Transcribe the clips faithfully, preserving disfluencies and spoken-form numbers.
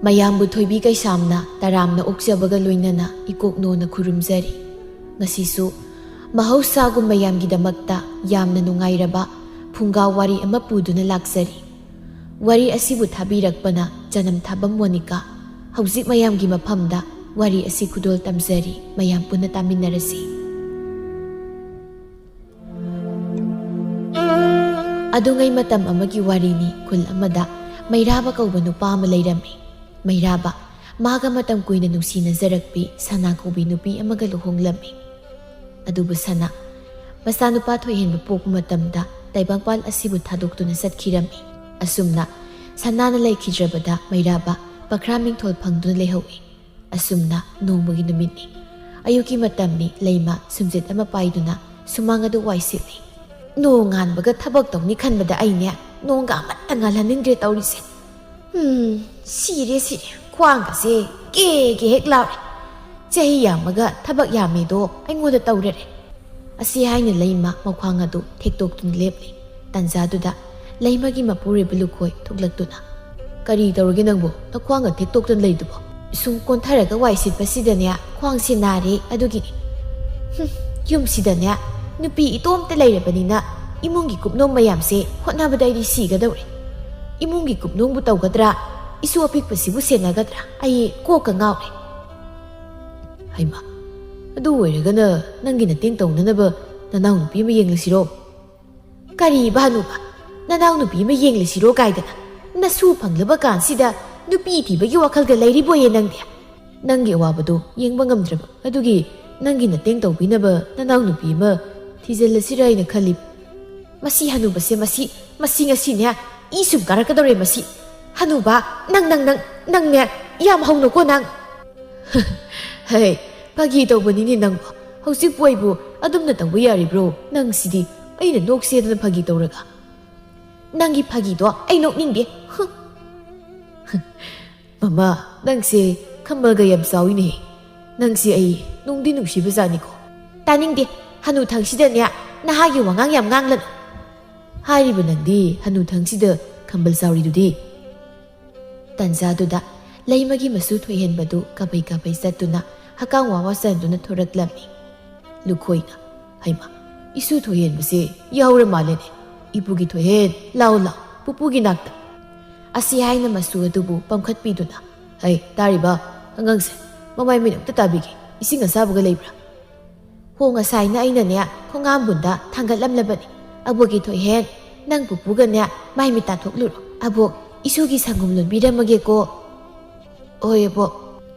ꯃꯌꯥꯝꯕꯨ ꯊꯣꯏꯕꯤ ꯀꯩꯁꯥꯝꯅ ꯇꯔꯥꯝꯅ ꯑꯣꯛꯆꯕꯒ ꯂꯣꯏꯅꯅ ꯏꯀꯣꯛꯅꯣꯅ ꯈꯨꯔꯨꯝꯖꯔꯤ꯫ ꯉꯁꯤꯁꯨ ꯃꯍꯧꯁꯥꯒꯨꯝ ꯃꯌꯥꯝꯒꯤꯗꯃꯛꯇ ꯌꯥꯝꯅ ꯅꯨꯡꯉꯥꯏꯔꯕ ꯐꯨꯡꯒꯥ ꯋꯥꯔꯤ ꯑꯃ ꯄꯨꯗꯨꯅ ꯂꯥꯛꯆꯔꯤ꯫ ꯋꯥꯔꯤ ꯑꯁꯤꯕꯨ ꯊꯥꯕꯤꯔꯛꯄꯅ ꯆꯅꯝ ꯊꯥꯕꯝ ꯃꯣꯅꯤꯀꯥ꯫ ꯍꯧꯖꯤꯛ ꯃꯌꯥꯝꯒꯤ ꯃꯐꯝꯗ ꯋꯥꯔꯤ ꯑꯁꯤ ꯈꯨꯗꯣꯜ ꯇꯝꯖꯔꯤ, ꯃꯌꯥꯝ ꯄꯨꯟꯅ ꯇꯥꯃꯤꯟꯅꯔꯁꯤ꯫ ꯑꯗꯨꯉꯩ ꯃꯇꯝ ꯑꯃꯒꯤ ꯋꯥꯔꯤꯅꯤ꯫ ꯈꯨꯜ ꯑꯃꯗ ꯃꯩꯔꯥꯕ ꯀꯧꯕ ꯅꯨꯄꯥ ꯑꯃ ꯂꯩꯔꯝꯃꯤ꯫ ꯃꯩꯔꯥꯕ ꯃꯥꯒ ꯃꯇꯝ ꯀꯨꯏꯅ ꯅꯨꯡꯁꯤꯅꯖꯔꯛꯄꯤ ꯁꯅꯥ ꯀꯧꯕꯤ ꯅꯨꯄꯤ ꯑꯃꯒ ꯂꯨꯍꯣꯡꯂꯝꯃꯤ꯫ ꯑꯗꯨꯕꯨ ꯁꯅꯥ ꯃꯆꯥꯅꯨꯄꯥ ꯊꯣꯏꯍꯦꯟꯕ ꯄꯣꯛꯄ ꯃꯇꯝꯗ ꯇꯥꯏꯕꯪꯄꯥꯜ ꯑꯁꯤꯕꯨ ꯊꯥꯗꯣꯛꯇꯨꯅ ꯆꯠꯈꯤꯔꯝꯃꯤ꯫ ꯑꯁꯨꯝꯅ ꯁꯅꯥꯅ ꯂꯩꯈꯤꯗ꯭ꯔꯕꯗ ꯃꯩꯔꯥꯕ ꯄꯈ꯭ꯔꯥ ꯃꯤꯡꯊꯣꯜ ꯐꯪꯗꯨꯅ ꯂꯩꯍꯧꯏ꯫ ꯑꯁꯨꯝꯅ ꯅꯣꯡꯃꯒꯤ ꯅꯨꯃꯤꯠꯅꯤ꯫ ꯑꯌꯨꯛꯀꯤ ꯃꯇꯝꯅꯤ꯫ ꯂꯩꯃ ꯁꯨꯝꯖꯤꯠ ꯑꯃ ꯄꯥꯏꯗꯨꯅ ꯁꯨꯃꯥꯡ ꯑꯗꯨ ꯋꯥꯏ ꯁꯤꯠꯂꯤ꯫ ꯅꯣꯡ ꯉꯥꯟꯕꯒ ꯊꯕꯛ ꯇꯧꯅꯤ ꯈꯟꯕꯗ ꯑꯩꯅꯦ ꯅꯣꯡꯒ ꯑꯃꯠꯇ ꯉꯥꯜꯍꯟꯅꯤꯡꯗ꯭ꯔꯦ ꯇꯧꯔꯤꯁꯦ꯫ ꯎꯝ, ꯁꯤꯔꯦ, ꯁꯤꯔꯦ꯫ ꯈ꯭ꯋꯥꯡꯒꯁꯦ ꯀꯦ ꯀꯦ ꯍꯦꯛ ꯂꯥꯎꯔꯦ꯫ ꯆꯍꯤ ꯌꯥꯝꯃꯒ ꯊꯕꯛ ꯌꯥꯝꯃꯦꯗꯣ ꯑꯩꯉꯣꯟꯗ ꯇꯧꯔꯔꯦ꯫ ꯑꯁꯤ ꯍꯥꯏꯅ ꯂꯩꯃ ꯃꯈ꯭ꯋꯥꯡ ꯑꯗꯨ ꯊꯦꯛꯇꯣꯛꯇꯨꯅ ꯂꯦꯞꯂꯤ꯫ ꯇꯥꯟꯖꯥꯗꯨꯗ ꯂꯩꯃꯒꯤ ꯃꯄꯨꯔꯣꯏꯕ ꯂꯨꯈꯣꯏ ꯊꯣꯛꯂꯛꯇꯨꯅ, "ꯀꯔꯤ ꯇꯧꯔꯒꯦ ꯅꯪꯕꯨ? ꯅꯈ꯭ꯋꯥꯡꯒ ꯊꯦꯛꯇꯣꯛꯇꯨꯅ ꯂꯩꯗꯨꯕꯣ?" "ꯁꯨꯝ ꯀꯣꯟꯊꯔꯒ ꯋꯥꯏ ꯁꯤꯠꯄꯁꯤꯗꯅꯦ ꯈ꯭ꯋꯥꯡꯁꯦ ꯅꯥꯔꯦ, ꯑꯗꯨꯒꯤꯅꯤ꯫" "ꯍꯨꯝ, ꯌꯨꯝꯁꯤꯗꯅꯦ ꯅꯨꯄꯤ ꯏꯇꯣꯝꯇ ꯂꯩꯔꯕꯅꯤꯅ ꯏꯃꯨꯡꯒꯤ ꯀꯨꯞꯅꯣꯝ ꯃꯌꯥꯝꯁꯦ ꯍꯣꯠꯅꯕꯗ ꯑꯩꯗꯤ ꯁꯤꯒꯗꯧꯔꯦ꯫ ꯏꯃꯨꯡꯒꯤ ꯀꯨꯞꯅꯣꯝꯕꯨ ꯇꯧꯒꯗ꯭ꯔꯥ, ꯏꯁꯨ ꯑꯄꯤꯛꯄꯁꯤꯕꯨ ꯁꯦꯟꯅꯒꯗ꯭ꯔꯥ? ꯑꯩ ꯀꯣꯛꯀ ꯉꯥꯎꯔꯦ꯫" "ꯍꯩꯃꯥ, ꯑꯗꯨ ꯑꯣꯏꯔꯒꯅ ꯅꯪꯒꯤ ꯅꯇꯦꯡ ꯇꯧꯅꯅꯕ ꯅꯅꯥꯎꯅꯨꯄꯤ ꯑꯃ ꯌꯦꯡꯂꯁꯤꯔꯣ?" "ꯀꯔꯤꯕ ꯍꯅꯨꯕ? ꯅꯅꯥꯎ ꯅꯨꯄꯤ ꯑꯃ ꯌꯦꯡꯂꯁꯤꯔꯣ ꯀꯥꯏꯗꯅ? ꯅꯁꯨ ꯐꯪꯂꯕ ꯀꯥꯟꯁꯤꯗ ꯅꯨꯄꯤ ꯊꯤꯕꯒꯤ ꯋꯥꯈꯜꯒ ꯂꯩꯔꯤꯕꯣꯌꯦ ꯅꯪꯗꯤ? ꯅꯪꯒꯤ ꯑꯋꯥꯕꯗꯣ ꯌꯦꯡꯕ ꯉꯝꯗ꯭ꯔꯕ ꯑꯗꯨꯒꯤ ꯅꯪꯒꯤ ꯅꯇꯦꯡ ꯇꯧꯕꯤꯅꯕ ꯅꯅꯥꯎ ꯅꯨꯄꯤ ꯑꯃ ꯊꯤꯖꯤꯜꯂꯁꯤꯔ ꯍꯥꯏꯅ ꯈꯜꯂꯤ꯫" "ꯃꯁꯤ ꯍꯅꯨꯕꯁꯦ, ꯃꯁꯤ, ꯃꯁꯤ ꯉꯁꯤꯅꯦ ꯏ ꯁꯨꯝ ꯀꯥꯔꯛꯀꯗꯧꯔꯦ ꯃꯁꯤ꯫ ꯍꯅꯨꯕ, ꯅꯪ, ꯅꯪ, ꯅꯪ, ꯅꯪꯅꯦ ꯌꯥꯝ ꯍꯧꯅꯀꯣ ꯅꯪ꯫" "ꯍꯩ, ꯐꯥꯒꯤ ꯇꯧꯕꯅꯤꯅꯦ ꯅꯪꯕꯣ꯫ ꯍꯧꯖꯤꯛꯄꯨ ꯑꯩꯕꯨ ꯑꯗꯨꯝꯅ ꯇꯧꯕ ꯌꯥꯔꯤꯕ꯭ꯔꯣ? ꯅꯪꯁꯤꯗꯤ ꯑꯩꯅ ꯅꯣꯛꯁꯦꯗꯅ ꯐꯥꯒꯤ ꯇꯧꯔꯒ꯫ ꯅꯪꯒꯤ ꯐꯥꯒꯤꯗꯣ ꯑꯩ ꯅꯣꯛꯅꯤꯡꯗꯦ꯫" "ꯍꯨꯝ꯫ ꯃꯃꯥ, ꯅꯪꯁꯦ ꯈꯝꯕꯜꯒ ꯌꯥꯝ ꯆꯥꯎꯏꯅꯦ꯫ ꯅꯪꯁꯦ ꯑꯩ ꯅꯨꯡꯗꯤ ꯅꯨꯡꯁꯤꯕꯖꯥꯠꯅꯤꯀꯣ꯫" "ꯇꯥꯅꯤꯡꯗꯦ꯫ ꯍꯅꯨꯊꯪꯁꯤꯗꯅꯦ ꯅꯍꯥꯒꯤ ꯋꯥꯉꯥꯡ ꯌꯥꯝ ꯉꯥꯡꯂꯅꯨ꯫" "ꯍꯥꯏꯔꯤꯕ ꯅꯪꯗꯤ ꯍꯅꯨꯊꯪꯁꯤꯗ ꯈꯝꯕꯜ ꯆꯥꯎꯔꯤꯗꯨꯗꯤ?" ꯇꯥꯟꯖꯥꯗꯨꯗ ꯂꯩꯃꯒꯤ ꯃꯁꯨ ꯊꯣꯏꯍꯦꯟꯕꯗꯨ ꯀꯥꯕꯩ ꯀꯥꯕꯩ ꯆꯠꯇꯨꯅ ꯍꯀꯥꯝ ꯋꯥ ꯋꯥ ꯆꯟꯗꯨꯅ ꯊꯣꯔꯛꯂꯝꯃꯤ꯫ ꯂꯨꯈꯣꯏꯅ, "ꯍꯩꯃꯥ, ꯏꯁꯨ ꯊꯣꯏꯍꯦꯟꯕꯁꯦ ꯌꯥꯎꯔ ꯃꯥꯜꯂꯦꯅꯦ꯫ ꯏꯄꯨꯒꯤ ꯊꯣꯏꯍꯦꯟ, ꯂꯥꯎ ꯂꯥꯎ, ꯄꯨꯄꯨꯒꯤ ꯅꯥꯛꯇ"꯫ ꯑꯁꯤ ꯍꯥꯏꯅ ꯃꯁꯨ ꯑꯗꯨꯕꯨ ꯄꯝꯈꯠꯄꯤꯗꯨꯅ, "ꯍꯩ, ꯇꯥꯔꯤꯕ ꯑꯉꯥꯡꯁꯦ, ꯃꯃꯥꯏ ꯃꯤꯠ ꯑꯝꯇ ꯇꯥꯕꯤꯒꯦ, ꯏꯁꯤꯡ ꯑꯁꯥꯕꯒ ꯂꯩꯕ꯭ꯔꯥ?" "ꯍꯣ, ꯉꯁꯥꯏꯅ ꯑꯩꯅꯅꯦ ꯈꯣꯡꯉꯥꯝꯕꯨꯟꯗ ꯊꯥꯡꯒꯠꯂꯝꯂꯕꯅꯤ꯫ ꯑꯕꯣꯛꯀꯤ ꯊꯣꯏꯍꯦꯟ, ꯅꯪ ꯄꯨꯄꯨꯒꯅꯦ ꯃꯥꯏ ꯃꯤꯠ ꯇꯥꯊꯣꯛꯂꯨꯔꯣ꯫ ꯑꯕꯣꯛ, ꯏꯁꯨꯒꯤ ꯁꯪꯒꯣꯝ ꯂꯣꯟꯕꯤꯔꯝꯃꯒꯦꯀꯣ"꯫ "ꯍꯣꯏ ꯑꯕꯣꯛ"꯫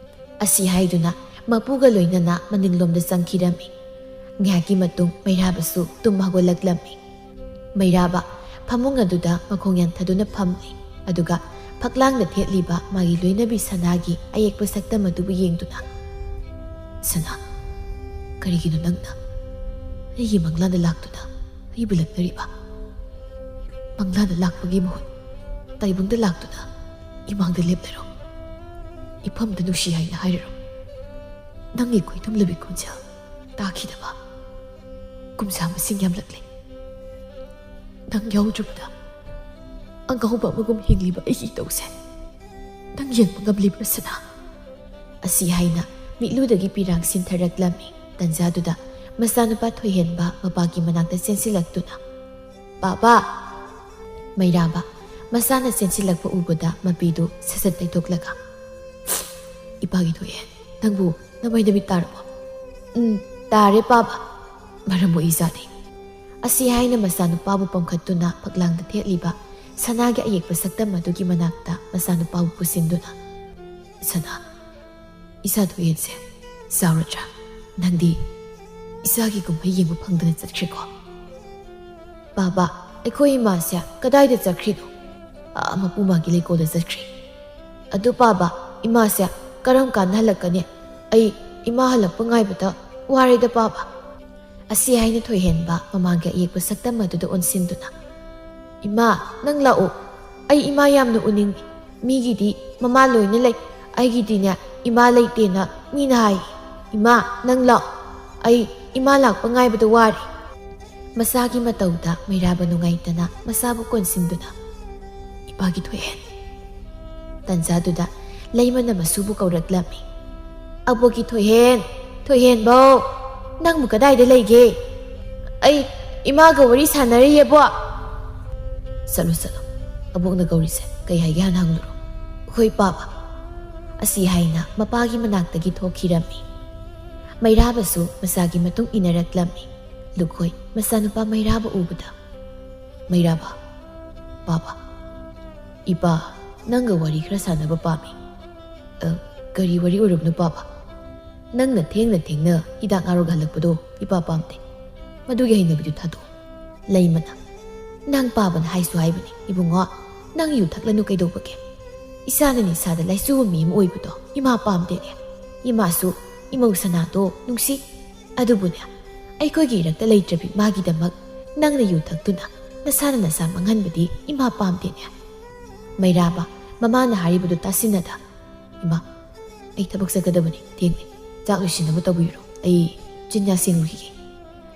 ꯑꯁꯤ ꯍꯥꯏꯗꯨꯅ ꯃꯄꯨꯒ ꯂꯣꯏꯅꯅ ꯃꯅꯤꯡꯂꯣꯝꯗ ꯆꯪꯈꯤꯔꯝꯃꯤ꯫ ꯉꯥꯏꯍꯥꯛꯀꯤ ꯃꯇꯨꯡ ꯃꯩꯔꯥꯕꯁꯨ ꯇꯨꯝ ꯍꯧꯒꯠꯂꯛꯂꯝꯃꯤ꯫ ꯃꯩꯔꯥꯕ ꯐꯃꯨꯡ ꯑꯗꯨꯗ ꯃꯈꯣꯡ ꯌꯥꯟꯊꯗꯨꯅ ꯐꯝꯂꯤ꯫ ꯑꯗꯨꯒ ꯐꯛꯂꯥꯡꯗ ꯊꯦꯠꯂꯤꯕ ꯃꯥꯒꯤ ꯂꯣꯏꯅꯕꯤ ꯁꯅꯥꯒꯤ ꯑꯌꯦꯛꯄ ꯁꯛꯇꯝ ꯑꯗꯨꯕꯨ ꯌꯦꯡꯗꯨꯅ, "ꯁꯅꯥ, ꯀꯔꯤꯒꯤꯅꯣ ꯅꯪꯅ ꯑꯩꯒꯤ ꯃꯪꯂꯥꯟꯗ ꯂꯥꯛꯇꯨꯅ ꯑꯩꯕꯨ ꯂꯛꯅꯔꯤꯕ? ꯃꯪꯂꯥꯟꯗ ꯂꯥꯛꯄꯒꯤ ꯃꯍꯨꯠ ꯇꯥꯏꯕꯪꯗ ꯂꯥꯛꯇꯨꯅ ꯏꯃꯥꯡꯗ ꯂꯦꯞꯂꯔꯣ꯫ ꯏꯐꯝꯗ ꯅꯨꯡꯁꯤ ꯍꯥꯏꯅ ꯍꯥꯏꯔꯔꯣ꯫ ꯅꯪꯒꯤ ꯈꯣꯏꯊꯨꯝꯂꯕꯤ ꯈꯣꯟꯖꯦꯜ ꯇꯥꯈꯤꯗꯕ ꯀꯨꯝꯖꯥ ꯃꯁꯤꯡ ꯌꯥꯝꯂꯛꯂꯦ꯫ ꯅꯪ ꯌꯥꯎꯗ꯭ꯔꯕꯗ ꯑꯉꯥꯎꯕ ꯑꯃꯒꯨꯝ ꯍꯤꯡꯂꯤꯕ ꯑꯩꯒꯤ ꯏꯇꯧꯁꯦ ꯅꯪ ꯌꯦꯡꯕ ꯉꯝꯂꯤꯕ꯭ꯔꯥ, ꯁꯅꯥ?" ꯑꯁꯤ ꯍꯥꯏꯅ ꯃꯤꯠꯂꯨꯗꯒꯤ ꯄꯤꯔꯥꯡ ꯁꯤꯟꯊꯔꯛꯂꯝꯃꯤ꯫ ꯇꯟꯖꯥꯗꯨꯗ ꯃꯆꯥꯅꯨꯄꯥ ꯊꯣꯏꯍꯦꯟꯕ ꯃꯄꯥꯒꯤ ꯃꯅꯥꯛꯇ ꯆꯦꯟꯁꯤꯜꯂꯛꯇꯨꯅ, "ꯄꯥꯕ!" ꯃꯩꯔꯥꯕ ꯃꯆꯥꯅ ꯆꯦꯟꯁꯤꯜꯂꯛꯄ ꯎꯕꯗ ꯃꯄꯤꯗꯨ ꯁꯠ ꯁꯠ ꯇꯩꯊꯣꯛꯂꯒ, "ꯏꯄꯥꯒꯤ ꯊꯣꯏꯍꯦꯟ, ꯅꯪꯕꯨ ꯅꯃꯥꯏ ꯅꯃꯤꯠ ꯇꯥꯔꯕꯣ?" "ꯎꯝ, ꯇꯥꯔꯦ ꯄꯥꯕ꯫ ꯃꯔꯝ ꯃꯣꯛꯏ ꯖꯥꯠꯅꯤ"꯫ ꯑꯁꯤ ꯍꯥꯏꯅ ꯃꯆꯥꯅꯨꯄꯥꯕꯨ ꯄꯝꯈꯠꯇꯨꯅ ꯐꯛꯂꯥꯡꯗ ꯊꯦꯠꯂꯤꯕ ꯁꯅꯥꯒꯤ ꯑꯌꯦꯛꯄ ꯁꯛꯇꯝ ꯑꯗꯨꯒꯤ ꯃꯅꯥꯛꯇ ꯃꯆꯥꯅꯨꯄꯥꯕꯨ ꯄꯨꯁꯤꯟꯗꯨꯅ, "ꯁꯅꯥ, ꯏꯆꯥ ꯊꯣꯏꯍꯦꯟꯁꯦ ꯆꯥꯎꯔꯗ꯭ꯔꯥ? ꯅꯪꯗꯤ ꯏꯆꯥꯒꯤ ꯀꯨꯝꯍꯩ ꯌꯦꯡꯕ ꯐꯪꯗꯅ ꯆꯠꯈ꯭ꯔꯦꯀꯣ?" "ꯄꯥꯕ, ꯑꯩꯈꯣꯏ ꯏꯃꯥꯁꯦ ꯀꯗꯥꯏꯗ ꯆꯠꯈ꯭ꯔꯤꯅꯣ?" "ꯑꯥ, ꯃꯄꯨ ꯃꯥꯒꯤ ꯂꯩꯀꯣꯜꯗ ꯆꯠꯈ꯭ꯔꯤ"꯫ "ꯑꯗꯨ ꯄꯥꯕ, ꯏꯃꯥꯁꯦ ꯀꯔꯝ ꯀꯥꯟꯗ ꯍꯜꯂꯛꯀꯅꯤ? ꯑꯩ ꯏꯃꯥ ꯍꯜꯂꯛꯄ ꯉꯥꯏꯕꯗ ꯋꯥꯔꯦꯗ ꯄꯥꯕ"꯫ ꯑꯁꯤ ꯍꯥꯏꯅ ꯊꯣꯏꯍꯦꯟꯕ ꯃꯃꯥꯒꯤ ꯑꯌꯦꯛꯄ ꯁꯛꯇꯝ ꯑꯗꯨꯗ ꯑꯣꯟꯁꯤꯟꯗꯨꯅ, "ꯏꯃꯥ, ꯅꯪ ꯂꯥꯛꯑꯣ꯫ ꯑꯩ ꯏꯃꯥ ꯌꯥꯝꯅ ꯎꯅꯤꯡꯉꯤ꯫ ꯃꯤꯒꯤꯗꯤ ꯃꯃꯥ ꯂꯣꯏꯅ ꯂꯩ, ꯑꯩꯒꯤꯗꯤꯅꯦ ꯏꯃꯥ ꯂꯩꯇꯦꯅ ꯃꯤꯅ ꯍꯥꯏ꯫ ꯏꯃꯥ, ꯅꯪ ꯂꯥꯛꯑꯣ꯫ ꯑꯩ ꯏꯃꯥ ꯂꯥꯛꯄ ꯉꯥꯏꯕꯗ ꯋꯥꯔꯦ"꯫ ꯃꯆꯥꯒꯤ ꯃꯇꯧꯗ ꯃꯩꯔꯥꯕ ꯅꯨꯡꯉꯥꯏꯇꯅ ꯃꯆꯥꯕꯨ ꯀꯣꯟꯁꯤꯟꯗꯨꯅ, "ꯏꯄꯥꯒꯤ ꯊꯣꯏꯍꯦꯟ"꯫ ꯇꯟꯖꯥꯗꯨꯗ ꯂꯩꯃꯅ ꯃꯁꯨꯕꯨ ꯀꯧꯔꯛꯂꯝꯃꯤ꯫ "ꯑꯕꯣꯛꯀꯤ ꯊꯣꯏꯍꯦꯟ, ꯊꯣꯏꯍꯦꯟꯕꯧ, ꯅꯪꯕꯨ ꯀꯗꯥꯏꯗ ꯂꯩꯒꯦ?" "ꯑꯩ ꯏꯃꯥꯒ ꯋꯥꯔꯤ ꯁꯥꯟꯅꯔꯤꯌꯦꯕꯣ꯫" "ꯆꯠꯂꯣ, ꯆꯠꯂꯣ, ꯑꯕꯣꯛꯅ ꯀꯧꯔꯤꯁꯦ ꯀꯩ ꯍꯥꯏꯒꯦ ꯍꯥꯟꯅ ꯍꯪꯂꯨꯔꯣ꯫" "ꯍꯣꯏ ꯄꯥꯕ꯫" ꯑꯁꯤ ꯍꯥꯏꯅ ꯃꯄꯥꯒꯤ ꯃꯅꯥꯛꯇꯒꯤ ꯊꯣꯛꯈꯤꯔꯝꯃꯤ꯫ ꯃꯩꯔꯥꯕꯁꯨ ꯃꯆꯥꯒꯤ ꯃꯇꯨꯡ ꯏꯟꯅꯔꯛꯂꯝꯃꯤ꯫ ꯂꯨꯈꯣꯏ ꯃꯆꯥꯅꯨꯄꯥ ꯃꯩꯔꯥꯕ ꯎꯕꯗ, "ꯃꯩꯔꯥꯕ, ꯄꯥꯕ, ꯏꯄꯥ ꯅꯪꯒ ꯋꯥꯔꯤ ꯈꯔ ꯁꯥꯟꯅꯕ ꯄꯥꯝꯃꯤ꯫" "ꯑ, ꯀꯔꯤ ꯋꯥꯔꯤ ꯑꯣꯏꯔꯕꯅꯣ ꯄꯥꯕ?" "ꯅꯪꯅ ꯊꯦꯡꯅ ꯊꯦꯡꯅ ꯍꯤꯗꯥꯛ ꯉꯥꯔꯣꯛ ꯍꯜꯂꯛꯄꯗꯣ ꯏꯄꯥ ꯄꯥꯝꯗꯦ꯫ ꯃꯗꯨꯒꯤ ꯍꯩꯅꯕꯤꯗꯨ ꯊꯥꯗꯣꯛꯑꯣ꯫" ꯂꯩꯃꯅ, "ꯅꯪ ꯄꯥꯕꯅ ꯍꯥꯏꯁꯨ ꯍꯥꯏꯕꯅꯤ ꯏꯕꯨꯡꯉꯣ, ꯅꯪ ꯌꯨ ꯊꯛꯂꯅꯨ ꯀꯩꯗꯧꯕꯒꯦ? ꯏꯆꯥꯅ ꯅꯤꯁꯥꯗ ꯂꯥꯏꯆꯨꯕ ꯃꯤ ꯑꯃ ꯑꯣꯏꯕꯗꯣ ꯏꯃꯥ ꯄꯥꯝꯗꯦꯅꯦ꯫ ꯏꯃꯥꯁꯨ ꯏꯃꯧ ꯁꯅꯥꯗꯣ ꯅꯨꯡꯁꯤ꯫ ꯑꯗꯨꯕꯨꯅꯦ, ꯑꯩꯈꯣꯏꯒꯤ ꯏꯔꯛꯇ ꯂꯩꯇ꯭ꯔꯕꯤ ꯃꯥꯒꯤꯗꯃꯛ ꯅꯪꯅ ꯌꯨ ꯊꯛꯇꯨꯅ ꯅꯁꯥꯅ ꯅꯁꯥ ꯃꯥꯡꯍꯟꯕꯗꯤ ꯏꯃꯥ ꯄꯥꯝꯗꯦꯅꯦ꯫" ꯃꯩꯔꯥꯕ ꯃꯃꯥꯅ ꯍꯥꯏꯔꯤꯕꯗꯨ ꯇꯥꯁꯤꯟꯅꯗ, "ꯏꯃꯥ, ꯑꯩ ꯊꯕꯛ ꯆꯠꯀꯗꯕꯅꯤ, ꯊꯦꯡꯂꯦ꯫ ꯆꯥꯛ ꯂꯣꯏꯁꯤꯟꯅꯕ ꯇꯧꯕꯤꯔꯣ, ꯑꯩ ꯆꯤꯟꯌꯥ ꯁꯦꯡꯂꯨꯈꯤꯒꯦ꯫"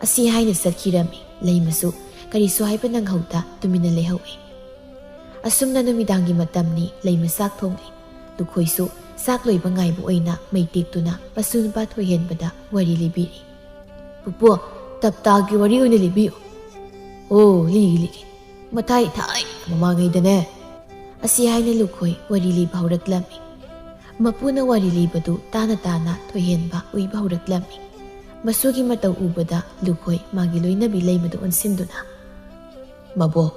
ꯑꯁꯤ ꯍꯥꯏꯅ ꯆꯠꯈꯤꯔꯝꯃꯤ꯫ ꯂꯩꯃꯁꯨ ꯀꯔꯤꯁꯨ ꯍꯥꯏꯕ ꯅꯪꯍꯧꯗ ꯇꯨꯃꯤꯟꯅ ꯂꯩꯍꯧꯏ꯫ ꯑꯁꯨꯝꯅ ꯅꯨꯃꯤꯗꯥꯡꯒꯤ ꯃꯇꯝꯅꯤ꯫ ꯂꯩꯃ ꯆꯥꯛ ꯊꯣꯡꯂꯤ꯫ ꯂꯨꯈꯣꯏꯁꯨ ꯆꯥꯛ ꯂꯣꯏꯕ ꯉꯥꯏꯕ ꯑꯣꯏꯅ ꯃꯩ ꯇꯦꯛꯇꯨꯅ ꯃꯁꯨ ꯅꯨꯄꯥ ꯊꯣꯏꯍꯦꯟꯕꯗ ꯋꯥꯔꯤ ꯂꯤꯕꯤꯔꯤ꯫ "ꯄꯨꯄꯨ, ꯇꯞꯇꯥꯒꯤ ꯋꯥꯔꯤ ꯑꯣꯏꯅ ꯂꯤꯕꯤꯌꯨ꯫" "ꯑꯣ, ꯂꯤꯒꯦ, ꯂꯤꯒꯦ꯫ ꯃꯊꯥꯏ ꯊꯥꯏ ꯃꯃꯥꯡꯉꯩꯗꯅꯦ꯫" ꯑꯁꯤ ꯍꯥꯏꯅ ꯂꯨꯈꯣꯏ ꯋꯥꯔꯤ ꯂꯤꯕ ꯍꯧꯔꯛꯂꯝꯃꯤ꯫ ꯃꯄꯨꯅ ꯋꯥꯔꯤ ꯂꯤꯕꯗꯨ ꯇꯥꯅ ꯇꯥꯅ ꯊꯣꯏꯍꯦꯟꯕ ꯎꯏꯕ ꯍꯧꯔꯛꯂꯝꯃꯤ꯫ ꯃꯁꯨꯒꯤ ꯃꯇꯧ ꯎꯕꯗ ꯂꯨꯈꯣꯏ ꯃꯥꯒꯤ ꯂꯣꯏꯅꯕꯤ ꯂꯩꯃꯗ ꯑꯣꯟꯁꯤꯟꯗꯨꯅ, "ꯃꯕꯣꯛ,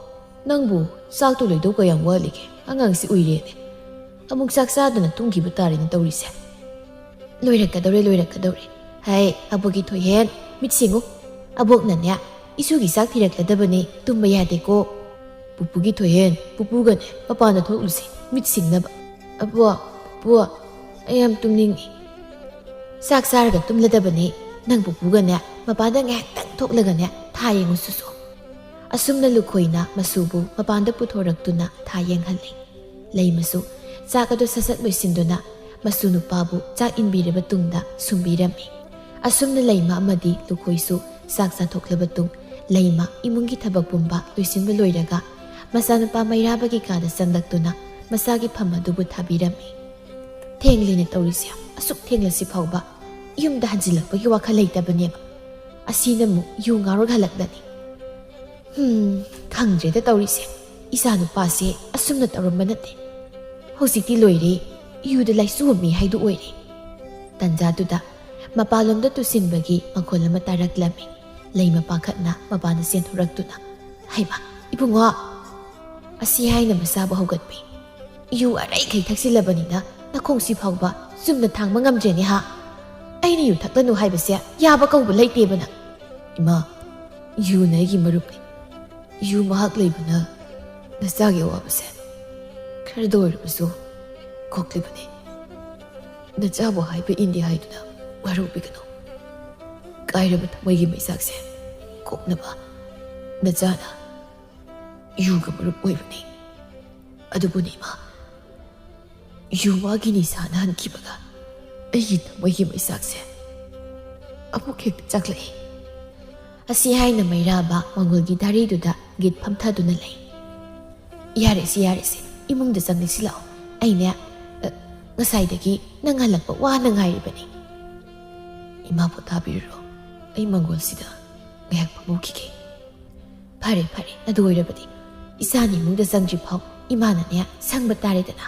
ꯅꯪꯕꯨ ꯆꯥꯛꯇꯨ ꯂꯣꯏꯗꯧ ꯀꯌꯥꯝ ꯋꯥꯠꯂꯤꯒꯦ? ꯑꯉꯥꯡꯁꯤ ꯎꯏꯔꯦꯅꯦ꯫ ꯑꯃꯨꯛ ꯆꯥꯛ ꯆꯥꯗꯅ ꯇꯨꯝꯈꯤꯕ ꯇꯥꯔꯦꯅꯦ ꯇꯧꯔꯤꯁꯦ꯫" "ꯂꯣꯏꯔꯛꯀꯗꯧꯔꯦ, ꯂꯣꯏꯔꯛꯀꯗꯧꯔꯦ꯫ ꯍꯥꯏ, ꯑꯕꯣꯛꯀꯤ ꯊꯣꯏꯍꯦꯟ, ꯃꯤꯠ ꯁꯤꯡꯉꯨ꯫ ꯑꯕꯣꯛꯅꯅꯦ, ꯏꯁꯨꯒꯤ ꯆꯥꯛ ꯊꯤꯔꯛꯂꯗꯕꯅꯦ, ꯇꯨꯝꯕ ꯌꯥꯗꯦꯀꯣ꯫" "ꯄꯨꯄꯨꯒꯤ ꯊꯣꯏꯍꯦꯟ, ꯄꯨꯄꯨꯒꯅꯦ ꯃꯄꯥꯟꯗ ꯊꯣꯛꯂꯨꯁꯤ, ꯃꯤꯠ ꯁꯤꯡꯅꯕ꯫" "ꯑꯕꯣꯛ, ꯄꯨꯄꯨ, ꯑꯩ ꯌꯥꯝ ꯇꯨꯝꯅꯤꯡꯉꯤ꯫" "ꯆꯥꯛ ꯆꯥꯔꯒ ꯇꯨꯝꯂꯗꯕꯅꯦ꯫ ꯅꯪ ꯄꯨꯄꯨꯒꯅꯦ ꯃꯄꯥꯟꯗ ꯉꯥꯏꯍꯥꯛꯇꯪ ꯊꯣꯛꯂꯒꯅꯦ ꯊꯥ ꯌꯦꯡꯉꯨꯁꯨꯁꯨ꯫" ꯑꯁꯨꯝꯅ ꯂꯨꯈꯣꯏꯅ ꯃꯁꯨꯕꯨ ꯃꯄꯥꯟꯗ ꯄꯨꯊꯣꯔꯛꯇꯨꯅ ꯊꯥ ꯌꯦꯡꯍꯜꯂꯤ꯫ ꯂꯩꯃꯁꯨ ꯆꯥꯛ ꯑꯗꯨ ꯁꯠ ꯁꯠ ꯂꯣꯏꯁꯤꯟꯗꯨꯅ ꯃꯁꯨ ꯅꯨꯄꯥꯕꯨ ꯆꯥꯛ ꯏꯟꯕꯤꯔꯕ ꯇꯨꯡꯗ ꯁꯨꯝꯕꯤꯔꯝꯃꯤ꯫ ꯑꯁꯨꯝꯅ ꯂꯩꯃ ꯑꯃꯗꯤ ꯂꯨꯈꯣꯏꯁꯨ ꯆꯥꯛ ꯆꯥꯊꯣꯛꯂꯕ ꯇꯨꯡ, ꯂꯩꯃ ꯏꯃꯨꯡꯒꯤ ꯊꯕꯛ ꯄꯨꯝꯕ ꯂꯣꯏꯁꯤꯟꯕ ꯂꯣꯏꯔꯒ ꯃꯆꯥꯅꯨꯄꯥ ꯃꯩꯔꯥꯕꯒꯤ ꯀꯥꯗ ꯆꯪꯂꯛꯇꯨꯅ ꯃꯆꯥꯒꯤ ꯐꯝ ꯑꯗꯨꯕꯨ ꯊꯥꯕꯤꯔꯝꯃꯤ꯫ ꯊꯦꯡꯂꯦꯅ ꯇꯧꯔꯤꯁꯦ, ꯑꯁꯨꯛ ꯊꯦꯡꯂꯁꯤ ꯐꯥꯎꯕ ꯌꯨꯝꯗ ꯍꯟꯖꯤꯜꯂꯛꯄꯒꯤ ꯋꯥꯈꯜ ꯂꯩꯇꯕꯅꯦꯕ꯫ ꯑꯁꯤꯅ ꯑꯃꯨꯛ ꯌꯨ ꯉꯥꯎꯔꯒ ꯍꯜꯂꯛꯂꯅꯤ꯫ ꯍꯝ, ꯈꯪꯗ꯭ꯔꯦꯗ ꯇꯧꯔꯤꯁꯦ꯫ ꯏꯆꯥ ꯅꯨꯄꯥꯁꯦ ꯑꯁꯨꯝꯅ ꯇꯧꯔꯝꯕ ꯅꯠꯇꯦ꯫ ꯍꯧꯖꯤꯛꯇꯤ ꯂꯣꯏꯔꯦ, ꯌꯨꯗ ꯂꯥꯏꯆꯨ ꯑꯃꯤ ꯍꯥꯏꯗꯨ ꯑꯣꯏꯔꯦ꯫ ꯇꯟꯖꯥꯗꯨꯗ ꯃꯄꯥꯟꯂꯣꯝꯗ ꯇꯨꯁꯤꯟꯕꯒꯤ ꯃꯈꯣꯜ ꯑꯃ ꯇꯥꯔꯛꯂꯝꯃꯤ꯫ ꯂꯩꯃ ꯄꯥꯈꯠꯅ ꯃꯄꯥꯟꯗ ꯆꯦꯟꯊꯣꯔꯛꯇꯨꯅ, "ꯍꯩꯃꯥ, ꯏꯕꯨꯡꯉꯣ!" ꯑꯁꯤ ꯍꯥꯏꯅ ꯃꯆꯥꯕꯨ ꯍꯧꯒꯠꯄꯤ꯫ "ꯌꯨ ꯑꯔꯩꯈꯩ ꯊꯛꯆꯤꯜꯂꯕꯅꯤꯅ ꯅꯈꯣꯡꯁꯤ ꯐꯥꯎꯕ ꯆꯨꯝꯅ ꯊꯥꯡꯕ ꯉꯝꯗ꯭ꯔꯦꯅꯦ ꯍꯥ? ꯑꯩꯅ ꯌꯨ ꯊꯛꯂꯅꯨ ꯍꯥꯏꯕꯁꯦ ꯌꯥꯕ ꯀꯧꯕ ꯂꯩꯇꯦꯕ ꯅꯪ?" "ꯏꯃꯥ, ꯌꯨꯅ ꯑꯩꯒꯤ ꯃꯔꯨꯞꯅꯤ꯫ ꯌꯨ ꯃꯍꯥꯛ ꯂꯩꯕꯅ ꯅꯆꯥꯒꯤ ꯑꯋꯥꯕꯁꯦ ꯈꯔꯗ ꯑꯣꯏꯔꯕꯁꯨ ꯀꯣꯛꯂꯤꯕꯅꯤ꯫ ꯅꯆꯥꯕꯨ ꯍꯥꯏꯕ ꯏꯟꯗꯦ ꯍꯥꯏꯗꯨꯅ ꯋꯥꯔꯧꯕꯤꯒꯅꯨ꯫ ꯀꯥꯏꯔꯕ ꯊꯃꯣꯏꯒꯤ ꯃꯩꯆꯥꯛꯁꯦ ꯀꯣꯛꯅꯕ ꯅꯆꯥꯅ ꯌꯨꯒ ꯃꯔꯨꯞ ꯑꯣꯏꯕꯅꯤ꯫ ꯑꯗꯨꯕꯨꯅꯤ ꯏꯃꯥ, ꯌꯨ ꯃꯥꯒꯤ ꯅꯤꯁꯥꯅ ꯍꯟꯈꯤꯕꯒ ꯑꯩꯒꯤ ꯊꯃꯣꯏꯒꯤ ꯃꯩꯆꯥꯛꯁꯦ ꯑꯃꯨꯛ ꯍꯦꯛꯇ ꯆꯥꯛꯂꯛꯏ꯫" ꯑꯁꯤ ꯍꯥꯏꯅ ꯃꯩꯔꯥꯕ ꯃꯪꯒꯣꯜꯒꯤ ꯗꯥꯔꯤꯗꯨꯗ ꯒꯤꯠ ꯐꯝꯊꯗꯨꯅ ꯂꯩ꯫ "ꯌꯥꯔꯦꯁꯦ, ꯌꯥꯔꯦꯁꯦ, ꯏꯃꯨꯡꯗ ꯆꯪꯂꯁꯤ ꯂꯥꯛꯑꯣ꯫ ꯑꯩꯅꯦ, ꯑ, ꯉꯁꯥꯏꯗꯒꯤ ꯅꯪ ꯍꯜꯂꯛꯄ ꯋꯥꯅ ꯉꯥꯏꯔꯤꯕꯅꯤ꯫" "ꯏꯃꯥ ꯄꯣꯊꯥꯕꯤꯔꯨꯔꯣ, ꯑꯩ ꯃꯪꯒꯣꯜꯁꯤꯗ ꯉꯥꯏꯍꯥꯛ ꯐꯝꯍꯧꯈꯤꯒꯦ꯫" "ꯐꯔꯦ, ꯐꯔꯦ, ꯑꯗꯨ ꯑꯣꯏꯔꯕꯗꯤ ꯏꯆꯥꯅꯤ ꯏꯃꯨꯡꯗ ꯆꯪꯗ꯭ꯔꯤ ꯐꯥꯎ ꯏꯃꯥꯅꯅꯦ ꯁꯪꯕ ꯇꯥꯔꯦꯗꯅ꯫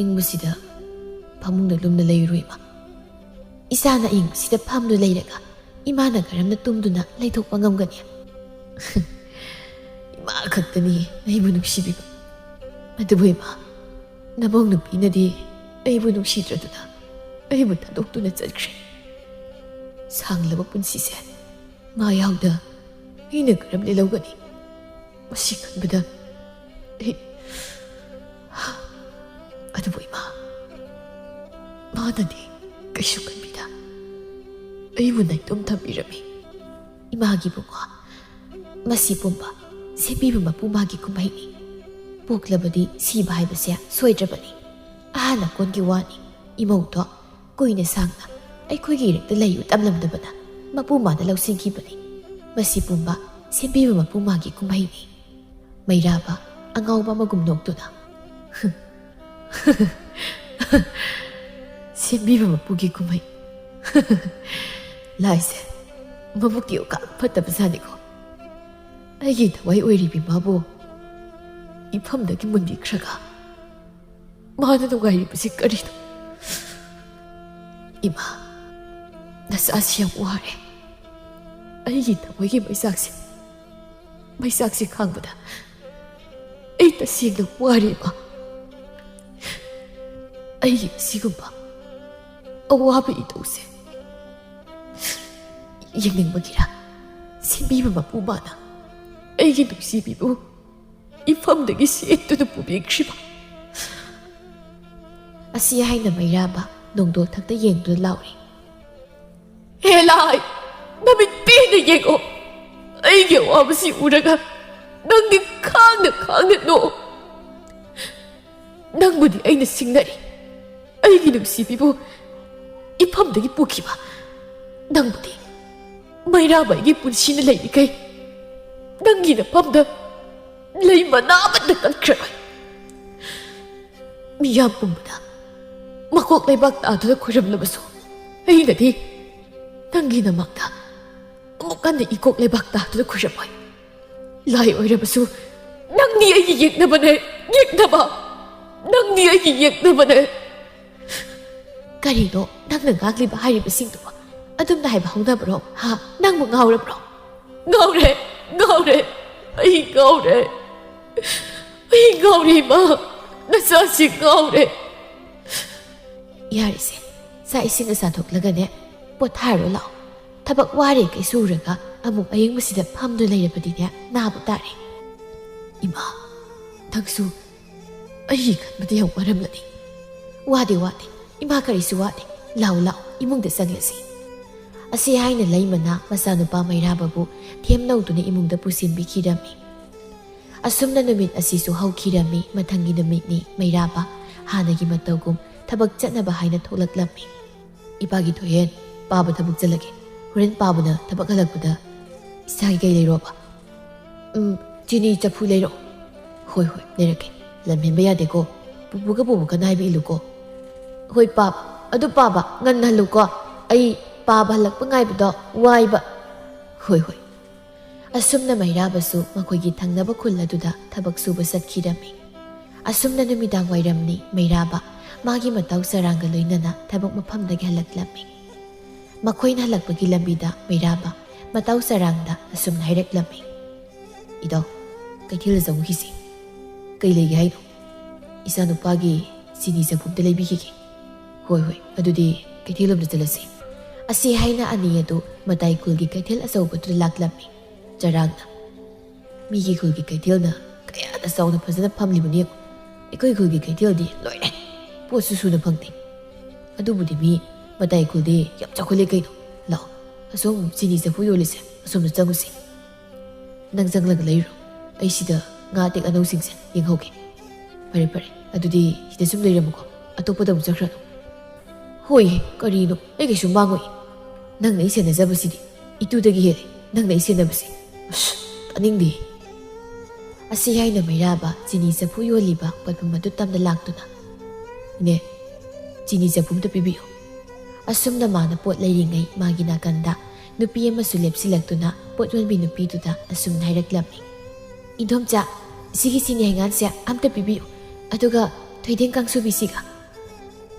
ꯏꯪꯕꯁꯤꯗ ꯐꯃꯨꯡꯗ ꯂꯨꯝꯅ ꯂꯩꯔꯨꯔꯣ ꯏꯃꯥ꯫ ꯏꯆꯥꯅ ꯑꯏꯪꯕꯁꯤꯗ ꯐꯝꯗꯨꯅ ꯂꯩꯔꯒ ꯏꯃꯥꯅ ꯀꯔꯝꯅ ꯇꯨꯝꯗꯨꯅ ꯂꯩꯊꯣꯛꯄ ꯉꯝꯒꯅꯤ?" "ꯏꯃꯥ ꯈꯛꯇꯅꯤ ꯑꯩꯕꯨ ꯅꯨꯡꯁꯤꯕꯤꯕ꯫ ꯑꯗꯨꯕꯨ ꯏꯃꯥ, ꯅꯃꯧ ꯅꯨꯄꯤꯅꯗꯤ ꯑꯩꯕꯨ ꯅꯨꯡꯁꯤꯗ꯭ꯔꯗꯨꯅ ꯑꯩꯕꯨ ꯊꯥꯗꯣꯛꯇꯨꯅ ꯆꯠꯈ꯭ꯔꯦ꯫ ꯁꯥꯡꯂꯕ ꯄꯨꯟꯁꯤꯁꯦ ꯃꯥ ꯌꯥꯎꯗ ꯑꯩꯅ ꯀꯔꯝ ꯂꯦꯜꯍꯧꯒꯅꯤ? ꯃꯁꯤ ꯈꯟꯕꯗ ꯑꯩ, ꯑꯗꯨꯕꯨ ꯏꯃꯥ, ꯃꯥꯅꯗꯤ ꯀꯩꯁꯨ ꯈꯟꯕꯤꯗ ꯑꯩꯕꯨ ꯅꯥꯏꯇꯣꯝ ꯊꯝꯕꯤꯔꯝꯃꯤ꯫" ꯏꯃꯥꯒꯤ ꯏꯕꯨꯡꯉꯣ, ꯃꯁꯤ ꯄꯨꯝꯕ ꯁꯦꯝꯕꯤꯕ ꯃꯄꯨ ꯃꯥꯒꯤ ꯀꯨꯝꯍꯩꯅꯤ꯫ ꯄꯣꯛꯂꯕꯗꯤ ꯁꯤꯕ ꯍꯥꯏꯕꯁꯦ ꯁꯣꯏꯗ꯭ꯔꯕꯅꯤ꯫ ꯑꯍꯥꯟ ꯑꯀꯣꯟꯒꯤ ꯋꯥꯅꯤ꯫ ꯏꯃꯧꯗꯣ ꯀꯨꯏꯅ ꯁꯥꯡꯅ ꯑꯩꯈꯣꯏꯒꯤ ꯏꯔꯛꯇ ꯂꯩꯌꯨ ꯇꯝꯂꯝꯗꯕꯅ ꯃꯄꯨ ꯃꯥꯗ ꯂꯧꯁꯤꯟꯈꯤꯕꯅꯤ꯫ ꯃꯁꯤ ꯄꯨꯝꯕ ꯁꯦꯝꯕꯤꯕ ꯃꯄꯨ ꯃꯥꯒꯤ ꯀꯨꯝꯍꯩꯅꯤ꯫ ꯃꯩꯔꯥꯕ ꯑꯉꯥꯎꯕ ꯑꯃꯒꯨꯝ ꯅꯣꯛꯇꯨꯅ, ꯁꯦꯝꯕꯤꯕ ꯃꯄꯨꯒꯤ ꯀꯨꯝꯍꯩ꯫ ꯂꯥꯏꯁꯦ ꯃꯕꯨꯛꯇꯤ ꯑꯣꯀꯥꯟ ꯐꯠꯇꯕꯖꯥꯠꯅꯤꯀꯣ꯫ ꯑꯩꯒꯤ ꯊꯋꯥꯏ ꯑꯣꯏꯔꯤꯕꯤ ꯃꯥꯕꯨ ꯏꯐꯝꯗꯒꯤ ꯃꯨꯟꯕꯤꯈ꯭ꯔꯒ ꯃꯥꯅ ꯅꯨꯡꯉꯥꯏꯔꯤꯕꯁꯤ ꯀꯔꯤꯅꯣ? ꯏꯃꯥ, ꯅꯆꯥꯁꯤ ꯌꯥꯝ ꯋꯥꯔꯦ꯫ ꯑꯩꯒꯤ ꯊꯃꯣꯏꯒꯤ ꯃꯩꯆꯥꯛꯁꯦ, ꯃꯩꯆꯥꯛꯁꯦ ꯈꯥꯡꯕꯗ ꯑꯩ ꯇꯁꯦꯡꯅ ꯋꯥꯔꯦ, ꯏꯃꯥ꯫ ꯑꯩꯒꯤ ꯑꯁꯤꯒꯨꯝꯕ ꯑꯋꯥꯕ ꯏꯇꯧꯁꯦ ꯌꯦꯡꯅꯤꯡꯕꯒꯤꯔ? ꯁꯦꯝꯕꯤꯕ ꯃꯄꯨ ꯃꯥꯅ ꯑꯩꯒꯤ ꯅꯨꯡꯁꯤꯕꯤꯕꯨ ꯏꯐꯝꯗꯒꯤ ꯁꯦꯠꯇꯨꯅ ꯄꯨꯕꯤꯈ꯭ꯔꯤꯕ꯫ ꯑꯁꯤ ꯍꯥꯏꯅ ꯃꯩꯔꯥꯕ ꯅꯣꯡꯗꯣꯛꯊꯛꯇ ꯌꯦꯡꯗꯨꯅ ꯂꯥꯎꯔꯤ꯫ "ꯍꯦ ꯂꯥꯏ, ꯅꯃꯤꯠ ꯄꯦꯟꯅ ꯌꯦꯡꯉꯣ꯫ ꯑꯩꯒꯤ ꯑꯋꯥꯕꯁꯤ ꯎꯔꯒ ꯅꯪꯗꯤ ꯈꯥꯡꯅ ꯈꯥꯡꯅ ꯅꯣꯛꯑꯣ꯫ ꯅꯪꯕꯨꯗꯤ ꯑꯩꯅ ꯁꯤꯡꯅꯔꯤ, ꯑꯩꯒꯤ ꯅꯨꯡꯁꯤꯕꯤꯕꯨ ꯏꯐꯝꯗꯒꯤ ꯄꯨꯈꯤꯕ꯫ ꯅꯪꯕꯨꯗꯤ ꯃꯩꯔꯥꯕ ꯑꯩꯒꯤ ꯄꯨꯟꯁꯤꯅ ꯂꯩꯔꯤꯈꯩ ꯅꯪꯒꯤ ꯅꯐꯝꯗ ꯂꯩ ꯃꯅꯥ ꯑꯃꯠꯇ ꯀꯠꯈ꯭ꯔꯔꯣꯏ꯫ ꯃꯤꯌꯥꯝ ꯄꯨꯝꯕꯅ ꯃꯀꯣꯛ ꯂꯩꯕꯥꯛ ꯇꯥꯗꯨꯅ ꯈꯣꯏꯔꯝꯂꯕꯁꯨ, ꯑꯩꯅꯗꯤ ꯅꯪꯒꯤ ꯅꯃꯥꯡꯗ ꯑꯃꯨꯛ ꯍꯟꯅ ꯏꯀꯣꯛ ꯂꯩꯕꯥꯛ ꯇꯥꯗꯨꯅ ꯈꯣꯏꯔꯝꯃꯣꯏ꯫ ꯂꯥꯏ ꯑꯣꯏꯔꯕꯁꯨ ꯅꯪꯗꯤ ꯑꯩꯒꯤ ꯌꯦꯛꯅꯕꯅꯦ, ꯌꯦꯛꯅꯕ꯫ ꯅꯪꯗꯤ ꯑꯩꯒꯤ ꯌꯦꯛꯅꯕꯅꯦ꯫" "ꯀꯔꯤꯅꯣ ꯅꯪꯅ ꯉꯥꯡꯂꯤꯕ ꯍꯥꯏꯔꯤꯕꯁꯤꯡꯗꯨꯕꯣ? ꯑꯗꯨꯝꯅ ꯍꯥꯏꯕ ꯍꯧꯅꯕ꯭ꯔꯣ? ꯍꯥ? ꯅꯪꯕꯨ ꯉꯥꯎꯔꯕ꯭ꯔꯣ?" "ꯉꯥꯎꯔꯦ, ꯉꯥꯎꯔꯦ, ꯑꯩ ꯉꯥꯎꯔꯦ꯫ ꯑꯩ ꯉꯥꯎꯔꯦ, ꯏꯃꯥ꯫ ꯅꯆꯥꯁꯤ ꯉꯥꯎꯔꯦ꯫" "ꯌꯥꯔꯦꯁꯦ, ꯆꯥꯛ ꯏꯁꯤꯡꯒ ꯆꯥꯊꯣꯛꯂꯒꯅꯦ, ꯄꯣꯊꯥꯔꯣ ꯂꯥꯛꯑꯣ꯫ ꯊꯕꯛ ꯋꯥꯔꯦ ꯀꯩ ꯁꯨꯔꯒ ꯑꯃꯨꯛ ꯑꯌꯤꯡꯕꯁꯤꯗ ꯐꯝꯗꯨꯅ ꯂꯩꯔꯕꯗꯤꯅꯦ, ꯅꯥꯕ ꯇꯥꯔꯦ꯫" "ꯏꯃꯥ, ꯅꯪꯁꯨ ꯑꯩꯒꯤ ꯈꯟꯕꯗ ꯌꯥꯝ ꯋꯥꯔꯝꯂꯅꯤ꯫" "ꯋꯥꯗꯦ, ꯋꯥꯗꯦ꯫ ꯏꯃꯥ ꯀꯔꯤꯁꯨ ꯋꯥꯗꯦ꯫ ꯂꯥꯛꯑꯣ, ꯂꯥꯛꯑꯣ, ꯏꯃꯨꯡꯗ ꯆꯪꯂꯁꯤ꯫" ꯑꯁꯤ ꯍꯥꯏꯅ ꯂꯩꯃꯅ ꯃꯆꯥꯅꯨꯄꯥ ꯃꯩꯔꯥꯕꯕꯨ ꯊꯦꯝ ꯅꯧꯗꯨꯅ ꯏꯃꯨꯡꯗ ꯄꯨꯁꯤꯟꯕꯤꯈꯤꯔꯝꯃꯤ꯫ ꯑꯁꯨꯝꯅ ꯅꯨꯃꯤꯠ ꯑꯁꯤꯁꯨ ꯍꯧꯈꯤꯔꯝꯃꯤ꯫ ꯃꯊꯪꯒꯤ ꯅꯨꯃꯤꯠꯅꯤ꯫ ꯃꯩꯔꯥꯕ ꯍꯥꯟꯅꯒꯤ ꯃꯇꯧꯒꯨꯝ ꯊꯕꯛ ꯆꯠꯅꯕ ꯍꯥꯏꯅ ꯊꯣꯛꯂꯛꯂꯝꯃꯤ꯫ "ꯏꯄꯥꯒꯤ ꯊꯣꯏꯍꯦꯟ, ꯄꯥꯕ ꯊꯕꯛ ꯆꯠꯂꯒꯦ꯫ ꯍꯣꯔꯦꯟ ꯄꯥꯕꯅ ꯊꯕꯛ ꯍꯜꯂꯛꯄꯗ ꯏꯁꯥꯒꯤ ꯀꯩ ꯂꯩꯔꯣꯕ?" "ꯎꯝ, ꯆꯤꯅꯤ ꯆꯐꯨ ꯂꯩꯔꯛꯑꯣ꯫" "ꯍꯣꯏ, ꯍꯣꯏ, ꯂꯩꯔꯛꯀꯦ꯫ ꯂꯝ ꯍꯦꯟꯕ ꯌꯥꯗꯦꯀꯣ꯫ ꯄꯨꯄꯨꯒ ꯕꯣꯕꯣꯛꯀ ꯅꯥꯏꯕ ꯏꯜꯂꯨꯀꯣ꯫ "ꯍꯣꯏ ꯄꯥꯕ, ꯑꯗꯨ ꯄꯥꯕ, ꯉꯟꯅ ꯍꯜꯂꯨꯀꯣ꯫ ꯑꯩ ꯄꯥꯕ ꯍꯜꯂꯛꯄ ꯉꯥꯏꯕꯗꯣ ꯋꯥꯏꯕ꯫" "ꯍꯣꯏ, ꯍꯣꯏ꯫" ꯑꯁꯨꯝꯅ ꯃꯩꯔꯥꯕꯁꯨ ꯃꯈꯣꯏꯒꯤ ꯊꯪꯅꯕ ꯈꯨꯜ ꯑꯗꯨꯗ ꯊꯕꯛ ꯁꯨꯕ ꯆꯠꯈꯤꯔꯝꯃꯤ꯫ ꯑꯁꯨꯝꯅ ꯅꯨꯃꯤꯗꯥꯡ ꯋꯥꯏꯔꯝꯅꯤ ꯃꯩꯔꯥꯕ ꯃꯥꯒꯤ ꯃꯇꯥꯎ ꯆꯔꯥꯡꯒ ꯂꯣꯏꯅꯅ ꯊꯕꯛ ꯃꯐꯝꯗꯒꯤ ꯍꯜꯂꯛꯂꯝꯃꯤ꯫ ꯃꯈꯣꯏꯅ ꯍꯜꯂꯛꯄꯒꯤ ꯂꯝꯕꯤꯗ ꯃꯩꯔꯥꯕ ꯃꯇꯥꯎ ꯆꯔꯥꯡꯗ ꯑꯁꯨꯝꯅ ꯍꯥꯏꯔꯛꯂꯝꯃꯤ, "ꯏꯗꯣ, ꯀꯩꯊꯦꯜꯗ ꯆꯪꯉꯨꯈꯤꯁꯤ꯫" "ꯀꯩ ꯂꯩꯒꯦ ꯍꯥꯏꯅꯣ?" "ꯏꯆꯥꯅꯨꯄꯥꯒꯤ ꯆꯤꯅꯤ ꯆꯐꯨ ꯑꯝꯇ ꯂꯩꯕꯤꯈꯤꯒꯦ꯫" "ꯍꯣꯏ, ꯍꯣꯏ, ꯑꯗꯨꯗꯤ ꯀꯩꯊꯦꯜꯂꯣꯝꯗ ꯆꯠꯂꯁꯤ꯫" ꯑꯁꯤ ꯍꯥꯏꯅ ꯑꯅꯤ ꯑꯗꯨ ꯃꯇꯥꯏ ꯈꯨꯜꯒꯤ ꯀꯩꯊꯦꯜ ꯑꯆꯧꯕꯗꯨꯗ ꯂꯥꯛꯂꯝꯃꯤ꯫ ꯆꯔꯥꯡꯅ, "ꯃꯤꯒꯤ ꯈꯨꯜꯒꯤ ꯀꯩꯊꯦꯜꯅ ꯀꯌꯥꯗ ꯆꯥꯎꯅ ꯐꯖꯅ ꯐꯝꯂꯤꯕꯅꯤ ꯌꯦꯡꯉꯨ꯫ ꯑꯩꯈꯣꯏ ꯈꯨꯜꯒꯤ ꯀꯩꯊꯦꯜꯗꯤ ꯂꯣꯏꯔꯦ, ꯄꯣꯠꯁꯨ ꯁꯨꯅ ꯐꯪꯗꯦ꯫ ꯑꯗꯨꯕꯨꯗꯤ ꯃꯤ ꯃꯇꯥꯏ ꯈꯨꯜꯗꯤ ꯌꯥꯝ ꯆꯥꯎꯈꯠꯂꯦ ꯀꯩꯅꯣ꯫ ꯂꯥꯛꯑꯣ, ꯑꯁꯣꯝ ꯆꯤꯅꯤ ꯆꯐꯨ ꯌꯣꯜꯂꯤꯁꯦ, ꯑꯁꯣꯝꯗ ꯆꯪꯉꯨꯁꯤ꯫ ꯅꯪ ꯆꯪꯂꯒ ꯂꯩꯔꯨꯔꯣ, ꯑꯩ ꯁꯤꯗ ꯉꯥ ꯑꯇꯦꯛ ꯑꯅꯧꯁꯤꯡꯁꯦ ꯌꯦꯡꯍꯧꯒꯦ꯫" "ꯐꯔꯦ, ꯐꯔꯦ, ꯑꯗꯨꯗꯤ ꯁꯤꯗ ꯁꯨꯝ ꯂꯩꯔꯝꯃꯨꯀꯣ, ꯑꯇꯣꯞꯄꯗ ꯑꯃꯨꯛ ꯆꯠꯈ꯭ꯔꯅꯨ꯫" "ꯍꯣꯏ, ꯀꯔꯤꯅꯣ, ꯑꯩ ꯀꯩꯁꯨ ꯃꯥꯡꯉꯣꯏ꯫ ꯅꯪꯅ ꯑꯩ ꯁꯦꯟꯅꯖꯕꯁꯤꯗꯤ ꯏꯇꯨꯗꯒꯤ ꯍꯦꯜꯂꯦ, ꯅꯪꯅ ꯑꯩ ꯁꯦꯟꯅꯕꯁꯦ꯫ ꯑꯁ, ꯇꯥꯅꯤꯡꯗꯦ꯫" ꯑꯁꯤ ꯍꯥꯏꯅ ꯃꯩꯔꯥꯕ ꯆꯤꯅꯤ ꯆꯐꯨ ꯌꯣꯜꯂꯤꯕ ꯄꯣꯠꯐꯝ ꯑꯗꯨ ꯇꯝꯗ ꯂꯥꯛꯇꯨꯅ, "ꯏꯅꯦ, ꯆꯤꯅꯤ ꯆꯐꯨ ꯑꯝꯇ ꯄꯤꯕꯤꯌꯨ꯫" ꯑꯁꯨꯝꯅ ꯃꯥꯅ ꯄꯣꯠ ꯂꯩꯔꯤꯉꯩ ꯃꯥꯒꯤ ꯅꯥꯀꯟꯗ ꯅꯨꯄꯤ ꯑꯃꯁꯨ ꯂꯦꯞꯁꯤꯜꯂꯛꯇꯨꯅ ꯄꯣꯠ ꯌꯣꯟꯕꯤ ꯅꯨꯄꯤꯗꯨꯗ ꯑꯁꯨꯝꯅ ꯍꯥꯏꯔꯛꯂꯝꯃꯤ, "ꯏꯟꯗꯣꯝꯆꯥ, ꯁꯤꯒꯤ ꯆꯤꯅꯤ ꯍꯩꯉꯥꯟꯁꯦ ꯑꯝꯇ ꯄꯤꯕꯤꯌꯨ, ꯑꯗꯨꯒ ꯊꯣꯏꯗꯤꯡ ꯀꯥꯡꯁꯨꯕꯤꯁꯤꯒ꯫"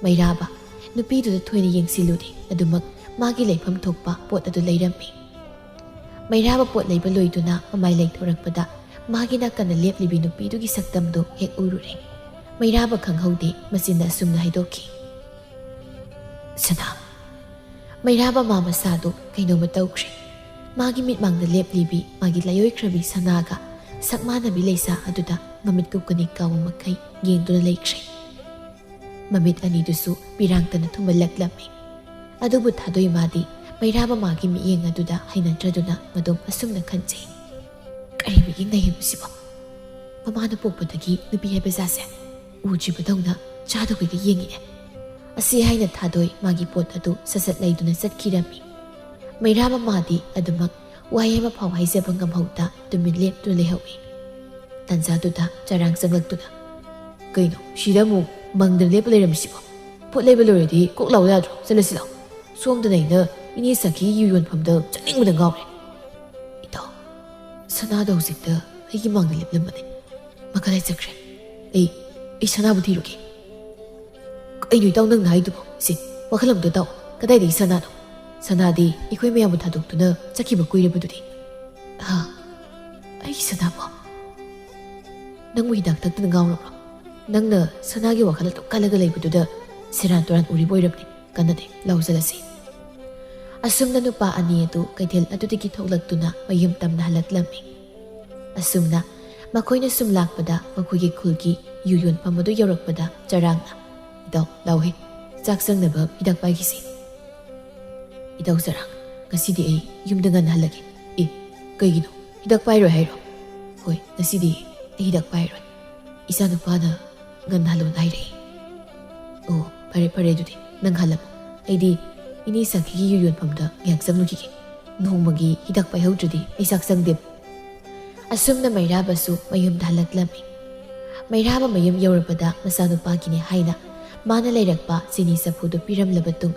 ꯃꯩꯔꯥꯕ ꯅꯨꯄꯤꯗꯨꯗ ꯊꯣꯏꯅ ꯌꯦꯡꯁꯤꯜꯂꯨꯗꯦ, ꯑꯗꯨꯃꯛ ꯃꯥꯒꯤ ꯂꯩꯐꯝ ꯊꯣꯛꯄ ꯄꯣꯠ ꯑꯗꯨ ꯂꯩꯔꯝꯃꯤ꯫ ꯃꯩꯔꯥꯕ ꯄꯣꯠ ꯂꯩꯕ ꯂꯣꯏꯗꯨꯅ ꯃꯃꯥꯏ ꯂꯩꯊꯣꯔꯛꯄꯗ ꯃꯥꯒꯤ ꯅꯥꯀꯟꯗ ꯂꯦꯞꯂꯤꯕꯤ ꯅꯨꯄꯤꯗꯨꯒꯤ ꯁꯛꯇꯝꯗꯨ ꯍꯦꯛ ꯎꯔꯨꯔꯦ꯫ ꯃꯩꯔꯥꯕ ꯈꯪꯍꯧꯗꯦ, ꯃꯆꯤꯟꯗ ꯑꯁꯨꯝꯅ ꯍꯥꯏꯗꯣꯛꯈꯤ, "ꯁꯅꯥ꯫" ꯃꯩꯔꯥꯕ ꯃꯥ ꯃꯁꯥꯗꯨ ꯀꯩꯅꯣꯝꯃ ꯇꯧꯈ꯭ꯔꯦ꯫ ꯃꯥꯒꯤ ꯃꯤꯠꯃꯥꯡꯗ ꯂꯦꯞꯂꯤꯕꯤ ꯃꯥꯒꯤ ꯂꯥꯏꯑꯣꯏꯈ꯭ꯔꯕꯤ ꯁꯅꯥꯒ ꯁꯛ ꯃꯥꯟꯅꯕꯤ ꯂꯩꯁꯥ ꯑꯗꯨꯗ ꯃꯃꯤꯠ ꯀꯨꯞꯀꯅꯤ ꯀꯥꯎꯕ ꯃꯈꯩ ꯌꯦꯡꯗꯨꯅ ꯂꯩꯈ꯭ꯔꯦ꯫ ꯃꯃꯤꯠ ꯑꯅꯤꯗꯨꯁꯨ ꯄꯤꯔꯥꯡꯇꯅ ꯊꯨꯝꯕ ꯂꯛꯂꯝꯃꯤ꯫ ꯑꯗꯨꯕꯨ ꯊꯥꯗꯣꯏ ꯃꯥꯗꯤ ꯃꯩꯔꯥꯕ ꯃꯥꯒꯤ ꯃꯤꯠꯌꯦꯡ ꯑꯗꯨꯗ ꯍꯩꯅꯗ꯭ꯔꯗꯨꯅ ꯃꯗꯣꯝ ꯑꯁꯨꯝꯅ ꯈꯟꯖꯩ, "ꯀꯔꯤ ꯃꯤꯠꯌꯦꯡ ꯅꯩꯍꯦꯕꯁꯤꯕꯣ? ꯃꯃꯥꯅ ꯄꯣꯛꯄꯗꯒꯤ ꯅꯨꯄꯤ ꯍꯥꯏꯕ ꯖꯥꯠꯁꯦ ꯎꯗ꯭ꯔꯤꯕꯗꯧꯅ ꯆꯥꯗ ꯍꯨꯏꯒ ꯌꯦꯡꯉꯤꯅꯦ꯫" ꯑꯁꯤ ꯍꯥꯏꯅ ꯊꯥꯗꯣꯏ ꯃꯥꯒꯤ ꯄꯣꯠ ꯑꯗꯨ ꯁꯠ ꯁꯠ ꯂꯩꯗꯨꯅ ꯆꯠꯈꯤꯔꯝꯃꯤ꯫ ꯃꯩꯔꯥꯕ ꯃꯥꯗꯤ ꯑꯗꯨꯃꯛ ꯋꯥꯍꯩ ꯑꯃ ꯐꯥꯎ ꯍꯥꯏꯖꯕ ꯉꯝꯍꯧꯗ ꯇꯨꯃꯤꯟ ꯂꯦꯞꯇꯨꯅ ꯂꯩꯍꯧꯏ꯫ ꯇꯥꯟꯖꯥꯗꯨꯗ ꯆꯔꯥꯡ ꯆꯪꯂꯛꯇꯨꯅ, "ꯀꯩꯅꯣ, ꯁꯤꯗ ꯑꯃꯨꯛ ꯃꯪꯗꯅ ꯂꯦꯞꯄ ꯂꯩꯔꯝꯃꯤꯁꯤꯕꯣ?" ꯄꯣꯠ ꯂꯩꯕ ꯂꯣꯏꯔꯗꯤ ꯀꯣꯛ ꯂꯥꯎ ꯌꯥꯗ꯭ꯔꯣ? ꯆꯠꯂꯁꯤ ꯂꯥꯎ꯫ ꯁꯣꯝꯗꯅ ꯑꯩꯅ ꯏꯅꯦ ꯁꯈꯤꯒꯤ ꯌꯨ ꯌꯣꯟꯐꯝꯗ ꯆꯠꯅꯤꯡꯕꯗ ꯉꯥꯎꯔꯦ꯫ ꯏꯇꯥꯎ, ꯁꯅꯥꯗꯣ ꯍꯧꯖꯤꯛꯇ ꯑꯩꯒꯤ ꯃꯥꯡꯗ ꯂꯦꯞꯂꯝꯕꯅꯦ꯫ ꯃꯈꯥꯗ ꯆꯠꯈ꯭ꯔꯦ꯫ ꯑꯩ, ꯑꯩ ꯁꯅꯥꯕꯨ ꯊꯤꯔꯨꯒꯦ꯫ ꯀꯩꯅꯣ ꯏꯇꯥꯎ ꯅꯪꯅ ꯍꯥꯏꯗꯨꯕꯣ? ꯁꯤ, ꯋꯥꯈꯜ ꯑꯃꯗ ꯇꯥꯎ꯫ ꯀꯗꯥꯏꯗꯒꯤ ꯁꯅꯥꯅꯣ? ꯁꯅꯥꯗꯤ ꯑꯩꯈꯣꯏ ꯃꯌꯥꯝꯕꯨ ꯊꯥꯗꯣꯛꯇꯨꯅ ꯆꯠꯈꯤꯕ ꯀꯨꯏꯔꯕꯗꯨꯗꯤ꯫ ꯍꯥ? ꯑꯩꯒꯤ ꯁꯅꯥꯕꯣ? ꯅꯪꯕꯨ ꯍꯤꯗꯥꯛ ꯊꯛꯇꯅ ꯉꯥꯎꯔꯕ꯭ꯔꯣ? ꯅꯪꯅ ꯁꯅꯥꯒꯤ ꯋꯥꯈꯜ ꯑꯗꯨꯝ ꯈꯜꯂꯒ ꯂꯩꯕꯗꯨꯗ ꯁꯦꯔꯥꯟ ꯇꯨꯔꯥꯟ ꯎꯔꯤꯕ ꯑꯣꯏꯔꯝꯅꯤ꯫ ꯀꯟꯅꯗꯦ, ꯂꯧꯁꯤꯜꯂꯁꯤ꯫ ꯑꯁꯨꯝꯅ ꯅꯨꯄꯥ ꯑꯅꯤ ꯑꯗꯨ ꯀꯩꯊꯦꯜ ꯑꯗꯨꯗꯒꯤ ꯊꯣꯛꯂꯛꯇꯨꯅ ꯃꯌꯨꯝ ꯇꯝꯅ ꯍꯜꯂꯛꯂꯝꯃꯤ꯫ ꯑꯁꯨꯝꯅ ꯃꯈꯣꯏꯅ ꯁꯨꯝ ꯂꯥꯛꯄꯗ ꯃꯈꯣꯏꯒꯤ ꯈꯨꯜꯒꯤ ꯌꯨ ꯌꯣꯟꯐꯝ ꯑꯗꯨ ꯌꯧꯔꯛꯄꯗ ꯆꯔꯥꯡꯅ, "ꯏꯇꯥꯎ, ꯂꯥꯎꯍꯦ, ꯆꯥꯛ ꯆꯪꯅꯕ ꯍꯤꯗꯥꯛ ꯄꯥꯏꯈꯤꯁꯤ꯫" "ꯏꯇꯥꯎ ꯆꯔꯥꯡ, ꯉꯁꯤꯗꯤ ꯑꯩ ꯌꯨꯝꯗ ꯉꯟꯅ ꯍꯜꯂꯒꯦ꯫" "ꯑꯦ, ꯀꯩꯒꯤꯅꯣ? ꯍꯤꯗꯥꯛ ꯄꯥꯏꯔꯣꯏ ꯍꯥꯏꯔꯣ?" "ꯍꯣꯏ, ꯉꯁꯤꯗꯤ ꯑꯩ ꯍꯤꯗꯥꯛ ꯄꯥꯏꯔꯣꯏ꯫ ꯏꯆꯥꯅꯨꯄꯥꯅ ꯉꯟꯅ ꯍꯜꯂꯣꯅ ꯍꯥꯏꯔꯛꯏ꯫" "ꯑꯣ, ꯐꯔꯦ, ꯐꯔꯦ, ꯑꯗꯨꯗꯤ ꯅꯪ ꯍꯜꯂꯝꯃꯣ꯫ ꯑꯩꯗꯤ ꯏꯅꯦ ꯁꯥꯈꯤꯒꯤ ꯌꯨ ꯌꯣꯟꯐꯝꯗ ꯉꯥꯏꯍꯥꯛ ꯆꯪꯂꯨꯈꯤꯒꯦ꯫ ꯅꯣꯡꯃꯒꯤ ꯍꯤꯗꯥꯛ ꯄꯥꯏꯍꯧꯗ꯭ꯔꯗꯤ ꯑꯩ ꯆꯥꯛ ꯆꯪꯗꯦꯕ꯫" ꯑꯁꯨꯝꯅ ꯃꯩꯔꯥꯕꯁꯨ ꯃꯌꯨꯝꯗ ꯍꯜꯂꯛꯂꯝꯃꯤ꯫ ꯃꯩꯔꯥꯕ ꯃꯌꯨꯝ ꯌꯧꯔꯕꯗ ꯃꯆꯥꯅꯨꯄꯥꯒꯤꯅꯦ ꯍꯥꯏꯅ ꯃꯥꯅ ꯂꯩꯔꯛꯄ ꯆꯤꯅꯤ ꯆꯐꯨꯗꯨ ꯄꯤꯔꯝꯂꯕ ꯇꯨꯡ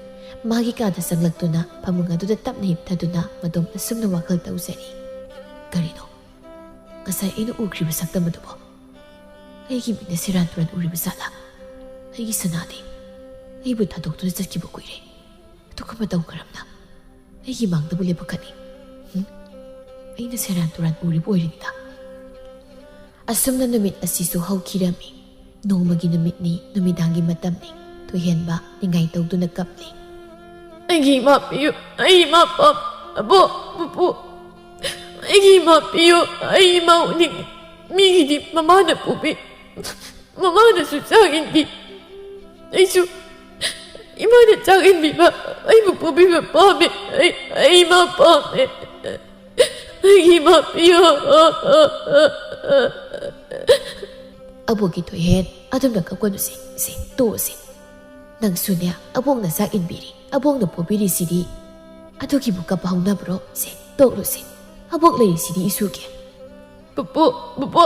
ꯃꯥꯒꯤ ꯀꯥꯗ ꯆꯪꯂꯛꯇꯨꯅ ꯐꯃꯨꯡ ꯑꯗꯨꯗ ꯇꯞꯅ ꯍꯤꯞꯊꯗꯨꯅ ꯃꯇꯣꯝꯇ ꯁꯨꯝꯅ ꯋꯥꯈꯜ ꯇꯧꯖꯔꯤ꯫ "ꯀꯔꯤꯅꯣ? ꯉꯁꯥꯏ ꯑꯩꯅ ꯎꯈ꯭ꯔꯤꯕ ꯁꯛꯇꯝ ꯑꯗꯨꯕꯣ? ꯑꯩꯒꯤ ꯃꯤꯠꯅ ꯁꯦꯔꯥꯟ ꯇꯨꯔꯥꯟ ꯎꯔꯤꯕ ꯖꯥꯠꯂꯥ? ꯑꯩꯒꯤ ꯁꯅꯥꯗꯤ? ꯑꯩꯕꯨ ꯊꯥꯗꯣꯛꯇꯨꯅ ꯆꯠꯈꯤꯕ ꯀꯨꯏꯔꯦ꯫ ꯑꯗꯨꯒ ꯃꯇꯧ ꯀꯔꯝꯅ ꯑꯩꯒꯤ ꯃꯥꯡꯗꯕꯨ ꯂꯦꯞꯄꯛꯀꯅꯤ? ꯍꯨꯝ? ꯑꯩꯅ ꯁꯦꯔꯥꯟ ꯇꯨꯔꯥꯟ ꯎꯔꯤꯕ ꯑꯣꯏꯔꯤꯅꯤꯗ꯫" ꯑꯁꯨꯝꯅ ꯅꯨꯃꯤꯠ ꯑꯁꯤꯁꯨ ꯍꯧꯈꯤꯔꯝꯃꯤ꯫ ꯅꯣꯡꯃꯒꯤ ꯅꯨꯃꯤꯠꯅꯤ, ꯅꯨꯃꯤꯗꯥꯡꯒꯤ ꯃꯇꯝꯅꯤ꯫ ꯊꯣꯏꯍꯦꯟꯕ ꯅꯤꯡꯉꯥꯏ ꯇꯧꯗꯨꯅ ꯀꯞꯂꯤ꯫ "ꯑꯩꯒꯤ ꯏꯃꯥ ꯄꯤꯌꯨ, ꯑꯩ ꯏꯃꯥ ꯄꯥꯝ-, ꯑꯕꯣꯛ, ꯄꯨꯄꯨ, ꯑꯩꯒꯤ ꯏꯃꯥ ꯄꯤꯌꯨ, ꯑꯩ ꯏꯃꯥ ꯎꯅꯤꯡꯉꯤ꯫ ꯃꯤꯒꯤꯗꯤ ꯃꯃꯥꯅ ꯄꯨꯕꯤ, ꯃꯃꯥꯅꯁꯨ ꯆꯥꯛ ꯏꯟꯕꯤ꯫ ꯑꯩꯁꯨ ꯏꯃꯥꯅ ꯆꯥꯛ ꯏꯟꯕꯤꯕ, ꯑꯩꯕꯨ ꯄꯨꯕꯤꯕ ꯄꯥꯝꯃꯦ꯫ ꯑꯩ, ꯑꯩ ꯏꯃꯥ ꯄꯥꯝꯃꯦ꯫ ꯑꯩꯒꯤ ꯏꯃꯥ ꯄꯤꯌꯨ꯫" "ꯑꯕꯣꯛꯀꯤ ꯊꯣꯏꯍꯦꯟ, ꯑꯗꯨꯝꯅ ꯀꯞꯀꯅꯨꯁꯦ, ꯁꯦ, ꯇꯣꯛꯑꯁꯦ꯫ ꯅꯪꯁꯨꯅꯦ, ꯑꯕꯣꯛꯅ ꯆꯥꯛ ꯏꯟꯕꯤꯔꯤ, ꯑꯕꯣꯛꯅ ꯄꯨꯕꯤꯔꯤꯁꯤꯗꯤ꯫ ꯑꯗꯨꯒꯤꯕꯨ ꯀꯞꯄ ꯍꯧꯅꯕ꯭ꯔꯣ? ꯁꯦ, ꯇꯣꯛꯂꯨꯁꯦ꯫ ꯑꯕꯣꯛ ꯂꯩꯔꯤꯁꯤꯗꯤ ꯏꯁꯨꯒꯤ꯫" "ꯄꯨꯄꯨ, ꯄꯨꯄꯨ,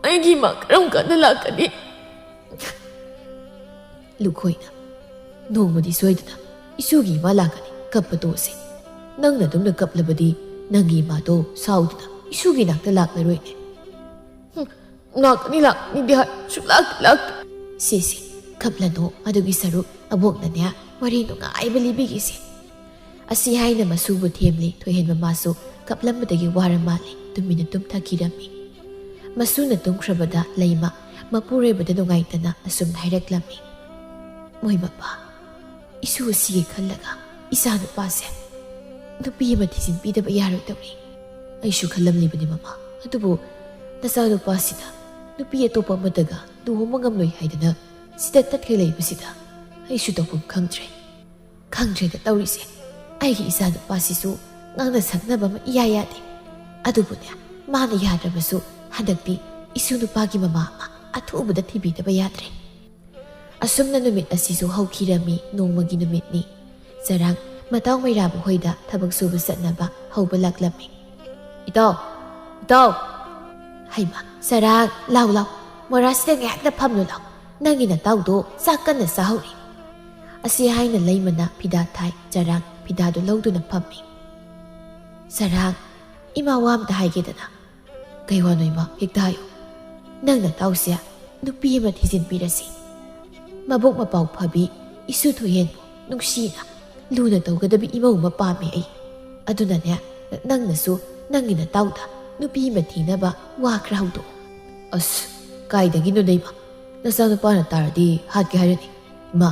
ꯑꯩꯒꯤ ꯏꯃꯥ ꯀꯔꯝ ꯀꯥꯟꯗ ꯂꯥꯛꯀꯅꯤ?" ꯂꯨꯈꯣꯏꯅ꯫ ꯅꯣꯡꯃꯗꯤ ꯁꯣꯏꯗꯅ ꯏꯁꯨꯒꯤ ꯏꯃꯥ ꯂꯥꯛꯀꯅꯤ, ꯀꯞꯄ ꯇꯣꯛꯑꯁꯦ꯫ ꯅꯪꯅ ꯑꯗꯨꯝꯅ ꯀꯞꯂꯕꯗꯤ ꯅꯪꯒꯤ ꯏꯃꯥꯗꯣ ꯁꯥꯎꯗꯨꯅ ꯏꯁꯨꯒꯤ ꯅꯥꯛꯇ ꯂꯥꯛꯂꯔꯣꯏꯅꯦ꯫ "ꯍꯨꯝ, ꯂꯥꯛꯀꯅꯤ, ꯂꯥꯛꯀꯅꯤꯗꯤ ꯍꯥꯏ, ꯁꯨꯛꯂꯥꯛꯇꯤ ꯂꯥꯛꯇꯦ꯫" "ꯁꯦ, ꯁꯦ, ꯀꯞꯂꯅꯨ, ꯑꯗꯨꯒꯤ ꯁꯔꯨꯛ ꯑꯕꯣꯛꯅꯅꯦ ꯋꯥꯔꯤ ꯅꯨꯡꯉꯥꯏꯕ ꯂꯤꯕꯤꯒꯦꯁꯦ꯫" ꯑꯁꯤ ꯍꯥꯏꯅ ꯃꯁꯨꯕꯨ ꯊꯦꯝꯂꯤ ꯊꯣꯏꯍꯦꯟ ꯃꯃꯥꯁꯨ꯫ ꯀꯞꯂꯝꯕꯗꯒꯤ ꯋꯥꯔ ꯃꯥꯜꯂꯦ, ꯇꯨꯃꯤꯟꯅ ꯇꯨꯝꯊꯈꯤꯔꯝꯃꯤ꯫ ꯃꯁꯨꯅ ꯇꯨꯝꯈ꯭ꯔꯕꯗ ꯂꯩꯃ ꯃꯄꯨꯔꯣꯏꯕꯗ ꯅꯨꯡꯉꯥꯏꯇꯅ ꯑꯁꯨꯝꯅ ꯍꯥꯏꯔꯛꯂꯝꯃꯤ, "ꯃꯣꯏ ꯃꯄꯥ, ꯏꯁꯨ ꯑꯁꯤꯒꯤ ꯈꯜꯂꯒ ꯏꯆꯥ ꯅꯨꯄꯥꯁꯦ ꯅꯨꯄꯤ ꯑꯃ ꯊꯤꯖꯤꯟꯕꯤꯗꯕ ꯌꯥꯔꯣꯏꯗꯧꯔꯤ꯫" "ꯑꯩꯁꯨ ꯈꯜꯂꯝꯂꯤꯕꯅꯤ ꯃꯃꯥ, ꯑꯗꯨꯕꯨ ꯅꯆꯥ ꯅꯨꯄꯥꯁꯤꯅ ꯅꯨꯄꯤ ꯑꯇꯣꯞꯄ ꯑꯃꯠꯇꯒ ꯂꯨꯍꯣꯡꯕ ꯉꯝꯂꯣꯏ ꯍꯥꯏꯗꯅ ꯁꯤꯗ ꯇꯠꯈꯩ ꯂꯩꯕꯁꯤꯗ ꯑꯩꯁꯨ ꯇꯧꯐꯝ ꯈꯪꯗ꯭ꯔꯦ꯫ ꯈꯪꯗ꯭ꯔꯦꯗ ꯇꯧꯔꯤꯁꯦ꯫ ꯑꯩꯒꯤ ꯏꯆꯥ ꯅꯨꯄꯥꯁꯤꯁꯨ ꯉꯥꯡꯅ ꯁꯛꯅꯕ ꯑꯃ ꯏꯌꯥ ꯌꯥꯗꯦ꯫ ꯑꯗꯨꯕꯨꯅꯦ, ꯃꯥꯅ ꯌꯥꯗ꯭ꯔꯕꯁꯨ ꯍꯟꯗꯛꯇꯤ ꯏꯁꯨ ꯅꯨꯄꯥꯒꯤ ꯃꯃꯥ ꯑꯃ ꯑꯊꯨꯕꯗ ꯊꯤꯕꯤꯗꯕ ꯌꯥꯗ꯭ꯔꯦ꯫" ꯑꯁꯨꯝꯅ ꯅꯨꯃꯤꯠ ꯑꯁꯤꯁꯨ ꯍꯧꯈꯤꯔꯝꯃꯤ꯫ ꯅꯣꯡꯃꯒꯤ ꯅꯨꯃꯤꯠꯅꯤ꯫ ꯆꯔꯥꯡ ꯃꯇꯥꯎ ꯃꯩꯔꯥꯕ ꯍꯣꯏꯗ ꯊꯕꯛ ꯁꯨꯕ ꯆꯠꯅꯕ ꯍꯧꯕ ꯂꯥꯛꯂꯝꯃꯤ꯫ "ꯏꯇꯥꯎ, ꯏꯇꯥꯎ!" "ꯍꯩꯃ, ꯆꯔꯥꯡ, ꯂꯥꯎ, ꯂꯥꯎ, ꯃꯣꯔꯥꯁꯤꯗ ꯉꯥꯏꯍꯥꯛꯇ ꯐꯝꯂꯨ ꯂꯥꯎ, ꯅꯪꯒꯤ ꯅꯇꯥꯎꯗꯣ ꯆꯥꯛ ꯀꯟꯅ ꯆꯥꯍꯧꯔꯤ꯫" ꯑꯁꯤ ꯍꯥꯏꯅ ꯂꯩꯃꯅ ꯐꯤꯗꯥ ꯊꯥꯏ꯫ ꯆꯔꯥꯡ ꯐꯤꯗꯥꯗꯨ ꯂꯧꯗꯨꯅ ꯐꯝꯃꯤ꯫ "ꯆꯔꯥꯡ, ꯏꯃꯥ ꯋꯥ ꯑꯝꯇ ꯍꯥꯏꯒꯦꯗꯅ꯫" "ꯀꯩ ꯋꯥꯅꯣ ꯏꯃꯥ? ꯍꯦꯛꯇ ꯍꯥꯏꯌꯨ꯫" "ꯅꯪ ꯅꯇꯥꯎꯁꯦ ꯅꯨꯄꯤ ꯑꯃ ꯊꯤꯖꯤꯟꯕꯤꯔꯁꯤ꯫ ꯃꯕꯨꯛ ꯃꯄꯥꯎ ꯐꯕꯤ ꯏꯁꯨ ꯊꯣꯏꯍꯦꯟꯕꯨ ꯅꯨꯡꯁꯤꯅ ꯂꯨꯅ ꯇꯧꯒꯗꯕꯤ ꯏꯃꯧ ꯑꯃ ꯄꯥꯝꯃꯦ ꯑꯩ꯫ ꯑꯗꯨꯅꯅꯦ, ꯅꯪꯅꯁꯨ ꯅꯪꯒꯤ ꯅꯇꯥꯎꯗ ꯅꯨꯄꯤ ꯑꯃ ꯊꯤꯅꯕ ꯋꯥ ꯈꯔ ꯍꯧꯗꯣꯛꯑꯣ꯫" "ꯑꯁ, ꯀꯥꯏꯗꯒꯤꯅꯣꯗ ꯏꯃꯥ, ꯅꯆꯥꯅꯨꯄꯥꯅ ꯇꯥꯔꯗꯤ ꯍꯥꯠꯀꯦ ꯍꯥꯏꯔꯅꯤ꯫ ꯏꯃꯥ,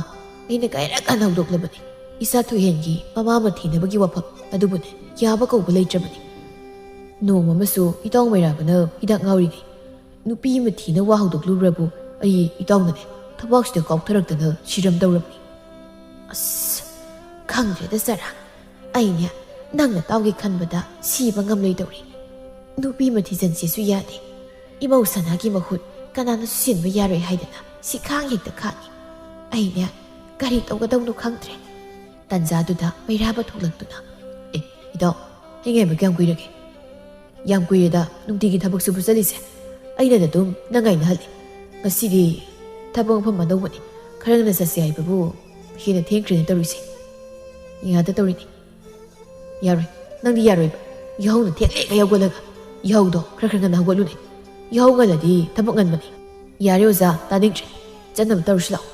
ꯑꯩꯅ ꯀꯌꯥꯔꯛ ꯍꯟꯅ ꯍꯧꯗꯣꯛꯂꯕꯅꯤ, ꯏꯆꯥ ꯊꯣꯏꯍꯦꯟꯒꯤ ꯃꯃꯥ ꯑꯃ ꯊꯤꯅꯕꯒꯤ ꯋꯥꯐꯝ, ꯑꯗꯨꯕꯨꯅꯦ, ꯌꯥꯕ ꯀꯧꯕ ꯂꯩꯇ꯭ꯔꯕꯅꯤ꯫ ꯅꯣꯡꯃ ꯑꯃꯁꯨ ꯏꯇꯥꯎ ꯃꯩꯔꯥꯕꯅ ꯍꯤꯗꯥꯛ ꯉꯥꯎꯔꯤꯉꯩ ꯅꯨꯄꯤ ꯑꯃ ꯊꯤꯅ ꯋꯥ ꯍꯧꯗꯣꯛꯂꯨꯕ꯭ꯔꯕꯨ ꯑꯩ ꯏꯇꯥꯎꯅꯅꯦ ꯊꯕꯥꯛꯁꯤꯗ ꯀꯥꯎꯊꯔꯛꯇꯅ ꯁꯤꯔꯝꯗꯧꯔꯕꯅꯤ꯫" "ꯑꯁ, ꯈꯪꯗ꯭ꯔꯦꯗ ꯆꯔꯥꯡ, ꯑꯩꯅꯦ ꯅꯪ ꯅꯇꯥꯎꯒꯤ ꯈꯟꯕꯗ ꯁꯤꯕ ꯉꯝꯂꯣꯏꯗꯧꯔꯤ꯫ ꯅꯨꯄꯤ ꯑꯃ ꯊꯤꯖꯤꯟꯁꯦꯁꯨ ꯌꯥꯗꯦ꯫ ꯏꯃꯧ ꯁꯅꯥꯒꯤ ꯃꯍꯨꯠ ꯀꯅꯥꯅꯁꯨ ꯁꯤꯟꯕ ꯌꯥꯔꯣꯏ ꯍꯥꯏꯗꯅ ꯁꯤꯈꯥꯡ ꯍꯦꯛꯇ ꯈꯥꯡꯉꯤ꯫ ꯑꯩꯅꯦ ꯀꯔꯤ ꯇꯧꯒꯗꯧꯅꯣ ꯈꯪꯗ꯭ꯔꯦ꯫" ꯇꯟꯖꯥꯗꯨꯗ ꯃꯩꯔꯥꯕ ꯊꯣꯛꯂꯛꯇꯨꯅ, "ꯑꯦ, ꯏꯇꯥꯎ, ꯑꯩ ꯉꯥꯏꯕ ꯀꯌꯥꯝ ꯀꯨꯏꯔꯒꯦ?" "ꯌꯥꯝ ꯀꯨꯏꯔꯦꯗ ꯅꯨꯡꯇꯤꯒꯤ ꯊꯕꯛ ꯁꯨꯕ ꯆꯠꯂꯤꯁꯦ꯫ ꯑꯩꯅ ꯑꯗꯨꯝ ꯅꯪ ꯉꯥꯏꯅꯍꯜꯂꯤ꯫ ꯉꯁꯤꯗꯤ ꯊꯕꯛ ꯃꯐꯝ ꯑꯅꯧꯕꯅꯤ, ꯈꯔ ꯉꯟꯅ ꯆꯠꯁꯤ ꯍꯥꯏꯕꯕꯨ ꯍꯦꯟꯅ ꯊꯦꯡꯈ꯭ꯔꯦꯅꯦ ꯇꯧꯔꯤꯁꯦ꯫ ꯌꯥꯗ ꯇꯧꯔꯤꯅꯦ꯫ ꯌꯥꯔꯣꯏ꯫ ꯅꯪꯗꯤ ꯌꯥꯔꯣꯏꯕ꯫ ꯌꯥꯍꯧꯅ ꯊꯦꯡꯂꯦꯒ ꯍꯧꯒꯠꯂꯒ꯫ ꯌꯥꯍꯧꯗꯣ ꯈꯔ ꯈꯔ ꯉꯟꯅ ꯍꯧꯒꯠꯂꯨꯅꯦ꯫ ꯌꯥꯍꯧ ꯉꯜꯂꯗꯤ ꯊꯕꯛ ꯉꯟꯕꯅꯤ꯫ ꯌꯥꯔꯦ ꯑꯣꯖꯥ, ꯇꯥꯅꯤꯡꯗ꯭ꯔꯦ꯫ ꯆꯠꯅꯕ ꯇꯧꯔꯁꯤ ꯂꯥꯛꯑꯣ꯫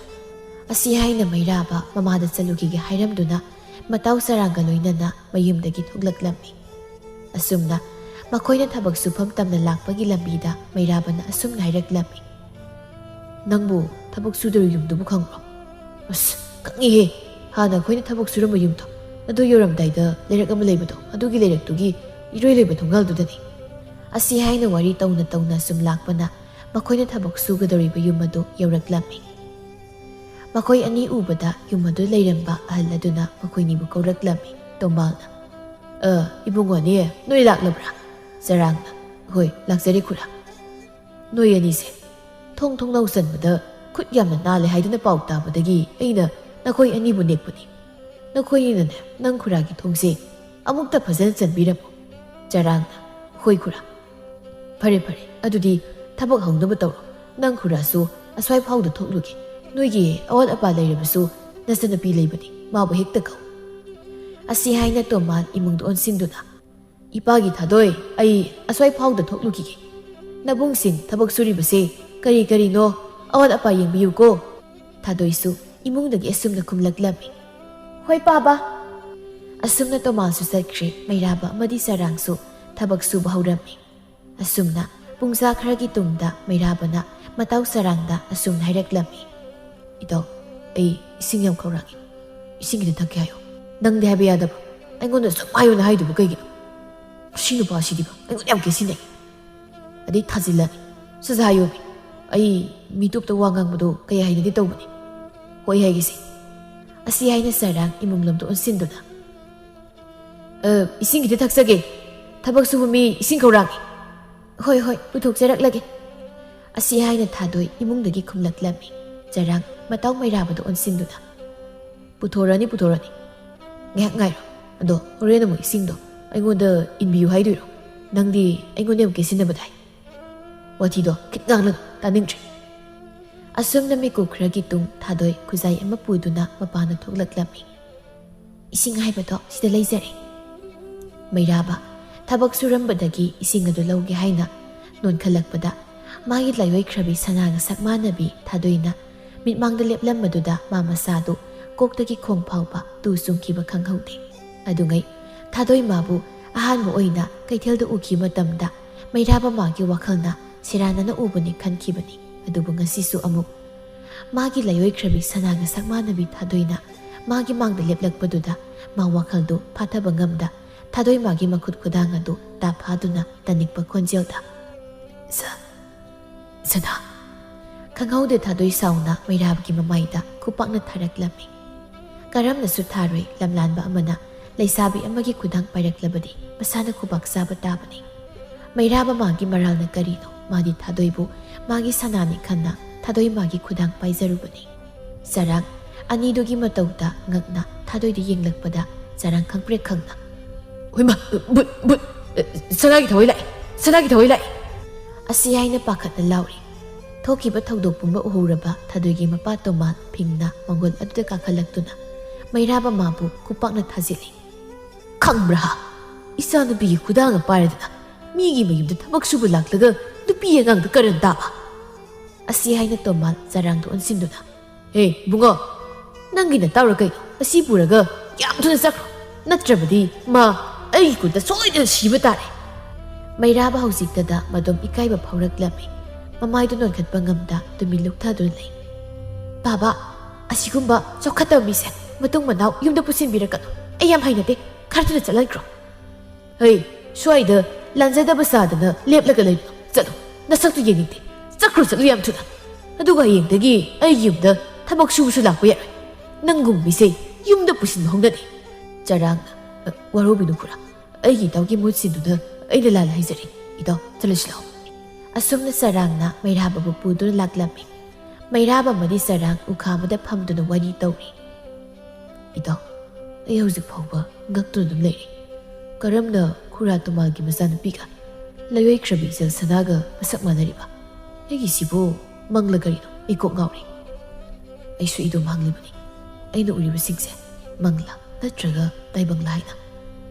ꯑꯁꯤ ꯍꯥꯏꯅ ꯃꯩꯔꯥꯕ ꯃꯃꯥꯗ ꯆꯠꯂꯨꯈꯤꯒꯦ ꯍꯥꯏꯔꯝꯗꯨꯅ ꯃꯇꯥꯎ ꯆꯔꯥꯡꯒ ꯂꯣꯏꯅꯅ ꯃꯌꯨꯝꯗꯒꯤ ꯊꯣꯛꯂꯛꯂꯝꯃꯤ꯫ ꯑꯁꯨꯝꯅ ꯃꯈꯣꯏꯅ ꯊꯕꯛ ꯁꯨꯐꯝ ꯇꯝꯅ ꯂꯥꯛꯄꯒꯤ ꯂꯝꯕꯤꯗ ꯃꯩꯔꯥꯕꯅ ꯑꯁꯨꯝꯅ ꯍꯥꯏꯔꯛꯂꯝꯃꯤ꯫ "ꯅꯪꯕꯨ ꯊꯕꯛ ꯁꯨꯗꯧꯔꯤ ꯌꯨꯝꯗꯨꯕꯨ ꯈꯪꯕ꯭ꯔꯣ?" "ꯑꯁ, ꯈꯪꯉꯤꯍꯦ꯫ ꯍꯥꯟꯅ ꯑꯩꯈꯣꯏꯅ ꯊꯕꯛ ꯁꯨꯔꯝꯕ ꯌꯨꯝꯗꯣ, ꯑꯗꯨ ꯌꯧꯔꯝꯗꯥꯏꯗ ꯂꯩꯔꯛ ꯑꯃ ꯂꯩꯕꯗꯣ, ꯑꯗꯨꯒꯤ ꯂꯩꯔꯛꯇꯨꯒꯤ ꯏꯔꯣꯏ ꯂꯩꯕ ꯊꯣꯡꯒꯥꯜꯗꯨꯗꯅꯤ"꯫ ꯑꯁꯤ ꯍꯥꯏꯅ ꯋꯥꯔꯤ ꯇꯧꯅ ꯇꯧꯅ ꯁꯨꯝ ꯂꯥꯛꯄꯅ ꯃꯈꯣꯏꯅ ꯊꯕꯛ ꯁꯨꯒꯗꯧꯔꯤꯕ ꯌꯨꯝ ꯑꯗꯨ ꯌꯧꯔꯛꯂꯝꯃꯤ꯫ ꯃꯈꯣꯏ ꯑꯅꯤ ꯎꯕꯗ ꯌꯨꯝ ꯑꯗꯨ ꯂꯩꯔꯝꯕ ꯑꯍꯜ ꯑꯗꯨꯅ ꯃꯈꯣꯏꯅꯤꯕꯨ ꯀꯧꯔꯛꯂꯝꯃꯤ꯫ ꯇꯣꯝꯕꯥꯜꯅ, "ꯑ, ꯏꯕꯨꯡꯉꯣꯅꯦ, ꯅꯣꯏ ꯂꯥꯛꯂꯕ꯭ꯔꯥ?" ꯆꯔꯥꯡꯅ, "ꯍꯣꯏ, ꯂꯥꯛꯆꯔꯦ ꯈꯨꯔꯥ꯫ ꯅꯣꯏ ꯑꯅꯤꯁꯦ ꯊꯣꯡ ꯊꯣꯡꯅꯥꯎ ꯆꯟꯕꯗ ꯈꯨꯠ ꯌꯥꯝꯅ ꯅꯥꯜꯂꯦ ꯍꯥꯏꯗꯨꯅ ꯄꯥꯎ ꯇꯥꯕꯗꯒꯤ ꯑꯩꯅ ꯅꯈꯣꯏ ꯑꯅꯤꯕꯨ ꯅꯦꯛꯄꯅꯤ꯫ ꯅꯈꯣꯏꯅꯤꯅꯅꯦ, ꯅꯪ ꯈꯨꯔꯥꯒꯤ ꯊꯣꯡꯁꯦ ꯑꯃꯨꯛꯇ ꯐꯖꯅ ꯆꯟꯕꯤꯔꯝꯃꯨ"꯫ ꯆꯔꯥꯡꯅ, "ꯍꯣꯏ ꯈꯨꯔꯥ꯫ ꯐꯔꯦ ꯐꯔꯦ, ꯑꯗꯨꯗꯤ ꯊꯕꯛ ꯍꯧꯅꯕ ꯇꯧꯔꯣ꯫ ꯅꯪ ꯈꯨꯔꯥꯁꯨ ꯑꯁ꯭ꯋꯥꯏ ꯐꯥꯎꯗ ꯊꯣꯛꯂꯨꯒꯦ꯫ ꯅꯣꯏꯒꯤ ꯑꯋꯥꯠ ꯑꯄꯥ ꯂꯩꯔꯕꯁꯨ ꯅꯆꯟꯅꯨꯄꯤ ꯂꯩꯕꯅꯤ, ꯃꯥꯕꯨ ꯍꯦꯛꯇ ꯀꯧ"꯫ ꯑꯁꯤ ꯍꯥꯏꯅ ꯇꯣꯃꯥꯟ ꯏꯃꯨꯡꯗ ꯑꯣꯟꯁꯤꯟꯗꯨꯅ, "ꯏꯄꯥꯒꯤ ꯊꯥꯗꯣꯏ, ꯑꯩ ꯑꯁ꯭ꯋꯥꯏ ꯐꯥꯎꯗ ꯊꯣꯛꯂꯨꯈꯤꯒꯦ꯫ ꯅꯕꯨꯡꯁꯤꯡ ꯊꯕꯛ ꯁꯨꯔꯤꯕꯁꯦ ꯀꯔꯤ ꯀꯔꯤꯅꯣ, ꯑꯋꯥꯠ ꯑꯄꯥ ꯌꯦꯡꯕꯤꯌꯨꯀꯣ"꯫ ꯊꯥꯗꯣꯏꯁꯨ ꯏꯃꯨꯡꯗꯒꯤ ꯑꯁꯨꯝꯅ ꯈꯨꯝꯂꯛꯂꯝꯃꯤ꯫ "ꯍꯣꯏ ꯄꯥꯕ"꯫ ꯑꯁꯨꯝꯅ ꯇꯣꯃꯥꯟꯁꯨ ꯆꯠꯈ꯭ꯔꯦ꯫ ꯃꯩꯔꯥꯕ ꯑꯃꯗꯤ ꯆꯔꯥꯡꯁꯨ ꯊꯕꯛ ꯁꯨꯕ ꯍꯧꯔꯝꯃꯤ꯫ ꯑꯁꯨꯝꯅ ꯄꯨꯡꯖꯥ ꯈꯔꯒꯤ ꯇꯨꯡꯗ ꯃꯩꯔꯥꯕꯅ ꯃꯇꯥꯎ ꯆꯔꯥꯡꯗ ꯑꯁꯨꯝꯅ ꯍꯥꯏꯔꯛꯂꯝꯃꯤ꯫ "ꯏꯇꯥꯎ, ꯑꯩ ꯏꯁꯤꯡ ꯌꯥꯝ ꯈꯧꯔꯥꯡꯉꯤ꯫ ꯏꯁꯤꯡ ꯈꯤꯇ ꯊꯛꯀꯦ ꯍꯥꯏꯌꯣ꯫ ꯅꯪꯗꯤ ꯍꯥꯏꯕ ꯌꯥꯗꯕ꯫ ꯑꯩꯉꯣꯟꯗ ꯁꯨꯝ ꯍꯥꯏꯌꯣꯅ ꯍꯥꯏꯗꯨꯕꯨ ꯀꯩꯒꯤꯅꯣ? ꯃꯁꯤ ꯅꯨꯄꯥꯁꯤꯗꯤꯕ ꯑꯩꯉꯣꯟꯗ ꯌꯥꯝ ꯀꯦꯁꯤꯟꯅꯩ꯫ ꯑꯗꯩ ꯊꯥꯖꯤꯜꯂꯅꯤ꯫ ꯁꯠ ꯁꯠ ꯍꯥꯏꯌꯣꯃꯤ꯫ ꯑꯩ ꯃꯤꯇꯣꯞꯇ ꯋꯥ ꯉꯥꯡꯕꯗꯣ ꯀꯌꯥ ꯍꯩꯅꯗꯦ ꯇꯧꯕꯅꯤ꯫ ꯍꯣꯏ ꯍꯥꯏꯒꯦꯁꯦ"꯫ ꯑꯁꯤ ꯍꯥꯏꯅ ꯆꯔꯥꯡ ꯏꯃꯨꯡ ꯂꯣꯝꯗ ꯑꯣꯟꯁꯤꯟꯗꯨꯅ, "ꯑ, ꯏꯁꯤꯡ ꯈꯤꯇ ꯊꯛꯆꯒꯦ꯫ ꯊꯕꯛ ꯁꯨꯕ ꯃꯤ ꯏꯁꯤꯡ ꯈꯧꯔꯥꯡꯉꯤ"꯫ "ꯍꯣꯏ, ꯍꯣꯏ, ꯄꯨꯊꯣꯛꯆꯔꯛꯂꯒꯦ"꯫ ꯑꯁꯤ ꯍꯥꯏꯅ ꯊꯥꯗꯣꯏ ꯏꯃꯨꯡꯗꯒꯤ ꯈꯨꯝꯂꯛꯂꯝꯃꯤ꯫ ꯆꯔꯥꯡ ꯃꯇꯥꯎ ꯃꯩꯔꯥꯕꯗ ꯑꯣꯟꯁꯤꯟꯗꯨꯅ, "ꯄꯨꯊꯣꯔꯛꯑꯅꯤ, ꯄꯨꯊꯣꯔꯛꯑꯅꯤ꯫ ꯉꯥꯏꯍꯥꯛ ꯉꯥꯏꯔꯣ꯫ ꯑꯗꯣ ꯍꯣꯔꯦꯟ ꯑꯃꯨꯛ ꯏꯁꯤꯡꯗꯣ ꯑꯩꯉꯣꯟꯗ ꯏꯟꯕꯤꯌꯨ ꯍꯥꯏꯗꯣꯏꯔꯣ? ꯅꯪꯗꯤ ꯑꯩꯉꯣꯟꯗ ꯌꯥꯝ ꯀꯦꯁꯤꯟꯅꯕꯗꯥꯏ꯫ ꯋꯥꯊꯤꯗꯣ ꯈꯤꯠ ꯉꯥꯡꯂꯒ ꯇꯥꯅꯤꯡꯗ꯭ꯔꯦ"꯫ ꯑꯁꯨꯝꯅ ꯃꯤꯀꯨꯞ ꯈꯔꯒꯤ ꯇꯨꯡ ꯊꯥꯗꯣꯏ ꯈꯨꯖꯥꯏ ꯑꯃ ꯄꯨꯗꯨꯅ ꯃꯄꯥꯟꯗ ꯊꯣꯛꯂꯛꯂꯝꯃꯤ꯫ "ꯏꯁꯤꯡ ꯍꯥꯏꯕꯗꯣ ꯁꯤꯗ ꯂꯩꯖꯔꯦ꯫" ꯃꯩꯔꯥꯕ ꯊꯕꯛ ꯁꯨꯔꯝꯕꯗꯒꯤ ꯏꯁꯤꯡ ꯑꯗꯨ ꯂꯧꯒꯦ ꯍꯥꯏꯅ ꯅꯣꯟꯈꯠꯂꯛꯄꯗ, ꯃꯥꯒꯤ ꯂꯥꯏꯑꯣꯏꯈ꯭ꯔꯕꯤ ꯁꯅꯥꯒ ꯁꯛ ꯃꯥꯟꯅꯕꯤ ꯊꯥꯗꯣꯏꯅ ꯃꯤꯠꯃꯥꯡꯗ ꯂꯦꯞꯂꯝꯕꯗꯨꯗ ꯃꯥ ꯃꯁꯥꯗꯨ ꯀꯣꯛꯇꯒꯤ ꯈꯣꯡ ꯐꯥꯎꯕ ꯇꯨ ꯆꯨꯡꯈꯤꯕ ꯈꯪꯍꯧꯗꯦ꯫ ꯑꯗꯨꯉꯩ ꯊꯥꯗꯣꯏ ꯃꯥꯕꯨ ꯑꯍꯥꯟꯕ ꯑꯣꯏꯅ ꯀꯩꯊꯦꯜꯗ ꯎꯈꯤꯕ ꯃꯇꯝꯗ ꯃꯩꯔꯥꯕ ꯃꯥꯒꯤ ꯋꯥꯈꯜꯅ ꯁꯦꯔꯥꯟꯅꯅ ꯎꯕꯅꯤ ꯈꯟꯈꯤꯕꯅꯤ꯫ ꯑꯗꯨꯕꯨ ꯉꯁꯤꯁꯨ ꯑꯃꯨꯛ ꯃꯥꯒꯤ ꯂꯥꯏꯑꯣꯏꯈ꯭ꯔꯕꯤ ꯁꯅꯥꯒ ꯁꯛ ꯃꯥꯟꯅꯕꯤ ꯊꯥꯗꯣꯏꯅ ꯃꯥꯒꯤ ꯃꯥꯡꯗ ꯂꯦꯞꯂꯛꯄꯗꯨꯗ ꯃꯥ ꯋꯥꯈꯜꯗꯨ ꯐꯥꯊꯕ ꯉꯝꯗ ꯊꯥꯗꯣꯏ ꯃꯥꯒꯤ ꯃꯈꯨꯠ ꯈꯨꯗꯥꯡ ꯑꯗꯨ ꯇꯥ ꯐꯥꯗꯨꯅ ꯇꯅꯤꯛꯄ ꯈꯣꯟꯖꯦꯜꯗ, "ꯁ-, ꯁꯅꯥ!" ꯈꯪꯍꯧꯗꯦ ꯊꯥꯗꯣꯏ ꯁꯥꯎꯅ ꯃꯩꯔꯥꯕꯒꯤ ꯃꯃꯥꯏꯗ ꯈꯨꯄꯥꯛꯅ ꯊꯥꯔꯛꯂꯝꯃꯤ꯫ ꯀꯔꯝꯅꯁꯨ ꯊꯥꯔꯣꯏ, ꯂꯝꯂꯥꯟꯕ ꯑꯃꯅ ꯂꯩꯁꯥꯕꯤ ꯑꯃꯒꯤ ꯈꯨꯗꯥꯡ ꯄꯥꯏꯔꯛꯂꯕꯗꯤ ꯃꯁꯥꯅ ꯈꯨꯕꯥꯛ ꯆꯥꯕ ꯇꯥꯕꯅꯤ꯫ ꯃꯩꯔꯥꯕ ꯃꯥꯒꯤ ꯃꯔꯥꯜꯅ ꯀꯔꯤꯅꯣ? ꯃꯥꯗꯤ ꯊꯥꯗꯣꯏꯕꯨ ꯃꯥꯒꯤ ꯁꯅꯥꯅꯤ ꯈꯟꯅ ꯊꯥꯗꯣꯏ ꯃꯥꯒꯤ ꯈꯨꯗꯥꯡ ꯄꯥꯏꯖꯔꯨꯕꯅꯤ꯫ ꯆꯔꯥꯡ ꯑꯅꯤꯗꯨꯒꯤ ꯃꯇꯧꯗ ꯉꯛꯅ ꯊꯥꯗꯣꯏꯗ ꯌꯦꯡꯂꯛꯄꯗ ꯆꯔꯥꯡ ꯈꯪꯄ꯭ꯔꯦꯛ ꯈꯪꯅ, "ꯍꯨꯏꯃ! ꯕꯨꯠ! ꯕꯨꯠ! ꯁꯅꯥꯒꯤ ꯊꯋꯥꯏ ꯂꯥꯛꯑꯦ! ꯁꯅꯥꯒꯤ ꯊꯋꯥꯏ ꯂꯥꯛꯑꯦ!" ꯑꯁꯤ ꯍꯥꯏꯅ ꯄꯥꯈꯠꯅ ꯂꯥꯎꯔꯤ꯫ ꯊꯣꯛꯈꯤꯕ ꯊꯧꯗꯣꯛ ꯄꯨꯝꯕ ꯎꯍꯧꯔꯕ ꯊꯥꯗꯣꯏꯒꯤ ꯃꯄꯥ ꯇꯣꯃꯥꯟ ꯐꯤꯡꯅ ꯃꯪꯒꯣꯜ ꯑꯗꯨꯗ ꯀꯥꯈꯠꯂꯛꯇꯨꯅ ꯃꯩꯔꯥꯕ ꯃꯥꯕꯨ ꯈꯨꯄꯥꯛꯅ ꯊꯥꯖꯤꯜꯂꯤ꯫ "ꯈꯪꯕ꯭ꯔꯥ? ꯏꯆꯥꯅꯨꯄꯤꯒꯤ ꯈꯨꯗꯥꯡ ꯄꯥꯏꯔꯗꯅ ꯃꯤꯒꯤ ꯃꯌꯨꯝꯗ ꯊꯕꯛ ꯁꯨꯕ ꯂꯥꯛꯂꯒ ꯅꯨꯄꯤ ꯑꯉꯥꯡꯗ ꯀꯔꯟ ꯇꯥꯕ!" ꯑꯁꯤ ꯍꯥꯏꯅ ꯇꯣꯃꯥꯟ ꯆꯔꯥꯡꯗ ꯑꯣꯟꯁꯤꯟꯗꯨꯅ, "ꯍꯦ ꯏꯕꯨꯡꯉꯣ, ꯅꯪꯒꯤ ꯅꯇꯥꯎꯔ ꯀꯩꯅꯣ? ꯑꯁꯤ ꯄꯨꯔꯒ ꯌꯥꯝ ꯊꯨꯅ ꯆꯠꯈ꯭ꯔꯣ, ꯅꯠꯇ꯭ꯔꯕꯗꯤ ꯃꯥ ꯑꯩꯒꯤ ꯈꯨꯠꯇ ꯁꯣꯏꯗꯅ ꯁꯤꯕ ꯇꯥꯔꯦ!" ꯃꯩꯔꯥꯕ ꯍꯧꯖꯤꯛꯇꯗ ꯃꯗꯣꯝ ꯏꯀꯥꯏꯕ ꯐꯥꯎꯔꯛꯂꯝꯃꯤ꯫ ꯃꯃꯥꯏꯗꯨ ꯅꯣꯟꯈꯠꯄ ꯉꯝꯗ ꯇꯨꯃꯤꯟ ꯂꯨꯞꯊꯗꯨꯅ ꯂꯩ꯫ "ꯕꯥꯕꯥ, ꯑꯁꯤꯒꯨꯝꯕ ꯆꯥꯎꯈꯠꯇꯕ ꯃꯤꯁꯦ ꯃꯇꯨꯡ ꯃꯅꯥꯎ ꯌꯨꯝꯗ ꯄꯨꯁꯤꯟꯕꯤꯔꯛꯀꯅꯨ꯫ ꯑꯩ ꯌꯥꯝ ꯍꯩꯅꯗꯦ꯫ ꯈꯔ ꯊꯨꯅ ꯆꯠꯍꯟꯈ꯭ꯔꯣ꯫" "ꯍꯩ, ꯁ꯭ꯋꯥꯏꯗ ꯂꯥꯟꯖꯗꯕ ꯁꯥꯗꯅ ꯂꯦꯞꯂꯒ ꯂꯩꯒꯅꯨ꯫ ꯆꯠꯂꯨ, ꯅꯁꯛꯇꯨ ꯌꯦꯡꯅꯤꯡꯗꯦ꯫ ꯆꯠꯈ꯭ꯔꯣ, ꯆꯠꯂꯨ ꯌꯥꯝ ꯊꯨꯅ꯫ ꯑꯗꯨꯒ ꯍꯌꯦꯡꯗꯒꯤ ꯑꯩꯒꯤ ꯌꯨꯝꯗ ꯊꯕꯛ ꯁꯨꯕꯁꯨ ꯂꯥꯛꯄ ꯌꯥꯔꯣꯏ꯫ ꯅꯪꯒꯨꯝꯕ ꯃꯤꯁꯦ ꯌꯨꯝꯗ ꯄꯨꯁꯤꯟꯕ ꯍꯧꯅꯗꯦ꯫" ꯆꯔꯥꯡꯅ, "ꯑ, ꯋꯥꯔꯧꯕꯤꯅꯨ ꯈꯨꯔꯥ꯫ ꯑꯩꯒꯤ ꯏꯇꯥꯎꯒꯤ ꯃꯍꯨꯠ ꯁꯤꯟꯗꯨꯅ ꯑꯩꯅ ꯂꯥꯜꯂꯦ ꯍꯥꯏꯖꯔꯤ꯫ ꯏꯇꯥꯎ, ꯆꯠꯂꯁꯤ ꯂꯥꯛꯑꯣ꯫" ꯑꯁꯨꯝꯅ ꯆꯔꯥꯡꯅ ꯃꯩꯔꯥꯕꯕꯨ ꯄꯨꯗꯨꯅ ꯂꯥꯛꯂꯝꯃꯤ꯫ ꯃꯩꯔꯥꯕ ꯑꯃꯗꯤ ꯆꯔꯥꯡ ꯎꯈꯥ ꯑꯃꯗ ꯐꯝꯗꯨꯅ ꯋꯥꯔꯤ ꯇꯧꯔꯤ꯫ "ꯏꯇꯥꯎ, ꯑꯩ ꯍꯧꯖꯤꯛ ꯐꯥꯎꯕ ꯉꯛꯇꯨꯅ ꯑꯗꯨꯝ ꯂꯩꯔꯤ꯫ ꯀꯔꯝꯅ ꯈꯨꯔꯥ ꯇꯣꯃꯥꯜꯒꯤ ꯃꯆꯥꯅꯨꯄꯤꯒ ꯂꯥꯏꯑꯣꯏꯈ꯭ꯔꯕꯤ ꯏꯆꯜ ꯁꯅꯥꯒ ꯃꯁꯛ ꯃꯥꯟꯅꯔꯤꯕ? ꯑꯩꯒꯤꯁꯤꯕꯨ ꯃꯪꯂ ꯀꯔꯤꯅꯣ?" ꯑꯩ ꯀꯣꯛ ꯉꯥꯎꯔꯦ꯫ ꯑꯩꯁꯨ ꯏꯗꯣꯝ ꯍꯪꯂꯤꯕꯅꯤ, ꯑꯩꯅ ꯎꯔꯤꯕꯁꯤꯡꯁꯦ ꯃꯪꯂꯥ ꯅꯠꯇ꯭ꯔꯒ ꯇꯥꯏꯕꯪꯂꯥ ꯍꯥꯏꯅ꯫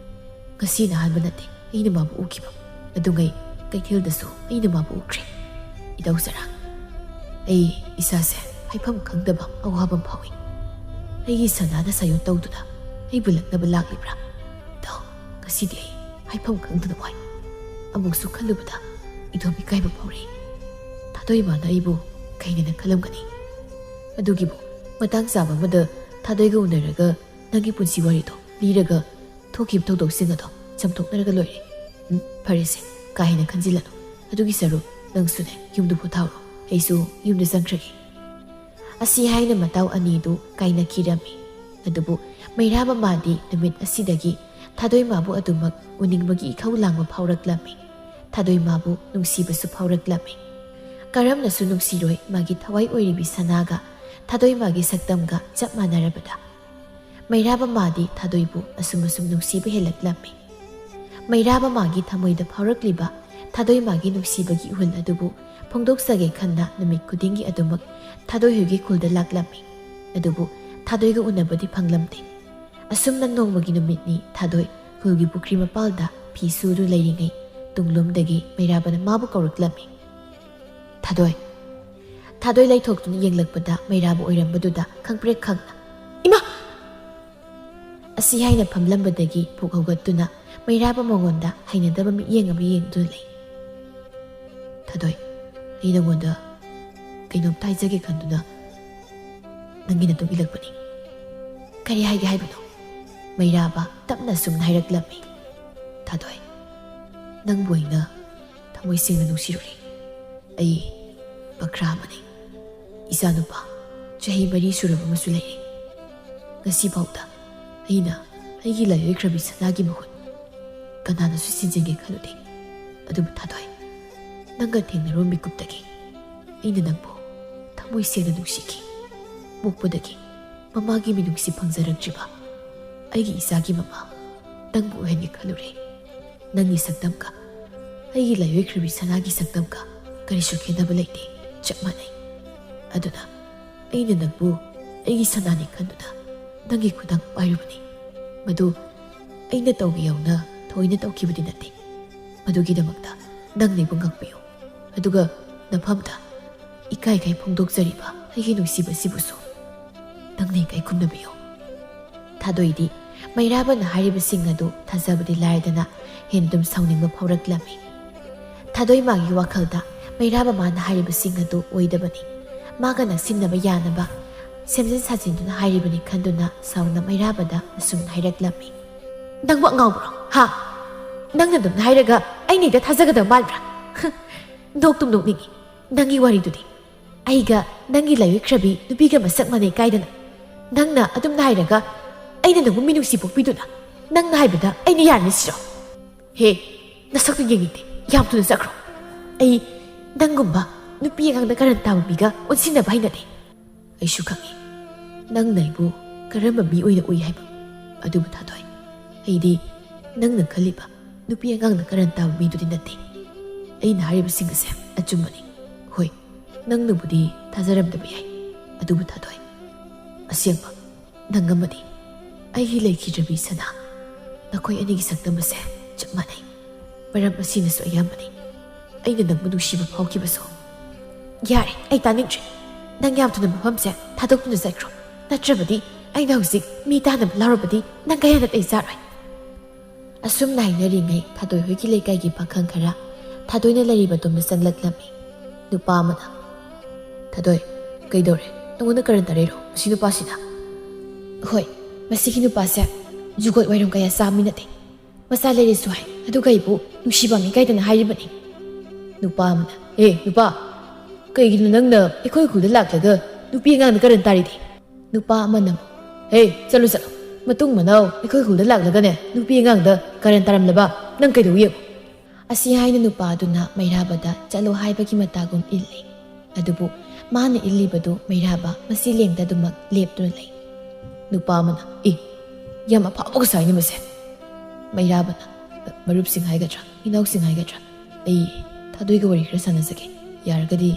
ꯉꯁꯤꯅ ꯑꯍꯥꯟꯕ ꯅꯠꯇꯦ ꯑꯩꯅ ꯃꯥꯕꯨ ꯎꯈꯤꯕ꯫ ꯑꯗꯨꯉꯩ ꯀꯩꯊꯦꯜꯗꯁꯨ ꯑꯩꯅ ꯃꯥꯕꯨ ꯎꯈ꯭ꯔꯦ꯫ ꯏꯙꯧ ꯆꯔꯥꯡ, ꯑꯩ ꯏꯁꯥꯁꯦ ꯍꯥꯏꯐꯝ ꯈꯪꯗꯕ ꯑꯋꯥꯕ ꯑꯃ ꯐꯥꯎꯏ꯫ ꯑꯩꯒꯤ ꯁꯅꯥꯅ ꯁꯥꯌꯣꯟ ꯇꯧꯗꯨꯅ ꯑꯩꯕꯨ ꯂꯛꯅꯕ ꯂꯥꯛꯂꯤꯕ꯭ꯔꯥ? ꯏꯙꯧ, ꯉꯁꯤꯗꯤ ꯑꯩ ꯍꯥꯏꯐꯝ ꯈꯪꯗꯅ ꯋꯥꯏ꯫ ꯑꯃꯨꯛꯁꯨ ꯈꯜꯂꯨꯕꯗ ꯏꯊꯣꯝ ꯏꯀꯥꯏꯕ ꯐꯥꯎꯔꯛꯏ꯫ ꯊꯥꯗꯣꯏꯃꯥꯅ ꯑꯩꯕꯨ ꯀꯩꯅꯦꯅ ꯈꯜꯂꯝꯒꯅꯤ꯫ ꯑꯗꯨꯒꯤꯕꯨ ꯃꯇꯥꯡ ꯆꯥꯕ ꯑꯃꯗ ꯊꯥꯗꯣꯏꯒ ꯎꯅꯔꯒ ꯅꯪꯒꯤ ꯄꯨꯟꯁꯤ ꯋꯥꯔꯤꯗꯣ ꯂꯤꯔꯒ ꯊꯣꯛꯈꯤꯕ ꯊꯧꯗꯣꯛꯁꯤꯡ ꯑꯗꯣ ꯆꯥꯝꯊꯣꯛꯅꯔꯒ ꯂꯣꯏꯔꯦ꯫ ꯎꯝ, ꯐꯔꯦꯁꯦ, ꯀꯥ ꯍꯦꯟꯅ ꯈꯟꯖꯤꯜꯂꯅꯨ꯫ ꯑꯗꯨꯒꯤ ꯁꯔꯨꯛ ꯅꯪꯁꯨꯅꯦ ꯌꯨꯝꯗꯨ ꯄꯣꯊꯥꯎꯔꯣ, ꯑꯩꯁꯨ ꯌꯨꯝꯗ ꯆꯪꯈ꯭ꯔꯒꯦ꯫ ꯑꯁꯤ ꯍꯥꯏꯅ ꯃꯇꯥꯎ ꯑꯅꯤꯗꯨ ꯀꯥꯏꯅꯈꯤꯔꯝꯃꯤ꯫ ꯑꯗꯨꯕꯨ ꯃꯩꯔꯥꯕ ꯃꯥꯗꯤ ꯅꯨꯃꯤꯠ ꯑꯁꯤꯗꯒꯤ ꯊꯥꯗꯣꯏꯃꯥꯕꯨ ꯑꯗꯨꯃꯛ ꯎꯅꯤꯡꯕꯒꯤ ꯏꯈꯧ ꯂꯥꯡꯕ ꯐꯥꯎꯔꯛꯂꯝꯃꯤ꯫ ꯊꯥꯗꯣꯏꯃꯥꯕꯨ ꯅꯨꯡꯁꯤꯕꯁꯨ ꯐꯥꯎꯔꯛꯂꯝꯃꯤ꯫ ꯀꯔꯝꯅꯁꯨ ꯅꯨꯡꯁꯤꯔꯣꯏ ꯃꯥꯒꯤ ꯊꯋꯥꯏ ꯑꯣꯏꯔꯤꯕꯤ ꯁꯅꯥꯒ ꯊꯥꯗꯣꯏꯃꯥꯒꯤ ꯁꯛꯇꯝꯒ ꯆꯞ ꯃꯥꯟꯅꯔꯕꯗ꯫ ꯃꯩꯔꯥꯕ ꯃꯥꯗꯤ ꯊꯥꯗꯣꯏꯕꯨ ꯑꯁꯨꯝ ꯑꯁꯨꯝ ꯅꯨꯡꯁꯤꯕ ꯍꯦꯜꯂꯛꯂꯝꯃꯤ꯫ ꯃꯩꯔꯥꯕ ꯃꯥꯒꯤ ꯊꯃꯣꯏꯗ ꯐꯥꯎꯔꯛꯂꯤꯕ ꯊꯥꯗꯣꯏ ꯃꯥꯒꯤ ꯅꯨꯡꯁꯤꯕꯒꯤ ꯏꯍꯨꯜ ꯑꯗꯨꯕꯨ ꯐꯣꯡꯗꯣꯛꯆꯒꯦ ꯈꯟꯅ ꯅꯨꯃꯤꯠ ꯈꯨꯗꯤꯡꯒꯤ ꯑꯗꯨꯃꯛ ꯊꯥꯗꯣꯏ ꯍꯣꯏꯒꯤ ꯈꯨꯜꯗ ꯂꯥꯛꯂꯝꯃꯤ꯫ ꯑꯗꯨꯕꯨ ꯊꯥꯗꯣꯏꯒ ꯎꯅꯕꯗꯤ ꯐꯪꯂꯝꯗꯦ꯫ ꯑꯁꯨꯝꯅ ꯅꯣꯡꯃꯒꯤ ꯅꯨꯃꯤꯠꯅꯤ ꯊꯥꯗꯣꯏ ꯈꯨꯜꯒꯤ ꯄꯨꯈ꯭ꯔꯤ ꯃꯄꯥꯜꯗ ꯐꯤ ꯁꯨꯗꯨ ꯂꯩꯔꯤꯉꯩ ꯇꯨꯡꯂꯣꯝꯗꯒꯤ ꯃꯩꯔꯥꯕꯅ ꯃꯥꯕꯨ ꯀꯧꯔꯛꯂꯝꯃꯤ꯫ "ꯊꯥꯗꯣꯏ!" ꯊꯥꯗꯣꯏ ꯂꯩꯊꯣꯛꯇꯨꯅ ꯌꯦꯡꯂꯛꯄꯗ ꯃꯩꯔꯥꯕ ꯑꯣꯏꯔꯝꯕꯗꯨꯗ ꯈꯪꯄ꯭ꯔꯦꯛ ꯈꯪꯅ, "ꯏꯃꯥ!" ꯑꯁꯤ ꯍꯥꯏꯅ ꯐꯝꯂꯝꯕꯗꯒꯤ ꯄꯨꯛ ꯍꯧꯒꯠꯇꯨꯅ ꯃꯩꯔꯥꯕ ꯃꯉꯣꯟꯗ ꯍꯩꯅꯗꯕ ꯃꯤꯠꯌꯦꯡ ꯑꯃ ꯌꯦꯡꯗꯨꯅ ꯂꯩ꯫ "ꯊꯥꯗꯣꯏ, ꯑꯩ ꯅꯉꯣꯟꯗ ꯀꯩꯅꯣꯝꯇ ꯍꯥꯏꯖꯒꯦ ꯈꯟꯗꯨꯅ ꯅꯪꯒꯤ ꯅꯇꯨꯡ ꯏꯜꯂꯛꯄꯅꯤ꯫" "ꯀꯔꯤ ꯍꯥꯏꯒꯦ ꯍꯥꯏꯕꯅꯣ?" ꯃꯩꯔꯥꯕ ꯇꯞꯅ ꯑꯁꯨꯝꯅ ꯍꯥꯏꯔꯛꯂꯝꯃꯤ꯫ "ꯊꯥꯗꯣꯏ, ꯅꯪꯕꯨ ꯑꯩꯅ ꯊꯃꯣꯏ ꯁꯦꯡꯅ ꯅꯨꯡꯁꯤꯔꯨꯔꯦ꯫ ꯑꯩ ꯕꯀ꯭ꯔꯥ ꯑꯃꯅꯤ꯫ ꯏꯆꯥꯅꯨꯄꯥ ꯆꯍꯤ ꯃꯔꯤ ꯁꯨꯔꯕ ꯑꯃꯁꯨ ꯂꯩꯔꯦ꯫ ꯉꯁꯤꯐꯥꯎꯗ ꯑꯩꯅ ꯑꯩꯒꯤ ꯂꯥꯏꯑꯣꯏꯈ꯭ꯔꯕꯤ ꯁꯅꯥꯒꯤ ꯃꯍꯨꯠ ꯀꯅꯥꯅꯁꯨ ꯁꯤꯟꯖꯤꯟꯒꯦ ꯈꯜꯂꯨꯗꯦ꯫ ꯑꯗꯨꯕꯨ ꯊꯥꯗꯣꯏ, ꯅꯪꯒ ꯊꯦꯡꯅꯔꯨ ꯃꯤꯀꯨꯞꯇꯒꯤ ꯑꯩꯅ ꯅꯪꯕꯨ ꯊꯃꯣꯏ ꯁꯦꯡꯅ ꯅꯨꯡꯁꯤꯈꯤ꯫ ꯄꯣꯛꯄꯗꯒꯤ ꯃꯃꯥꯒꯤ ꯃꯤꯅꯨꯡꯁꯤ ꯐꯪꯖꯔꯛꯇ꯭ꯔꯤꯕ ꯑꯩꯒꯤ ꯏꯆꯥꯒꯤ ꯃꯃꯥ ꯅꯪꯕꯨ ꯑꯣꯏꯍꯟꯒꯦ ꯈꯜꯂꯨꯔꯦ꯫ ꯅꯪꯒꯤ ꯁꯛꯇꯝꯒ ꯑꯩꯒꯤ ꯂꯥꯏꯑꯣꯏꯈ꯭ꯔꯕꯤ ꯁꯅꯥꯒꯤ ꯁꯛꯇꯝꯒ ꯀꯔꯤꯁꯨ ꯈꯦꯠꯅꯕ ꯂꯩꯇꯦ, ꯆꯞ ꯃꯥꯟꯅꯩ꯫ ꯑꯗꯨꯅ ꯑꯩꯅ ꯅꯪꯕꯨ ꯑꯩꯒꯤ ꯁꯅꯥꯅꯤ ꯈꯟꯗꯨꯅ ꯅꯪꯒꯤ ꯈꯨꯗꯥꯡ ꯄꯥꯏꯔꯨꯕꯅꯤ꯫ ꯃꯗꯨ ꯑꯩꯅ ꯇꯧꯒꯦ ꯌꯥꯎꯅ ꯊꯑꯣꯏꯅ ꯇꯧꯈꯤꯕꯗꯤ ꯅꯠꯇꯦ꯫ ꯃꯗꯨꯒꯤꯗꯃꯛꯇ ꯅꯪꯅ ꯑꯩꯕꯨ ꯉꯥꯛꯄꯤꯌꯨ꯫ ꯑꯗꯨꯒ ꯅꯐꯝꯗ ꯏꯀꯥꯏ ꯏꯀꯥꯏ ꯐꯣꯡꯗꯣꯛꯆꯔꯤꯕ ꯑꯩꯒꯤ ꯅꯨꯡꯁꯤꯕꯁꯤꯕꯨꯁꯨ ꯅꯪꯅ ꯏꯀꯥꯏ ꯈꯨꯝꯅꯕꯤꯌꯨ꯫ ꯊꯥꯗꯣꯏꯗꯤ ꯃꯩꯔꯥꯕꯅ ꯍꯥꯏꯔꯤꯕꯁꯤꯡ ꯑꯗꯨ ꯊꯥꯖꯕꯗꯤ ꯂꯥꯏꯔꯗꯅ ꯍꯦꯟꯗꯨꯝ ꯁꯥꯎꯅꯤꯡꯕ ꯐꯥꯎꯔꯛꯂꯝꯃꯤ꯫ ꯊꯥꯗꯣꯏ ꯃꯥꯒꯤ ꯋꯥꯈꯜꯗ ꯃꯩꯔꯥꯕ ꯃꯥꯅ ꯍꯥꯏꯔꯤꯕꯁꯤꯡ ꯑꯗꯨ ꯑꯣꯏꯗꯕꯅꯤ, ꯃꯥꯒ ꯅꯛꯁꯤꯟꯅꯕ ꯌꯥꯅꯕ ꯁꯦꯝꯖꯤꯟ ꯁꯥꯖꯤꯟꯗꯨꯅ ꯍꯥꯏꯔꯤꯕꯅꯤ ꯈꯟꯗꯨꯅ ꯁꯥꯎꯅ ꯃꯩꯔꯥꯕꯗ ꯑꯁꯨꯝꯅ ꯍꯥꯏꯔꯛꯂꯝꯃꯤ꯫ "ꯅꯪꯕꯨ ꯑꯉꯥꯎꯕ꯭ꯔꯣ? ꯍꯥ? ꯅꯪꯅ ꯑꯗꯨꯝꯅ ꯍꯥꯏꯔꯒ ꯑꯩꯅ ꯍꯦꯛꯇ ꯊꯥꯖꯒꯗꯕ ꯃꯥꯟꯕ꯭ꯔꯥ? ꯍ, ꯅꯣꯛꯇꯨꯝ ꯅꯣꯛꯅꯤꯡꯉꯤ꯫ ꯅꯪꯒꯤ ꯋꯥꯔꯤꯗꯨꯗꯤ ꯑꯩꯒ ꯅꯪꯒꯤ ꯂꯥꯏꯋꯤꯛꯈ꯭ꯔꯕꯤ ꯅꯨꯄꯤꯒ ꯃꯁꯛ ꯃꯥꯟꯅꯩ ꯀꯥꯏꯗꯅ ꯅꯪꯅ ꯑꯗꯨꯝꯅ ꯍꯥꯏꯔꯒ ꯑꯩꯅ ꯅꯪꯕꯨ ꯃꯤꯅꯨꯡꯁꯤ ꯄꯣꯛꯄꯤꯗꯨꯅ ꯅꯪꯅ ꯍꯥꯏꯕꯗ ꯑꯩꯅ ꯌꯥꯔꯅꯤ ꯁꯤꯔꯣ? ꯍꯦ, ꯅꯁꯛꯇꯨ ꯌꯦꯡꯅꯤꯡꯗꯦ꯫ ꯌꯥꯝ ꯊꯨꯅ ꯆꯠꯈ꯭ꯔꯣ꯫ ꯑꯩ ꯅꯪꯒꯨꯝꯕ ꯅꯨꯄꯤ ꯑꯉꯥꯡꯗ ꯀꯔꯟ ꯇꯥꯕ ꯃꯤꯒ ꯑꯣꯟꯁꯤꯟꯅꯕ ꯍꯩꯅꯗꯦ꯫ ꯑꯩꯁꯨ ꯈꯪꯏ ꯅꯪꯅ ꯑꯩꯕꯨ ꯀꯔꯝꯕ ꯃꯤ ꯑꯣꯏꯅ ꯎꯏ ꯍꯥꯏꯕ꯫ ꯑꯗꯨꯕꯨ ꯊꯥꯗꯣꯏ, ꯑꯩꯗꯤ ꯅꯪꯅ ꯈꯜꯂꯤꯕ ꯅꯨꯄꯤ ꯑꯉꯥꯡꯗ ꯀꯔꯟ ꯇꯥꯕ ꯃꯤꯗꯨꯗꯤ ꯅꯠꯇꯦ꯫ ꯑꯩꯅ ꯍꯥꯏꯔꯤꯕꯁꯤꯡ ꯑꯁꯦ ꯑꯆꯨꯝꯕꯅꯤ꯫ ꯍꯣꯏ, ꯅꯪꯅꯕꯨꯗꯤ ꯊꯥꯖꯔꯝꯗꯕ ꯌꯥꯏ, ꯑꯗꯨꯕꯨ ꯊꯥꯗꯣꯏ, ꯑꯁꯦꯡꯕ ꯅꯪ ꯑꯃꯗꯤ ꯑꯩꯒꯤ ꯂꯩꯈꯤꯗ꯭ꯔꯕꯤ ꯁꯅꯥ, ꯅꯈꯣꯏ ꯑꯅꯤꯒꯤ ꯁꯛꯇꯝ ꯑꯁꯦ ꯆꯞ ꯃꯥꯟꯅꯩ꯫ ꯃꯔꯝ ꯑꯁꯤꯅꯁꯨ ꯑꯌꯥꯝꯕꯅꯤ ꯑꯩꯅ ꯅꯪꯕꯨ ꯅꯨꯡꯁꯤꯕ ꯐꯥꯎꯈꯤꯕꯁꯨ꯫ ꯌꯥꯔꯦ, ꯑꯩ ꯇꯥꯅꯤꯡꯗ꯭ꯔꯦ꯫ ꯅꯪ ꯌꯥꯝ ꯊꯨꯅ ꯃꯐꯝꯁꯦ ꯊꯥꯗꯣꯛꯇꯨꯅ ꯆꯠꯈ꯭ꯔꯣ, ꯅꯠꯇ꯭ꯔꯕꯗꯤ ꯑꯩꯅ ꯍꯧꯖꯤꯛ ꯃꯤ ꯇꯥꯅꯕ ꯂꯥꯎꯔꯕꯗꯤ ꯅꯪ ꯀꯌꯥ ꯅꯥꯇꯩ ꯆꯥꯔꯣꯏ꯫ ꯑꯁꯨꯝꯅ ꯍꯥꯏꯅꯔꯤꯉꯩ ꯊꯥꯗꯣꯏ ꯍꯣꯏꯒꯤ ꯂꯩꯀꯥꯏꯒꯤ ꯄꯥꯈꯪ ꯈꯔ ꯊꯥꯗꯣꯏꯅ ꯂꯩꯔꯤꯕ ꯑꯗꯣꯝꯗ ꯆꯪꯂꯛꯂꯝꯃꯤ꯫ ꯅꯨꯄꯥ ꯑꯃꯅ, "ꯊꯥꯗꯣꯏ, ꯀꯩꯗꯧꯔꯦ? ꯅꯉꯣꯟꯗ ꯀꯔꯟ ꯇꯥꯔꯛꯏꯔꯣ ꯃꯁꯤ ꯅꯨꯄꯥꯁꯤꯅ?" "ꯍꯣꯏ, ꯃꯁꯤꯒꯤ ꯅꯨꯄꯥꯁꯦ ꯖꯨꯒꯣꯠ ꯋꯥꯏꯔꯝ ꯀꯌꯥ ꯆꯥꯕ ꯃꯤ ꯅꯠꯇꯦ꯫ ꯃꯆꯥ ꯂꯩꯔꯦꯁꯨ ꯍꯥꯏ, ꯑꯗꯨꯒ ꯑꯩꯕꯨ ꯅꯨꯡꯁꯤꯕ ꯃꯤ ꯀꯥꯏꯗꯅ ꯍꯥꯏꯔꯤꯕꯅꯤ꯫" ꯅꯨꯄꯥ ꯑꯃꯅ, "ꯑꯦ ꯅꯨꯄꯥ, ꯀꯩꯒꯤꯅꯣ ꯅꯪꯅ ꯑꯩꯈꯣꯏ ꯈꯨꯜꯗ ꯂꯥꯛꯂꯒ ꯅꯨꯄꯤ ꯑꯉꯥꯡꯗ ꯀꯔꯟ ꯇꯥꯔꯤꯗꯤ?" ꯅꯨꯄꯥ ꯑꯃꯅ ꯑꯃꯨꯛ, "ꯍꯦ, ꯆꯠꯂꯨ ꯆꯠꯂꯨ, ꯃꯇꯨꯡ ꯃꯅꯥꯎ ꯑꯩꯈꯣꯏ ꯈꯨꯜꯗ ꯂꯥꯛꯂꯒꯅꯦ ꯅꯨꯄꯤ ꯑꯉꯥꯡꯗ ꯀꯔꯟ ꯇꯥꯔꯝꯂꯕ ꯅꯪ ꯀꯩꯗꯧ ꯌꯦꯡꯉꯨ꯫" ꯑꯁꯤ ꯍꯥꯏꯅ ꯅꯨꯄꯥ ꯑꯗꯨꯅ ꯃꯩꯔꯥꯕꯗ ꯆꯠꯂꯣ ꯍꯥꯏꯕꯒꯤ ꯃꯇꯥꯒꯨꯝ ꯏꯜꯂꯤ꯫ ꯑꯗꯨꯕꯨ ꯃꯥꯅ ꯏꯜꯂꯤꯕꯗꯨ ꯃꯩꯔꯥꯕ ꯃꯁꯤ ꯂꯦꯡꯗꯗꯨꯃꯛ ꯂꯦꯞꯇꯨꯅ ꯂꯩ꯫ ꯅꯨꯄꯥ ꯑꯃꯅ, "ꯑꯦ, ꯌꯥꯝ ꯑꯐꯥꯎꯕꯒ ꯁꯥꯏꯅꯦ ꯃꯁꯦ꯫" ꯃꯩꯔꯥꯕꯅ, "ꯃꯔꯨꯞꯁꯤꯡ ꯍꯥꯏꯒꯗ꯭ꯔꯥ, ꯏꯅꯥꯎꯁꯤꯡ ꯍꯥꯏꯒꯗ꯭ꯔꯥ, ꯑꯩ ꯊꯥꯗꯣꯏꯒ ꯋꯥꯔꯤ ꯈꯔ ꯁꯥꯟꯅꯖꯒꯦ꯫ ꯌꯥꯔꯒꯗꯤ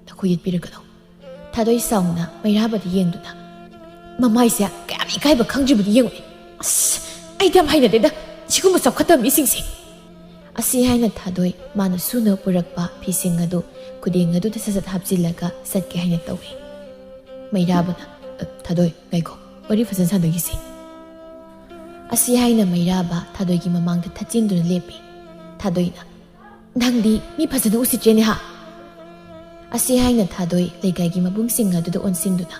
ꯅꯈꯣꯏ ꯌꯦꯠꯄꯤꯔꯛꯀꯅꯨ꯫" ꯊꯥꯗꯣꯏ ꯁꯥꯎꯅ ꯃꯩꯔꯥꯕꯗ ꯌꯦꯡꯗꯨꯅ, "ꯃꯃꯥꯏꯁꯦ ꯀꯌꯥꯝ ꯏꯀꯥꯏꯕ ꯈꯪꯗ꯭ꯔꯤꯕꯗꯤ ꯌꯦꯡꯉꯨꯅꯦ꯫ ꯑꯁ, ꯑꯩꯗꯤ ꯌꯥꯝ ꯍꯩꯅꯗꯦꯗ ꯁꯤꯒꯨꯝꯕ ꯆꯥꯎꯈꯠꯇꯕ ꯃꯤꯁꯤꯡꯁꯦ"꯫ ꯑꯁꯤ ꯍꯥꯏꯅ ꯊꯥꯗꯣꯏ ꯃꯥꯅ ꯁꯨꯅꯕ ꯄꯨꯔꯛꯄ ꯐꯤꯁꯤꯡ ꯑꯗꯨ ꯈꯨꯗꯦꯡ ꯑꯗꯨꯗ ꯁꯠ ꯁꯠ ꯍꯥꯞꯆꯤꯜꯂꯒ ꯆꯠꯀꯦ ꯍꯥꯏꯅ ꯇꯧꯏ꯫ ꯃꯩꯔꯥꯕꯅ, "ꯑ, ꯊꯥꯗꯣꯏ, ꯉꯥꯏꯈꯣ, ꯋꯥꯔꯤ ꯐꯖꯅ ꯁꯥꯟꯅꯈꯤꯁꯤ"꯫ ꯑꯁꯤ ꯍꯥꯏꯅ ꯃꯩꯔꯥꯕ ꯊꯥꯗꯣꯏꯒꯤ ꯃꯃꯥꯡꯗ ꯊꯠꯆꯤꯟꯗꯨꯅ ꯂꯦꯞꯄꯤ꯫ ꯊꯥꯗꯣꯏꯅ, "ꯅꯪꯗꯤ ꯃꯤ ꯐꯖꯅ ꯎꯁꯤꯠꯇ꯭ꯔꯦꯅꯦ ꯍꯥ?" ꯑꯁꯤ ꯍꯥꯏꯅ ꯊꯥꯗꯣꯏ ꯂꯩꯀꯥꯏꯒꯤ ꯃꯕꯨꯡꯁꯤꯡ ꯑꯗꯨꯗ ꯑꯣꯟꯁꯤꯟꯗꯨꯅ,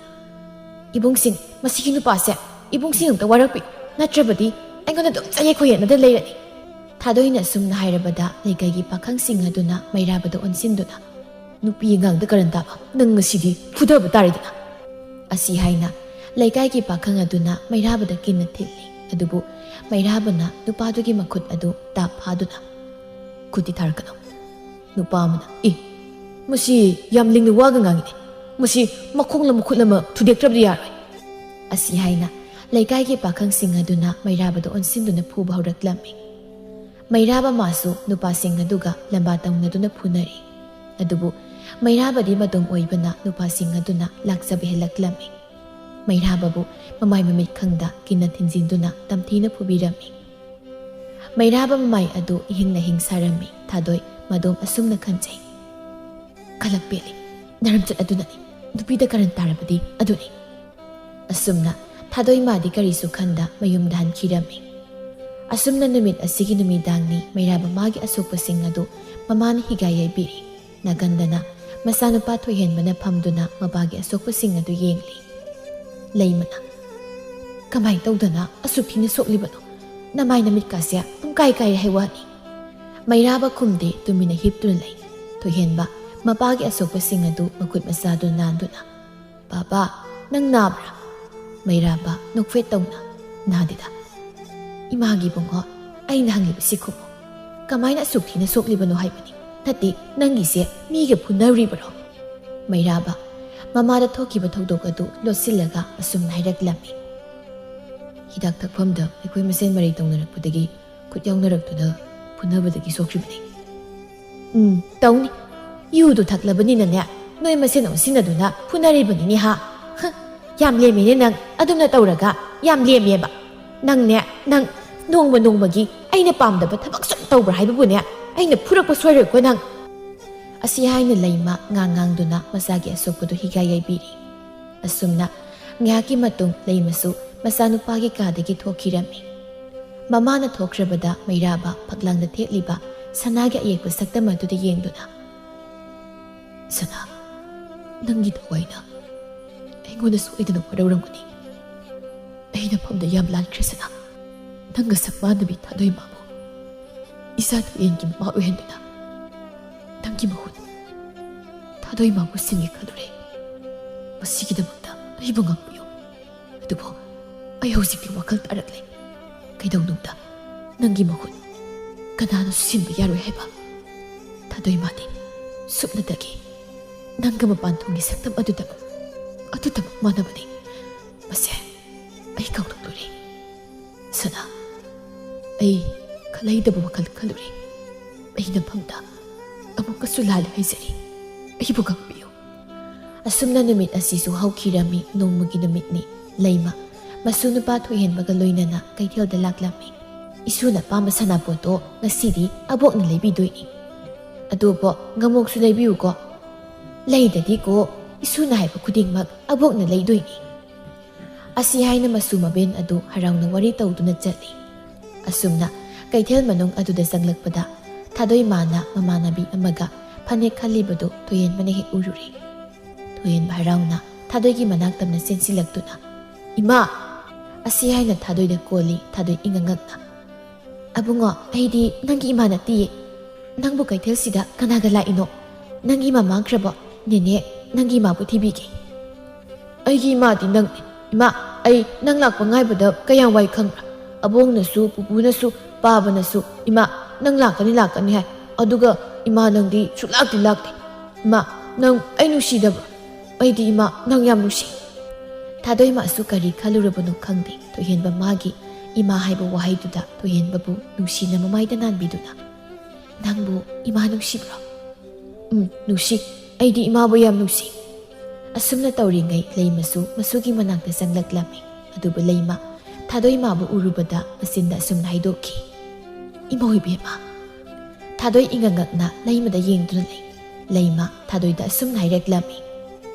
"ꯏꯕꯨꯡꯁꯤꯡ, ꯃꯁꯤꯒꯤ ꯅꯨꯄꯥꯁꯦ ꯏꯕꯨꯡꯁꯤꯡ ꯑꯝꯇ ꯋꯥꯔꯛꯄꯤꯌꯨ, ꯅꯠꯇ꯭ꯔꯕꯗꯤ ꯑꯩꯉꯣꯟꯗ ꯑꯗꯨꯝ ꯆꯌꯦꯠ ꯈꯣꯏꯌꯦꯠꯅꯗ ꯂꯩꯔꯅꯤ"꯫ ꯊꯥꯗꯣꯏꯅ ꯑꯁꯨꯝꯅ ꯍꯥꯏꯔꯕꯗ ꯂꯩꯀꯥꯏꯒꯤ ꯄꯥꯈꯪꯁꯤꯡ ꯑꯗꯨꯅ ꯃꯩꯔꯥꯕꯗ ꯑꯣꯟꯁꯤꯟꯗꯨꯅ, "ꯅꯨꯄꯤ ꯑꯉꯥꯡꯗ ꯀꯔꯟ ꯇꯥꯕ, ꯅꯪ ꯉꯁꯤꯗꯤ ꯐꯨꯗꯕ ꯇꯥꯔꯦꯗꯅ"꯫ ꯑꯁꯤ ꯍꯥꯏꯅ ꯂꯩꯀꯥꯏꯒꯤ ꯄꯥꯈꯪ ꯑꯗꯨꯅ ꯃꯩꯔꯥꯕꯗ ꯀꯤꯟꯅ ꯊꯤꯜꯂꯤ꯫ ꯑꯗꯨꯕꯨ ꯃꯩꯔꯥꯕꯅ ꯅꯨꯄꯥꯗꯨꯒꯤ ꯃꯈꯨꯠ ꯑꯗꯨ ꯇꯥꯞ ꯐꯥꯗꯨꯅ, "ꯈꯨꯠꯇꯤ ꯊꯥꯔꯛꯀꯅꯨ"꯫ ꯅꯨꯄꯥ ꯑꯃꯅ, "ꯑꯦ, ꯃꯁꯤ ꯌꯥꯝ ꯂꯤꯡꯅ ꯋꯥꯒ ꯉꯥꯡꯉꯤꯅꯦ, ꯃꯁꯤ ꯃꯈꯣꯡ ꯑꯃ ꯃꯈꯨꯠ ꯑꯃ ꯊꯨꯗꯦꯛꯇ꯭ꯔꯕꯗꯤ ꯌꯥꯔꯣꯏ"꯫ ꯑꯁꯤ ꯍꯥꯏꯅ ꯂꯩꯀꯥꯏꯒꯤ ꯄꯥꯈꯪꯁꯤꯡ ꯑꯗꯨꯅ ꯃꯩꯔꯥꯕꯗ ꯑꯣꯟꯁꯤꯟꯗꯨꯅ ꯐꯨꯕ ꯍꯧꯔꯛꯂꯝꯃꯤ꯫ ꯃꯩꯔꯥꯕ ꯃꯥꯁꯨ ꯅꯨꯄꯥꯁꯤꯡ ꯑꯗꯨꯒ ꯂꯝꯕꯥ ꯇꯧꯅꯗꯨꯅ ꯐꯨꯅꯔꯤ꯫ ꯑꯗꯨꯕꯨ ꯃꯩꯔꯥꯕꯗꯤ ꯃꯗꯣꯝ ꯑꯣꯏꯕꯅ ꯅꯨꯄꯥꯁꯤꯡ ꯑꯗꯨꯅ ꯂꯥꯛꯆꯕ ꯍꯦꯜꯂꯛꯂꯝꯃꯤ꯫ ꯃꯩꯔꯥꯕꯕꯨ ꯃꯃꯥꯏ ꯃꯃꯤꯠ ꯈꯪꯗ ꯀꯤꯟꯅ ꯊꯤꯟꯖꯤꯟꯗꯨꯅ ꯇꯝꯊꯤꯅ ꯐꯨꯕꯤꯔꯝꯃꯤ꯫ ꯃꯩꯔꯥꯕ ꯃꯃꯥꯏ ꯑꯗꯨ ꯏꯍꯤꯡ ꯅꯥꯍꯤꯡ ꯁꯥꯔꯝꯃꯤ꯫ ꯊꯥꯗꯣꯏ ꯃꯗꯣꯝ ꯑꯁꯨꯝꯅ ꯈꯟꯖꯩ, "ꯈꯂꯛ ꯄꯦꯜꯂꯤ, ꯅꯔꯝꯆꯠ ꯑꯗꯨꯅꯅꯤ ꯅꯨꯄꯤꯗ ꯀꯔꯟ ꯇꯥꯔꯕꯗꯤ ꯑꯗꯨꯅꯤ"꯫ ꯑꯁꯨꯝꯅ ꯊꯥꯗꯣꯏ ꯃꯥꯗꯤ ꯀꯔꯤꯁꯨ ꯈꯟꯗ ꯃꯌꯨꯝꯗ ꯍꯟꯈꯤꯔꯝꯃꯤ꯫ ꯑꯁꯨꯝꯅ ꯅꯨꯃꯤꯠ ꯑꯁꯤꯒꯤ ꯅꯨꯃꯤꯗꯥꯡꯅꯤ ꯃꯩꯔꯥꯕ ꯃꯥꯒꯤ ꯑꯁꯣꯛꯄꯁꯤꯡ ꯑꯗꯨ ꯃꯃꯥꯅ ꯍꯤꯒꯥꯏ ꯌꯩꯕꯤꯔꯤ꯫ ꯅꯥꯀꯟꯗꯅ ꯃꯆꯥꯅꯨꯄꯥ ꯊꯣꯏꯍꯦꯟꯕꯅ ꯐꯝꯗꯨꯅ ꯃꯄꯥꯒꯤ ꯑꯁꯣꯛꯄꯁꯤꯡ ꯑꯗꯨ ꯌꯦꯡꯂꯤ꯫ ꯂꯩꯃꯅ, "ꯀꯃꯥꯏ ꯇꯧꯗꯅ ꯑꯁꯨꯛ ꯊꯤꯅ ꯁꯣꯛꯂꯤꯕꯅꯣ? ꯅꯃꯥꯏ ꯅꯃꯤꯠꯀꯥꯁꯦ ꯄꯨꯡꯀꯥꯏ ꯀꯥꯏꯔꯦ ꯍꯥꯏ ꯋꯥꯅꯤ"꯫ ꯃꯩꯔꯥꯕ ꯈꯨꯝꯗꯦ, ꯇꯨꯃꯤꯟꯅ ꯍꯤꯞꯇꯨꯅ ꯂꯩ꯫ ꯊꯣꯏꯍꯦꯟꯕ ꯃꯄꯥꯒꯤ ꯑꯁꯣꯛꯄꯁꯤꯡ ꯑꯗꯨ ꯃꯈꯨꯠ ꯃꯁꯥꯗꯨ ꯅꯥꯟꯗꯨꯅ, "ꯕꯥꯕꯥ, ꯅꯪ ꯅꯥꯕ꯭ꯔꯥ?" ꯃꯩꯔꯥꯕ ꯅꯣꯛꯐꯦꯠ ꯇꯧꯅ, "ꯅꯥꯗꯦꯗ"꯫ "ꯏꯃꯥꯒꯤ ꯏꯕꯨꯡꯉꯣ, ꯑꯩꯅ ꯍꯪꯂꯤꯕꯁꯤ ꯈꯨꯝꯃꯨ꯫ ꯀꯃꯥꯏꯅ ꯑꯁꯨꯛ ꯊꯤꯅ ꯁꯣꯛꯂꯤꯕꯅꯣ ꯍꯥꯏꯕꯅꯤ? ꯅꯠꯇꯦ, ꯅꯪꯒꯤꯁꯦ ꯃꯤꯒ ꯐꯨꯅꯔꯨꯔꯤꯕꯔꯣ?" ꯃꯩꯔꯥꯕ ꯃꯃꯥꯗ ꯊꯣꯛꯈꯤꯕ ꯊꯧꯗꯣꯛ ꯑꯗꯨ ꯂꯣꯠꯁꯤꯜꯂꯒ ꯑꯁꯨꯝꯅ ꯍꯥꯏꯔꯛꯂꯝꯃꯤ꯫ "ꯍꯤꯗꯥꯛ ꯊꯛꯐꯝꯗ ꯑꯩꯈꯣꯏ ꯃꯁꯦꯟ ꯃꯔꯩ ꯇꯧꯅꯔꯛꯄꯗꯒꯤ ꯈꯨꯠ ꯌꯥꯎꯅꯔꯛꯇꯨꯅ ꯐꯨꯅꯕꯗꯒꯤ ꯁꯣꯛꯈ꯭ꯔꯤꯕꯅꯤ"꯫ "ꯎꯝ, ꯇꯧꯅꯤ꯫ ꯌꯨꯗꯨ ꯊꯛꯂꯕꯅꯤꯅꯅꯦ, ꯅꯣꯏ ꯃꯁꯦꯟ ꯑꯣꯟꯁꯤꯟꯅꯗꯨꯅ ꯐꯨꯅꯔꯤꯕꯅꯤꯅꯦ ꯍꯥ? ꯍ, ꯌꯥꯝ ꯂꯦꯝꯃꯦꯅꯦ ꯅꯪ, ꯑꯗꯨꯝꯅ ꯇꯧꯔꯒ꯫ ꯌꯥꯝ ꯂꯦꯝꯃꯦꯕ꯫ ꯅꯪꯅꯦ, ꯅꯪ ꯅꯣꯡꯃ ꯅꯣꯡꯃꯒꯤ ꯑꯩꯅ ꯄꯥꯝꯗꯕ ꯊꯕꯛ ꯁꯨꯝ ꯇꯧꯕ꯭ꯔꯥ ꯍꯥꯏꯕꯕꯨꯅꯦ, ꯑꯩꯅ ꯐꯨꯔꯛꯄ ꯁꯣꯏꯔꯣꯏꯀꯣ ꯅꯪ꯫ ꯑꯁꯤ ꯍꯥꯏꯅ ꯂꯩꯃ ꯉꯥꯡ ꯉꯥꯡꯗꯨꯅ ꯃꯆꯥꯒꯤ ꯑꯁꯣꯛꯄꯗꯨ ꯍꯤꯒꯥꯏ ꯌꯩꯕꯤꯔꯤ꯫ ꯑꯁꯨꯝꯅ ꯉꯥꯏꯍꯥꯛꯀꯤ ꯃꯇꯨꯡ ꯂꯩꯃꯁꯨ ꯃꯆꯥꯅꯨꯄꯥꯒꯤ ꯀꯥꯗꯒꯤ ꯊꯣꯛꯈꯤꯔꯝꯃꯤ꯫ ꯃꯃꯥꯅ ꯊꯣꯛꯈ꯭ꯔꯕꯗ ꯃꯩꯔꯥꯕ ꯐꯛꯂꯥꯡꯗ ꯊꯦꯠꯂꯤꯕ ꯁꯅꯥꯒꯤ ꯑꯌꯦꯛꯄ ꯁꯛꯇꯝ ꯑꯗꯨꯗ ꯌꯦꯡꯗꯨꯅ, "ꯁꯅꯥ, ꯅꯪꯒꯤ ꯊꯋꯥꯏꯅ ꯑꯩꯉꯣꯟꯗ ꯁꯣꯏꯗꯅ ꯋꯥꯔꯧꯔꯝꯒꯅꯤ꯫ ꯑꯩꯅ ꯐꯝꯗ ꯌꯥꯝ ꯂꯥꯟꯈ꯭ꯔꯦ ꯁꯅꯥ꯫ ꯅꯪꯒ ꯁꯛ ꯃꯥꯟꯅꯕꯤ ꯊꯥꯗꯣꯏꯃꯕꯨ ꯏꯆꯥ ꯊꯣꯏꯌꯦꯟꯒꯤ ꯃꯃꯥ ꯑꯣꯏꯍꯟꯗꯨꯅ ꯅꯪꯒꯤ ꯃꯍꯨꯠ ꯊꯥꯗꯣꯏꯃꯕꯨ ꯁꯤꯟꯒꯦ ꯈꯜꯂꯨꯔꯦ꯫ ꯃꯁꯤꯒꯤꯗꯃꯛꯇ ꯑꯩꯕꯨ ꯉꯥꯛꯄꯤꯌꯨ꯫ ꯑꯗꯨꯕꯨ ꯑꯩ ꯍꯧꯖꯤꯛꯇꯤ ꯋꯥꯈꯜ ꯇꯥꯔꯛꯂꯦ꯫ ꯀꯩꯗꯧꯅꯨꯡꯗ ꯅꯪꯒꯤ ꯃꯍꯨꯠ ꯀꯅꯥꯅꯁꯨ ꯁꯤꯟꯕ ꯌꯥꯔꯣꯏ ꯍꯥꯏꯕ꯫ ꯊꯥꯗꯣꯏꯃꯗꯤ ꯁꯨꯞꯅꯇꯒꯤ ꯅꯪꯒ ꯃꯄꯥꯟ ꯊꯣꯡꯒꯤ ꯁꯛꯇꯝ ꯑꯗꯨꯗꯃꯛ, ꯑꯗꯨꯗꯃꯛ ꯃꯥꯟꯅꯕꯅꯤ꯫ ꯃꯁꯦ ꯑꯩ ꯀꯥꯎꯊꯣꯛꯂꯨꯔꯦ꯫ ꯁꯅꯥ, ꯑꯩ ꯈꯜꯂꯩꯗꯕ ꯋꯥꯈꯜ ꯈꯜꯂꯨꯔꯦ꯫ ꯑꯩ ꯅꯐꯝꯗ ꯑꯃꯨꯛꯀꯁꯨ ꯂꯥꯜꯂꯦ ꯍꯥꯏꯖꯔꯤ꯫ ꯑꯩꯕꯨ ꯉꯥꯛꯄꯤꯌꯨ꯫" ꯑꯁꯨꯝꯅ ꯅꯨꯃꯤꯠ ꯑꯁꯤꯁꯨ ꯍꯧꯈꯤꯔꯝꯃꯤ꯫ ꯅꯣꯡꯃꯒꯤ ꯅꯨꯃꯤꯠꯅꯤ꯫ ꯂꯩꯃ ꯃꯁꯨ ꯅꯨꯄꯥ ꯊꯣꯏꯍꯦꯟꯕꯒ ꯂꯣꯏꯅꯅ ꯀꯩꯊꯦꯜꯗ ꯂꯥꯛꯂꯝꯃꯤ꯫ "ꯏꯁꯨꯅ ꯑꯄꯥꯝꯕ ꯁꯅꯥꯄꯣꯠꯇꯣ ꯉꯁꯤꯗꯤ ꯑꯕꯣꯛꯅ ꯂꯩꯕꯤꯗꯣꯏꯅꯤ꯫ ꯑꯗꯨꯕꯨ ꯉꯥꯃꯣꯛꯁꯨ ꯂꯩꯕꯤꯌꯨꯀꯣ꯫ ꯂꯩꯗꯗꯤꯀꯣ, ꯏꯁꯨꯅ ꯍꯥꯏꯕ ꯈꯨꯗꯤꯡꯃꯛ ꯑꯕꯣꯛꯅ ꯂꯩꯗꯣꯏꯅꯤ꯫" ꯑꯁꯤ ꯍꯥꯏꯅ ꯃꯁꯨ ꯃꯕꯦꯟ ꯑꯗꯨ ꯍꯔꯥꯎꯅ ꯋꯥꯔꯤ ꯇꯧꯗꯨꯅ ꯆꯠꯂꯤ꯫ ꯑꯁꯨꯝꯅ ꯀꯩꯊꯦꯜ ꯃꯅꯨꯡ ꯑꯗꯨꯗ ꯆꯪꯂꯛꯄꯗ ꯊꯥꯗꯣꯏꯃꯥꯅ ꯃꯃꯥꯟꯅꯕꯤ ꯑꯃꯒ ꯐꯅꯦꯛ ꯈꯜꯂꯤꯕꯗꯨ ꯊꯣꯏꯍꯦꯟꯕꯅ ꯍꯦꯛ ꯎꯔꯨꯔꯦ꯫ ꯊꯣꯏꯍꯦꯟꯕ ꯍꯔꯥꯎꯅ ꯊꯥꯗꯣꯏꯒꯤ ꯃꯅꯥꯛ ꯇꯝꯅ ꯆꯦꯟꯁꯤꯜꯂꯛꯇꯨꯅ, "ꯏꯃꯥ!" ꯑꯁꯤ ꯍꯥꯏꯅ ꯊꯥꯗꯣꯏꯗ ꯀꯣꯜꯂꯤ꯫ ꯊꯥꯗꯣꯏ ꯏꯉꯛ ꯉꯛꯅ, "ꯑꯕꯨꯡꯉꯣ, ꯑꯩꯗꯤ ꯅꯪꯒꯤ ꯏꯃꯥ ꯅꯠꯇꯤꯌꯦ꯫ ꯅꯪꯕꯨ ꯀꯩꯊꯦꯜꯁꯤꯗ ꯀꯅꯥꯒ ꯂꯥꯛꯏꯅꯣ? ꯅꯪꯒꯤ ꯏꯃꯥ ꯃꯥꯡꯈ꯭ꯔꯕꯣ? ꯅꯦꯅꯦ, ꯅꯪꯒꯤ ꯏꯃꯥꯕꯨ ꯊꯤꯕꯤꯒꯦ꯫" "ꯑꯩꯒꯤ ꯏꯃꯥꯗꯤ ꯅꯪꯅꯤ꯫ ꯏꯃꯥ, ꯑꯩ ꯅꯪ ꯂꯥꯛꯄ ꯉꯥꯏꯕꯗ ꯀꯌꯥꯝ ꯋꯥꯏ ꯈꯪꯕ꯭ꯔꯥ? ꯑꯕꯣꯛꯅꯁꯨ, ꯄꯨꯄꯨꯅꯁꯨ, ꯄꯥꯕꯅꯁꯨ, 'ꯏꯃꯥ, ꯅꯪ ꯂꯥꯛꯀꯅꯤ, ꯂꯥꯛꯀꯅꯤ' ꯍꯥꯏ꯫ ꯑꯗꯨꯒ ꯏꯃꯥ ꯅꯪꯗꯤ ꯁꯨꯛꯂꯥꯛꯇꯤ ꯂꯥꯛꯇꯦ꯫ ꯏꯃꯥ, ꯅꯪ ꯑꯩ ꯅꯨꯡꯁꯤꯗꯕ꯭ꯔꯥ? ꯑꯩꯗꯤ ꯏꯃꯥ ꯅꯪ ꯌꯥꯝ ꯅꯨꯡꯁꯤ꯫" ꯊꯥꯗꯣꯏꯃꯁꯨ ꯀꯔꯤ ꯈꯜꯂꯨꯔꯕꯅꯣ ꯈꯪꯗꯦ, ꯊꯣꯏꯍꯦꯟꯕ ꯃꯥꯒꯤ ꯏꯃꯥ ꯍꯥꯏꯕ ꯋꯥꯍꯩꯗꯨꯗ ꯊꯣꯏꯍꯦꯟꯕꯕꯨ ꯅꯨꯡꯁꯤꯅ ꯃꯃꯥꯏꯗ ꯅꯥꯟꯕꯤꯗꯨꯅ, "ꯅꯪꯕꯨ ꯏꯃꯥ ꯅꯨꯡꯁꯤꯕ꯭ꯔꯣ?" "ꯎꯝ, ꯅꯨꯡꯁꯤ꯫ ꯑꯩꯗꯤ ꯏꯃꯥꯕꯨ ꯌꯥꯝ ꯅꯨꯡꯁꯤ꯫ ꯑꯁꯨꯝꯅ ꯇꯧꯔꯤꯉꯩ ꯂꯩꯃꯁꯨ ꯃꯁꯨꯒꯤ ꯃꯅꯥꯛꯇ ꯆꯪꯂꯛꯂꯝꯃꯤ꯫ ꯑꯗꯨꯕꯨ ꯂꯩꯃ ꯊꯥꯗꯣꯏ ꯃꯥꯕꯨ ꯎꯔꯨꯕꯗ ꯃꯆꯤꯟꯗ ꯑꯁꯨꯝꯅ ꯍꯥꯏꯗꯣꯛꯈꯤ, "ꯏꯃꯧ ꯏꯕꯦꯝꯃ!" ꯊꯥꯗꯣꯏ ꯏꯉꯛꯉꯛꯅ ꯂꯩꯃꯗ ꯌꯦꯡꯗꯨꯅ ꯂꯩ꯫ ꯂꯩꯃ ꯊꯥꯗꯣꯏꯗ ꯑꯁꯨꯝꯅ ꯍꯥꯏꯔꯛꯂꯝꯃꯤ,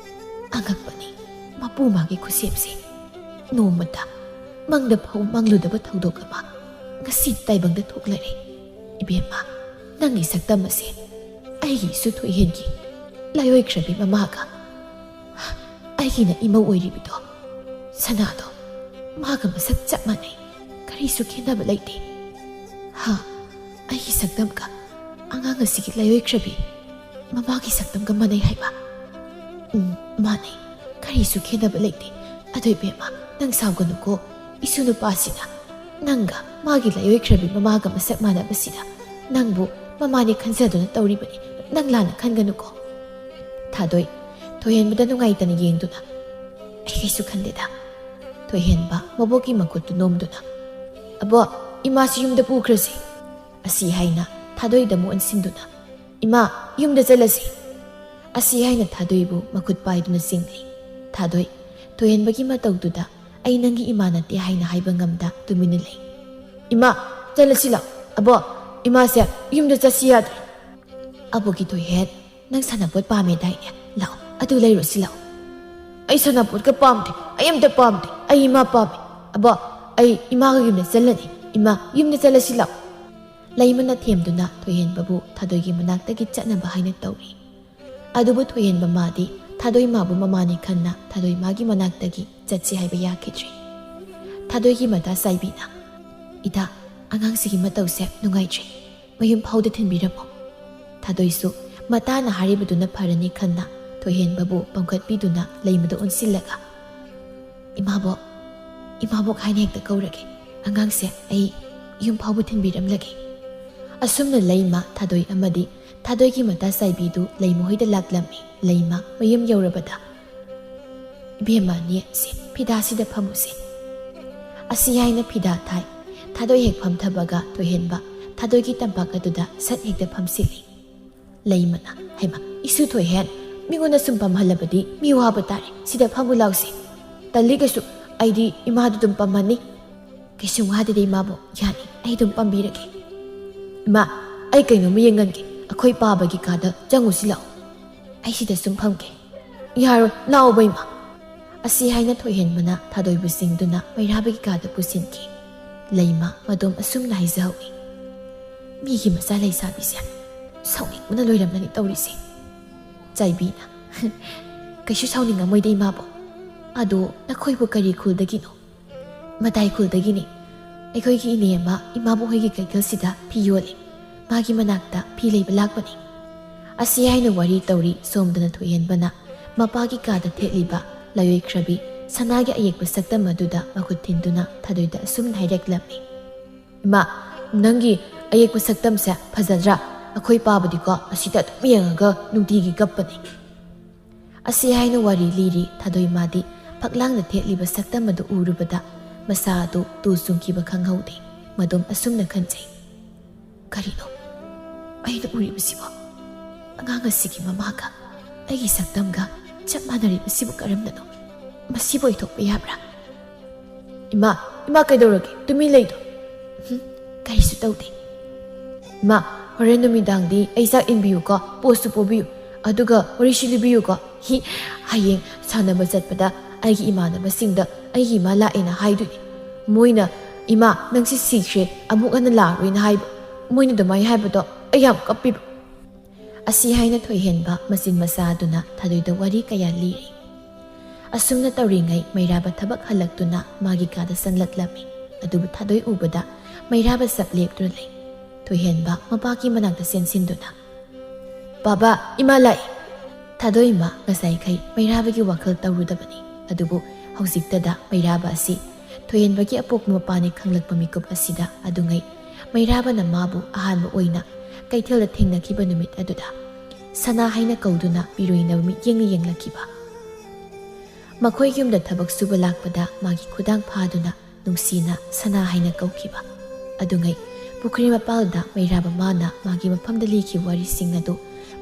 "ꯑꯉꯛꯄꯅꯤ, ꯃꯄꯨ ꯃꯥꯒꯤ ꯈꯨꯠꯁꯦꯝꯁꯦ꯫ ꯅꯣꯡꯃꯇ ꯃꯪꯗ ꯐꯥꯎ ꯃꯪꯂꯨꯗꯕ ꯊꯧꯗꯣꯛ ꯑꯃ ꯉꯁꯤ ꯇꯥꯏꯕꯪꯗ ꯊꯣꯛꯂꯔꯦ꯫ ꯏꯕꯦꯝꯃ, ꯅꯪꯒꯤ ꯁꯛꯇꯝ ꯑꯁꯦ ꯑꯩꯒꯤ ꯏꯁꯨ ꯊꯣꯏꯍꯦꯟꯒꯤ ꯂꯥꯏꯑꯣꯏꯈ꯭ꯔꯕꯤ ꯃꯃꯥꯒ ꯑꯩꯒꯤꯅ ꯏꯃꯧ ꯑꯣꯏꯔꯤꯕꯗꯣ ꯁꯅꯥꯗꯣ ꯃꯥꯒ ꯃꯁꯛ ꯆꯞ ꯃꯥꯟꯅꯩ꯫ ꯀꯔꯤꯁꯨ ꯈꯦꯠꯅꯕ ꯂꯩꯇꯦ꯫ ꯍꯥ, ꯑꯩꯒꯤ ꯁꯛꯇꯝꯒ ꯑꯉꯥꯡ ꯑꯁꯤꯒꯤ ꯂꯥꯏꯑꯣꯏꯈ꯭ꯔꯕꯤ ꯃꯃꯥꯒꯤ ꯁꯛꯇꯝꯒ ꯃꯥꯟꯅꯩ ꯍꯥꯏꯕ?" "ꯎꯝ, ꯃꯥꯟꯅꯩ꯫ ꯀꯔꯤꯁꯨ ꯈꯦꯠꯅꯕ ꯂꯩꯇꯦ꯫ ꯑꯗꯣ ꯏꯕꯦꯝꯃ, ꯅꯪ ꯁꯥꯎꯒꯅꯨꯀꯣ꯫ ꯏꯁꯨ ꯅꯨꯄꯥꯁꯤꯅ ꯅꯪꯒ ꯃꯥꯒꯤ ꯂꯥꯏꯑꯣꯏꯈ꯭ꯔꯕꯤ ꯃꯃꯥꯒ ꯃꯁꯛ ꯃꯥꯟꯅꯕꯁꯤꯗ ꯅꯪꯕꯨ ꯃꯃꯥꯅꯤ ꯈꯟꯖꯗꯨꯅ ꯇꯧꯔꯤꯕꯅꯤ꯫ ꯅꯪ ꯂꯥꯟꯅ ꯈꯟꯒꯅꯨꯀꯣ꯫" ꯊꯥꯗꯣꯏ ꯊꯣꯏꯍꯦꯟꯕꯗ ꯅꯨꯡꯉꯥꯏꯇꯅ ꯌꯦꯡꯗꯨꯅ, "ꯑꯩ ꯀꯩꯁꯨ ꯈꯟꯗꯦꯗ꯫" ꯊꯣꯏꯍꯦꯟꯕ ꯃꯕꯣꯛꯀꯤ ꯃꯈꯨꯠꯇꯨ ꯅꯣꯝꯗꯨꯅ, "ꯑꯕꯣ, ꯏꯃꯥꯁꯤ ꯌꯨꯝꯗ ꯄꯨꯈ꯭ꯔꯁꯤ꯫ ꯑꯁꯤ ꯍꯥꯏꯅ ꯊꯥꯗꯣꯏꯗ ꯑꯃꯨꯛ ꯑꯣꯟꯁꯤꯟꯗꯨꯅ, "ꯏꯃꯥ, ꯌꯨꯝꯗ ꯆꯠꯂꯁꯤ꯫" ꯑꯁꯤ ꯍꯥꯏꯅ ꯊꯥꯗꯣꯏꯕꯨ ꯃꯈꯨꯠ ꯄꯥꯏꯗꯨꯅ ꯆꯤꯡꯂꯤ꯫ ꯊꯥꯗꯣꯏ ꯊꯣꯏꯍꯦꯟꯕꯒꯤ ꯃꯇꯧꯗꯨꯗ "ꯑꯩ ꯅꯪꯒꯤ ꯏꯃꯥ ꯅꯠꯇꯦ" ꯍꯥꯏꯅ ꯍꯥꯏꯕ ꯉꯝꯗ ꯇꯨꯃꯤꯟꯅ ꯂꯩ꯫ "ꯏꯃꯥ, ꯆꯠꯂꯁꯤ ꯂꯥꯛꯑꯣ꯫ ꯑꯕꯣ, ꯏꯃꯥꯁꯦ ꯌꯨꯝꯗ ꯆꯠꯁꯤ ꯌꯥꯗ꯭ꯔꯦ꯫" "ꯑꯕꯣꯛꯀꯤ ꯊꯣꯏꯍꯦꯟ, ꯅꯪ ꯁꯥꯟꯅꯄꯣꯠ ꯄꯥꯝꯃꯦꯗꯥꯏꯅꯦ? ꯂꯥꯛꯑꯣ, ꯑꯗꯨ ꯂꯩꯔꯨꯁꯤ ꯂꯥꯛꯑꯣ꯫" "ꯑꯩ ꯁꯥꯟꯅꯄꯣꯠꯀ ꯄꯥꯝꯗꯦ꯫ ꯑꯩ ꯑꯝꯇ ꯄꯥꯝꯗꯦ꯫ ꯑꯩ ꯏꯃꯥ ꯄꯥꯝꯃꯦ꯫ ꯑꯕꯣ, ꯑꯩ ꯏꯃꯥꯒ ꯌꯨꯝꯗ ꯆꯠꯂꯅꯤ꯫ ꯏꯃꯥ, ꯌꯨꯝꯗ ꯆꯠꯂꯁꯤ ꯂꯥꯛꯑꯣ꯫" ꯂꯩꯃꯅ ꯊꯦꯝꯗꯨꯅ ꯊꯣꯏꯍꯦꯟꯕꯕꯨ ꯊꯥꯗꯣꯏꯒꯤ ꯃꯅꯥꯛꯇꯒꯤ ꯆꯠꯅꯕ ꯍꯥꯏꯅ ꯇꯧꯔꯤ꯫ ꯑꯗꯨꯕꯨ ꯊꯣꯏꯍꯦꯟꯕ ꯃꯥꯗꯤ ꯊꯥꯗꯣꯏ ꯃꯥꯕꯨ ꯃꯃꯥꯅꯤ ꯈꯟꯅ ꯊꯥꯗꯣꯏ ꯃꯥꯒꯤ ꯃꯅꯥꯛꯇꯒꯤ ꯆꯠꯁꯤ ꯍꯥꯏꯕ ꯌꯥꯈꯤꯗ꯭ꯔꯦ꯫ ꯊꯥꯗꯣꯏꯒꯤ ꯃꯇꯥ ꯆꯥꯏꯕꯤꯅ, "ꯏꯇꯥ, ꯑꯉꯥꯡꯁꯤꯒꯤ ꯃꯇꯧꯁꯦ ꯅꯨꯡꯉꯥꯏꯇ꯭ꯔꯦ꯫ ꯃꯌꯨꯝ ꯐꯥꯎꯗ ꯊꯤꯟꯕꯤꯔꯝꯃꯣ꯫" ꯊꯥꯗꯣꯏꯁꯨ ꯃꯇꯥꯅ ꯍꯥꯏꯔꯤꯕꯗꯨꯅ ꯐꯔꯅꯤ ꯈꯟꯅ ꯊꯣꯏꯍꯦꯟꯕꯕꯨ ꯄꯝꯈꯠꯄꯤꯗꯨꯅ ꯂꯩꯃꯗ ꯑꯣꯟꯁꯤꯜꯂꯒ, "ꯏꯃꯥꯕꯣꯛ, ꯏꯃꯥꯕꯣꯛ ꯍꯥꯏꯅ ꯍꯦꯛꯇ ꯀꯧꯔꯒꯦ꯫ ꯑꯉꯥꯡꯁꯦ ꯑꯩ ꯌꯨꯝ ꯐꯥꯎꯕ ꯊꯤꯟꯕꯤꯔꯝꯂꯒꯦ꯫" ꯑꯁꯨꯝꯅ ꯂꯩꯃ, ꯊꯥꯗꯣꯏ ꯑꯃꯗꯤ ꯊꯥꯗꯣꯏꯒꯤ ꯃꯇꯥ ꯆꯥꯏꯕꯤꯗꯨ ꯂꯩꯃꯍꯣꯏꯗ ꯂꯥꯛꯂꯝꯃꯤ꯫ ꯂꯩꯃ ꯃꯌꯨꯝ ꯌꯧꯔꯕꯗ, "ꯏꯕꯦꯝꯃ ꯑꯅꯤ, ꯁꯤ ꯐꯤꯗꯥꯁꯤꯗ ꯐꯝꯃꯨꯁꯦ꯫" ꯑꯁꯤ ꯍꯥꯏꯅ ꯐꯤꯗꯥ ꯊꯥꯏ꯫ ꯊꯥꯗꯣꯏ ꯍꯦꯛ ꯐꯝꯊꯕꯒ ꯊꯣꯏꯍꯦꯟꯕ ꯊꯥꯗꯣꯏꯒꯤ ꯇꯝꯄꯥꯛ ꯑꯗꯨꯗ ꯁꯠ ꯍꯦꯛꯇ ꯐꯝꯁꯤꯜꯂꯤ꯫ ꯂꯩꯃꯅ, "ꯍꯩꯃ, "ꯏꯁꯨ ꯊꯣꯏꯍꯦꯟ, ꯃꯤꯉꯣꯟꯗ ꯁꯨꯝ ꯄꯝꯍꯜꯂꯕꯗꯤ ꯃꯤ ꯋꯥꯕ ꯇꯥꯔꯦ꯫ ꯁꯤꯗ ꯐꯝꯃꯨ ꯂꯥꯎꯁꯦ꯫ ꯇꯜꯂꯤꯒꯁꯨ ꯑꯩꯗꯤ ꯏꯃꯥꯗꯨ ꯑꯗꯨꯝ ꯄꯝꯃꯅꯤ꯫" "ꯀꯩꯁꯨꯝ ꯋꯥꯗꯦꯗ ꯏꯃꯥꯕꯣꯛ, ꯌꯥꯅꯤ, ꯑꯩ ꯑꯗꯨꯝ ꯄꯝꯕꯤꯔꯒꯦ꯫" "ꯏꯃꯥ, ꯑꯩ ꯀꯩꯅꯣꯝꯃ ꯌꯦꯡꯍꯟꯒꯦ, ꯑꯩꯈꯣꯏ ꯄꯥꯕꯒꯤ ꯀꯥꯗ ꯆꯪꯉꯨꯁꯤ ꯂꯥꯛꯑꯣ꯫ ꯑꯩ ꯁꯤꯗ ꯁꯨꯝ ꯐꯝꯒꯦ꯫" "ꯌꯥꯔꯣꯏ, ꯂꯥꯛꯑꯣꯕ ꯏꯃꯥ꯫" ꯑꯁꯤ ꯍꯥꯏꯅ ꯊꯣꯏꯍꯦꯟꯕꯅ ꯊꯥꯗꯣꯏꯕꯨ ꯆꯤꯡꯗꯨꯅ ꯃꯩꯔꯥꯕꯒꯤ ꯀꯥꯗ ꯄꯨꯁꯤꯟꯈꯤ꯫ ꯂꯩꯃ ꯃꯗꯣꯝ ꯑꯁꯨꯝꯅ ꯍꯥꯏꯖꯍꯧꯏ, "ꯃꯤꯒꯤ ꯃꯆꯥ ꯂꯩꯁꯥꯕꯤꯁꯦ ꯁꯥꯎꯅꯤꯡꯕꯅ ꯂꯣꯏꯔꯝꯂꯅꯤ ꯇꯧꯔꯤꯁꯦ꯫" ꯆꯥꯏꯕꯤꯅ, "ꯀꯩꯁꯨ ꯁꯥꯎꯅꯤꯡꯉꯝꯃꯣꯏꯗ ꯏꯃꯥꯕꯣꯛ꯫ ꯑꯗꯣ ꯅꯈꯣꯏꯕꯨ ꯀꯔꯤ ꯈꯨꯜꯗꯒꯤꯅꯣ?" "ꯃꯇꯥꯏ ꯈꯨꯜꯗꯒꯤꯅꯤ꯫ ꯑꯩꯈꯣꯏꯒꯤ ꯏꯅꯦ ꯑꯃ ꯏꯃꯥꯕꯣꯛ ꯍꯣꯏꯒꯤ ꯀꯩꯊꯦꯜꯁꯤꯗ ꯐꯤ ꯌꯣꯜꯂꯤ꯫ ꯃꯥꯒꯤ ꯃꯅꯥꯛꯇ ꯐꯤ ꯂꯩꯕ ꯂꯥꯛꯄꯅꯤ꯫" ꯑꯁꯤ ꯍꯥꯏꯅ ꯋꯥꯔꯤ ꯇꯧꯔꯤ ꯁꯣꯝꯗꯅ ꯊꯣꯏꯍꯦꯟꯕꯅ ꯃꯄꯥꯒꯤ ꯀꯥꯗ ꯊꯦꯠꯂꯤꯕ ꯂꯥꯏꯑꯣꯏꯈ꯭ꯔꯕꯤ ꯁꯅꯥꯒꯤ ꯑꯌꯦꯛꯄ ꯁꯛꯇꯝ ꯑꯗꯨꯗ ꯃꯈꯨꯠ ꯊꯤꯟꯗꯨꯅ ꯊꯥꯗꯣꯏꯗ ꯑꯁꯨꯝꯅ ꯍꯥꯏꯔꯛꯂꯝꯃꯤ, "ꯏꯃꯥ, ꯅꯪꯒꯤ ꯑꯌꯦꯛꯄ ꯁꯛꯇꯝꯁꯦ ꯐꯖꯗ꯭ꯔꯥ? ꯑꯩꯈꯣꯏ ꯄꯥꯕꯗꯤꯀꯣ ꯑꯁꯤꯗ ꯑꯗꯨꯝ ꯌꯦꯡꯉꯒ ꯅꯨꯡꯇꯤꯒꯤ ꯀꯞꯄꯅꯤ꯫" ꯑꯁꯤ ꯍꯥꯏꯅ ꯋꯥꯔꯤ ꯂꯤꯔꯤ ꯊꯥꯗꯣꯏ ꯃꯥꯗꯤ ꯐꯛꯂꯥꯡꯗ ꯊꯦꯠꯂꯤꯕ ꯁꯛꯇꯝ ꯑꯗꯨ ꯎꯔꯨꯕꯗ ꯃꯁꯥ ꯑꯗꯨ ꯇꯨ ꯆꯨꯡꯈꯤꯕ ꯈꯪꯍꯧꯗꯦ꯫ ꯃꯗꯣꯝ ꯑꯁꯨꯝꯅ ꯈꯟꯖꯩ, "ꯀꯔꯤꯅꯣ ꯑꯩꯅ ꯎꯔꯤꯕꯁꯤꯕꯣ? ꯑꯉꯥꯡ ꯑꯁꯤꯒꯤ ꯃꯃꯥꯒ ꯑꯩꯒꯤ ꯁꯛꯇꯝꯒ ꯆꯞ ꯃꯥꯟꯅꯔꯤꯕꯁꯤꯕꯨ ꯀꯔꯝꯕꯅꯣ? ꯃꯁꯤꯕꯨ ꯑꯣꯏꯊꯣꯛꯄ ꯌꯥꯕ꯭ꯔꯥ?" "ꯏꯃꯥ, ꯏꯃꯥ, ꯀꯩꯗꯧꯔꯒꯦ? ꯇꯨꯃꯤꯟ ꯂꯩꯗꯣ?" "ꯍꯨꯝ, ꯀꯔꯤꯁꯨ ꯇꯧꯗꯦ꯫" "ꯏꯃꯥ, ꯍꯣꯔꯦꯟ ꯅꯨꯃꯤꯗꯥꯡꯗꯤ ꯑꯩ ꯆꯥꯛ ꯏꯟꯕꯤꯌꯨꯀꯣ, ꯄꯣꯠꯁꯨ ꯄꯨꯕꯤꯌꯨ, ꯑꯗꯨꯒ ꯋꯥꯔꯤꯁꯨ ꯂꯤꯕꯤꯌꯨꯀꯣ꯫ ꯍꯤ, ꯍꯌꯦꯡ ꯁꯥꯟꯅꯕ ꯆꯠꯄꯗ ꯑꯩꯒꯤ ꯏꯃꯥꯟꯅꯕꯁꯤꯡꯗ ꯑꯩꯒꯤ ꯏꯃꯥ ꯂꯥꯛꯑꯦꯅ ꯍꯥꯏꯗꯣꯏꯅꯤ꯫ ꯃꯣꯏꯅ, 'ꯏꯃꯥ, ꯅꯪꯁꯤ ꯁꯤꯈ꯭ꯔꯦ, ꯑꯃꯨꯛ ꯍꯟꯅ ꯂꯥꯛꯑꯔꯣꯏꯅ' ꯍꯥꯏꯕ꯫ ꯃꯣꯏꯅ ꯑꯗꯨꯃꯥꯏꯅ ꯍꯥꯏꯕꯗꯣ ꯑꯩ ꯌꯥꯝ ꯀꯞꯄꯤꯕ꯫" ꯑꯁꯤ ꯍꯥꯏꯅ ꯊꯣꯏꯍꯦꯟꯕ ꯃꯆꯤꯟ ꯃꯆꯥ ꯑꯗꯨꯅ ꯊꯥꯗꯣꯏꯗ ꯋꯥꯔꯤ ꯀꯌꯥ ꯂꯤꯔꯤ꯫ ꯑꯁꯨꯝꯅ ꯇꯧꯔꯤꯉꯩ ꯃꯩꯔꯥꯕ ꯊꯕꯛ ꯍꯜꯂꯛꯇꯨꯅ ꯃꯥꯒꯤ ꯀꯥꯗ ꯆꯪꯂꯛꯂꯝꯃꯤ꯫ ꯑꯗꯨꯕꯨ ꯊꯥꯗꯣꯏ ꯎꯕꯗ ꯃꯩꯔꯥꯕ ꯆꯞ ꯂꯦꯞꯇꯨꯅ ꯂꯩ꯫ ꯊꯣꯏꯍꯦꯟꯕ ꯃꯄꯥꯒꯤ ꯃꯅꯥꯛꯇ ꯆꯦꯟꯁꯤꯟꯗꯨꯅ, "ꯕꯥꯕꯥ, ꯏꯃꯥ ꯂꯥꯛꯏ!" ꯊꯥꯗꯣꯏꯃ ꯉꯁꯥꯏꯈꯩ ꯃꯩꯔꯥꯕꯒꯤ ꯋꯥꯈꯜ ꯇꯧꯔꯨꯗꯕꯅꯤ꯫ ꯑꯗꯨꯕꯨ ꯍꯧꯖꯤꯛꯇꯗ ꯃꯩꯔꯥꯕ ꯑꯁꯤ ꯊꯣꯏꯍꯦꯟꯕꯒꯤ ꯑꯄꯣꯛꯄ ꯃꯄꯥꯅꯤ ꯈꯪꯂꯛꯄ ꯃꯤꯀꯨꯞ ꯑꯁꯤꯗ ꯑꯗꯨꯉꯩ ꯃꯩꯔꯥꯕꯅ ꯃꯥꯕꯨ ꯑꯍꯥꯟꯕ ꯑꯣꯏꯅ ꯀꯩꯊꯦꯜꯗ ꯊꯦꯡꯅꯈꯤꯕ ꯅꯨꯃꯤꯠ ꯑꯗꯨꯗ ꯁꯅꯥ ꯍꯥꯏꯅ ꯀꯧꯗꯨꯅ ꯄꯤꯔꯣꯏꯅꯕ ꯃꯤꯠꯌꯦꯡꯅ ꯌꯦꯡꯂꯛꯈꯤꯕ꯫ ꯃꯈꯣꯏ ꯌꯨꯝꯗ ꯊꯕꯛ ꯁꯨꯕ ꯂꯥꯛꯄꯗ ꯃꯥꯒꯤ ꯈꯨꯗꯥꯡ ꯐꯥꯗꯨꯅ ꯅꯨꯡꯁꯤꯅ ꯁꯅꯥ ꯍꯥꯏꯅ ꯀꯧꯈꯤꯕ꯫ ꯑꯗꯨꯉꯩ ꯄꯨꯈ꯭ꯔꯤ ꯃꯄꯥꯜꯗ ꯃꯩꯔꯥꯕ ꯃꯥꯅ ꯃꯥꯒꯤ ꯃꯐꯝꯗ ꯂꯤꯈꯤꯕ ꯋꯥꯔꯤꯁꯤꯡ ꯑꯗꯨ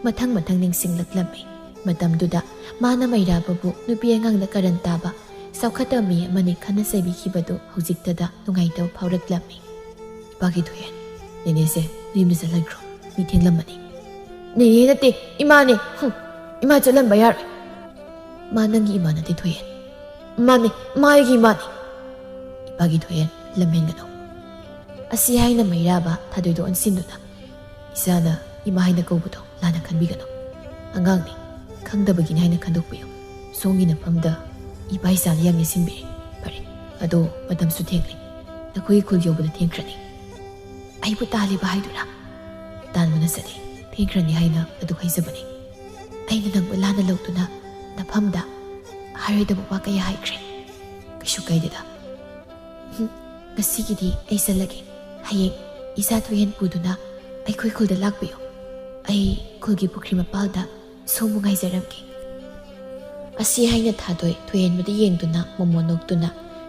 ꯃꯊꯪ ꯃꯊꯪ ꯅꯤꯡꯁꯤꯡꯂꯛꯂꯝꯃꯤ꯫ ꯃꯇꯝꯗꯨꯗ ꯃꯥꯅ ꯃꯩꯔꯥꯕꯕꯨ ꯅꯨꯄꯤ ꯑꯉꯥꯡꯗ ꯀꯔꯟ ꯇꯥꯕ, ꯆꯥꯎꯈꯠꯇꯕ ꯃꯤ ꯑꯃꯅꯤ ꯈꯟꯅ ꯆꯩꯕꯤꯈꯤꯕꯗꯨ ꯍꯧꯖꯤꯛꯇꯗ ꯅꯨꯡꯉꯥꯏꯇꯕ ꯐꯥꯎꯔꯛꯂꯝꯃꯤ꯫ "ꯏꯄꯥꯒꯤ ꯊꯣꯏꯍꯦꯟ, ꯅꯦꯅꯦꯁꯦ ꯌꯨꯝꯗ ꯆꯠꯍꯟꯈ꯭ꯔꯣ, ꯃꯤ ꯊꯦꯡꯂꯝꯃꯅꯤ꯫" "ꯅꯦꯅꯦ ꯅꯠꯇꯦ, ꯏꯃꯥꯅꯦ꯫ ꯍꯨꯝ, ꯏꯃꯥ ꯆꯠꯍꯟꯕ ꯌꯥꯔꯣꯏ꯫ ꯃꯥ ꯅꯪꯒꯤ ꯏꯃꯥ ꯅꯠꯇꯦ ꯊꯣꯏꯍꯦꯟ꯫ ꯃꯥꯅꯦ, ꯃꯥ ꯑꯩꯒꯤ ꯏꯃꯥꯅꯦ꯫ ꯏꯄꯥꯒꯤ ꯊꯣꯏꯍꯦꯟ, ꯂꯝꯍꯦꯟꯒꯅꯨ꯫" ꯑꯁꯤ ꯍꯥꯏꯅ ꯃꯩꯔꯥꯕ ꯊꯥꯗꯣꯏꯗꯣ ꯑꯣꯟꯁꯤꯟꯗꯨꯅ, "ꯏꯆꯥꯅ ꯏꯃꯥ ꯍꯥꯏꯅ ꯀꯧꯕꯗꯣ ꯂꯥꯟꯅ ꯈꯟꯕꯤꯒꯅꯨ꯫ ꯑꯉꯥꯡꯅꯤ, ꯈꯪꯗꯕꯒꯤꯅꯤ ꯍꯥꯏꯅ ꯈꯟꯗꯣꯛꯄꯤꯌꯨ꯫ ꯁꯣꯝꯒꯤ ꯅꯐꯝꯗ ꯏꯄꯥ ꯏꯆꯥꯅ ꯌꯥꯝ ꯌꯦꯠꯁꯤꯟꯕꯤꯔꯦ꯫ ꯐꯔꯦ, ꯑꯗꯣ ꯃꯇꯝꯁꯨ ꯊꯦꯡꯂꯦ꯫ ꯅꯈꯣꯏꯒꯤ ꯈꯨꯜ ꯌꯧꯕꯗ ꯊꯦꯡꯈ꯭ꯔꯅꯤ꯫" "ꯑꯩꯕꯨ ꯇꯥꯜꯂꯤꯕ ꯍꯥꯏꯗꯨꯔꯥ?" "ꯇꯥꯟꯕꯅ ꯆꯠꯂꯤ, ꯊꯦꯡꯈ꯭ꯔꯅꯤ ꯍꯥꯏꯅ ꯑꯗꯨ ꯍꯥꯏꯖꯕꯅꯤ꯫ ꯑꯩꯅ ꯅꯪꯕꯨ ꯂꯥꯟꯅ ꯂꯧꯗꯨꯅ ꯅꯐꯝꯗ ꯍꯥꯏꯔꯣꯏꯗꯕ ꯋꯥ ꯀꯌꯥ ꯍꯥꯏꯈ꯭ꯔꯦ꯫ ꯀꯩꯁꯨ ꯀꯥꯏꯗꯦꯗ꯫ ꯍꯨꯝ, ꯉꯁꯤꯒꯤꯗꯤ ꯑꯩ ꯆꯠꯂꯒꯦ꯫ ꯍꯌꯦꯡ ꯏꯆꯥ ꯊꯣꯏꯍꯦꯟ ꯄꯨꯗꯨꯅ ꯑꯩꯈꯣꯏ ꯈꯨꯜꯗ ꯂꯥꯛꯄꯤꯌꯨ꯫ ꯑꯩ ꯈꯨꯜꯒꯤ ꯄꯨꯈ꯭ꯔꯤ ꯃꯄꯥꯜꯗ ꯁꯣꯝꯕꯨ ꯉꯥꯏꯖꯔꯝꯒꯦ꯫" ꯑꯁꯤ ꯍꯥꯏꯅ ꯊꯥꯗꯣꯏ ꯊꯣꯏꯍꯦꯟꯕꯗ ꯌꯦꯡꯗꯨꯅ ꯃꯣꯃꯣꯟ ꯅꯣꯛꯇꯨꯅ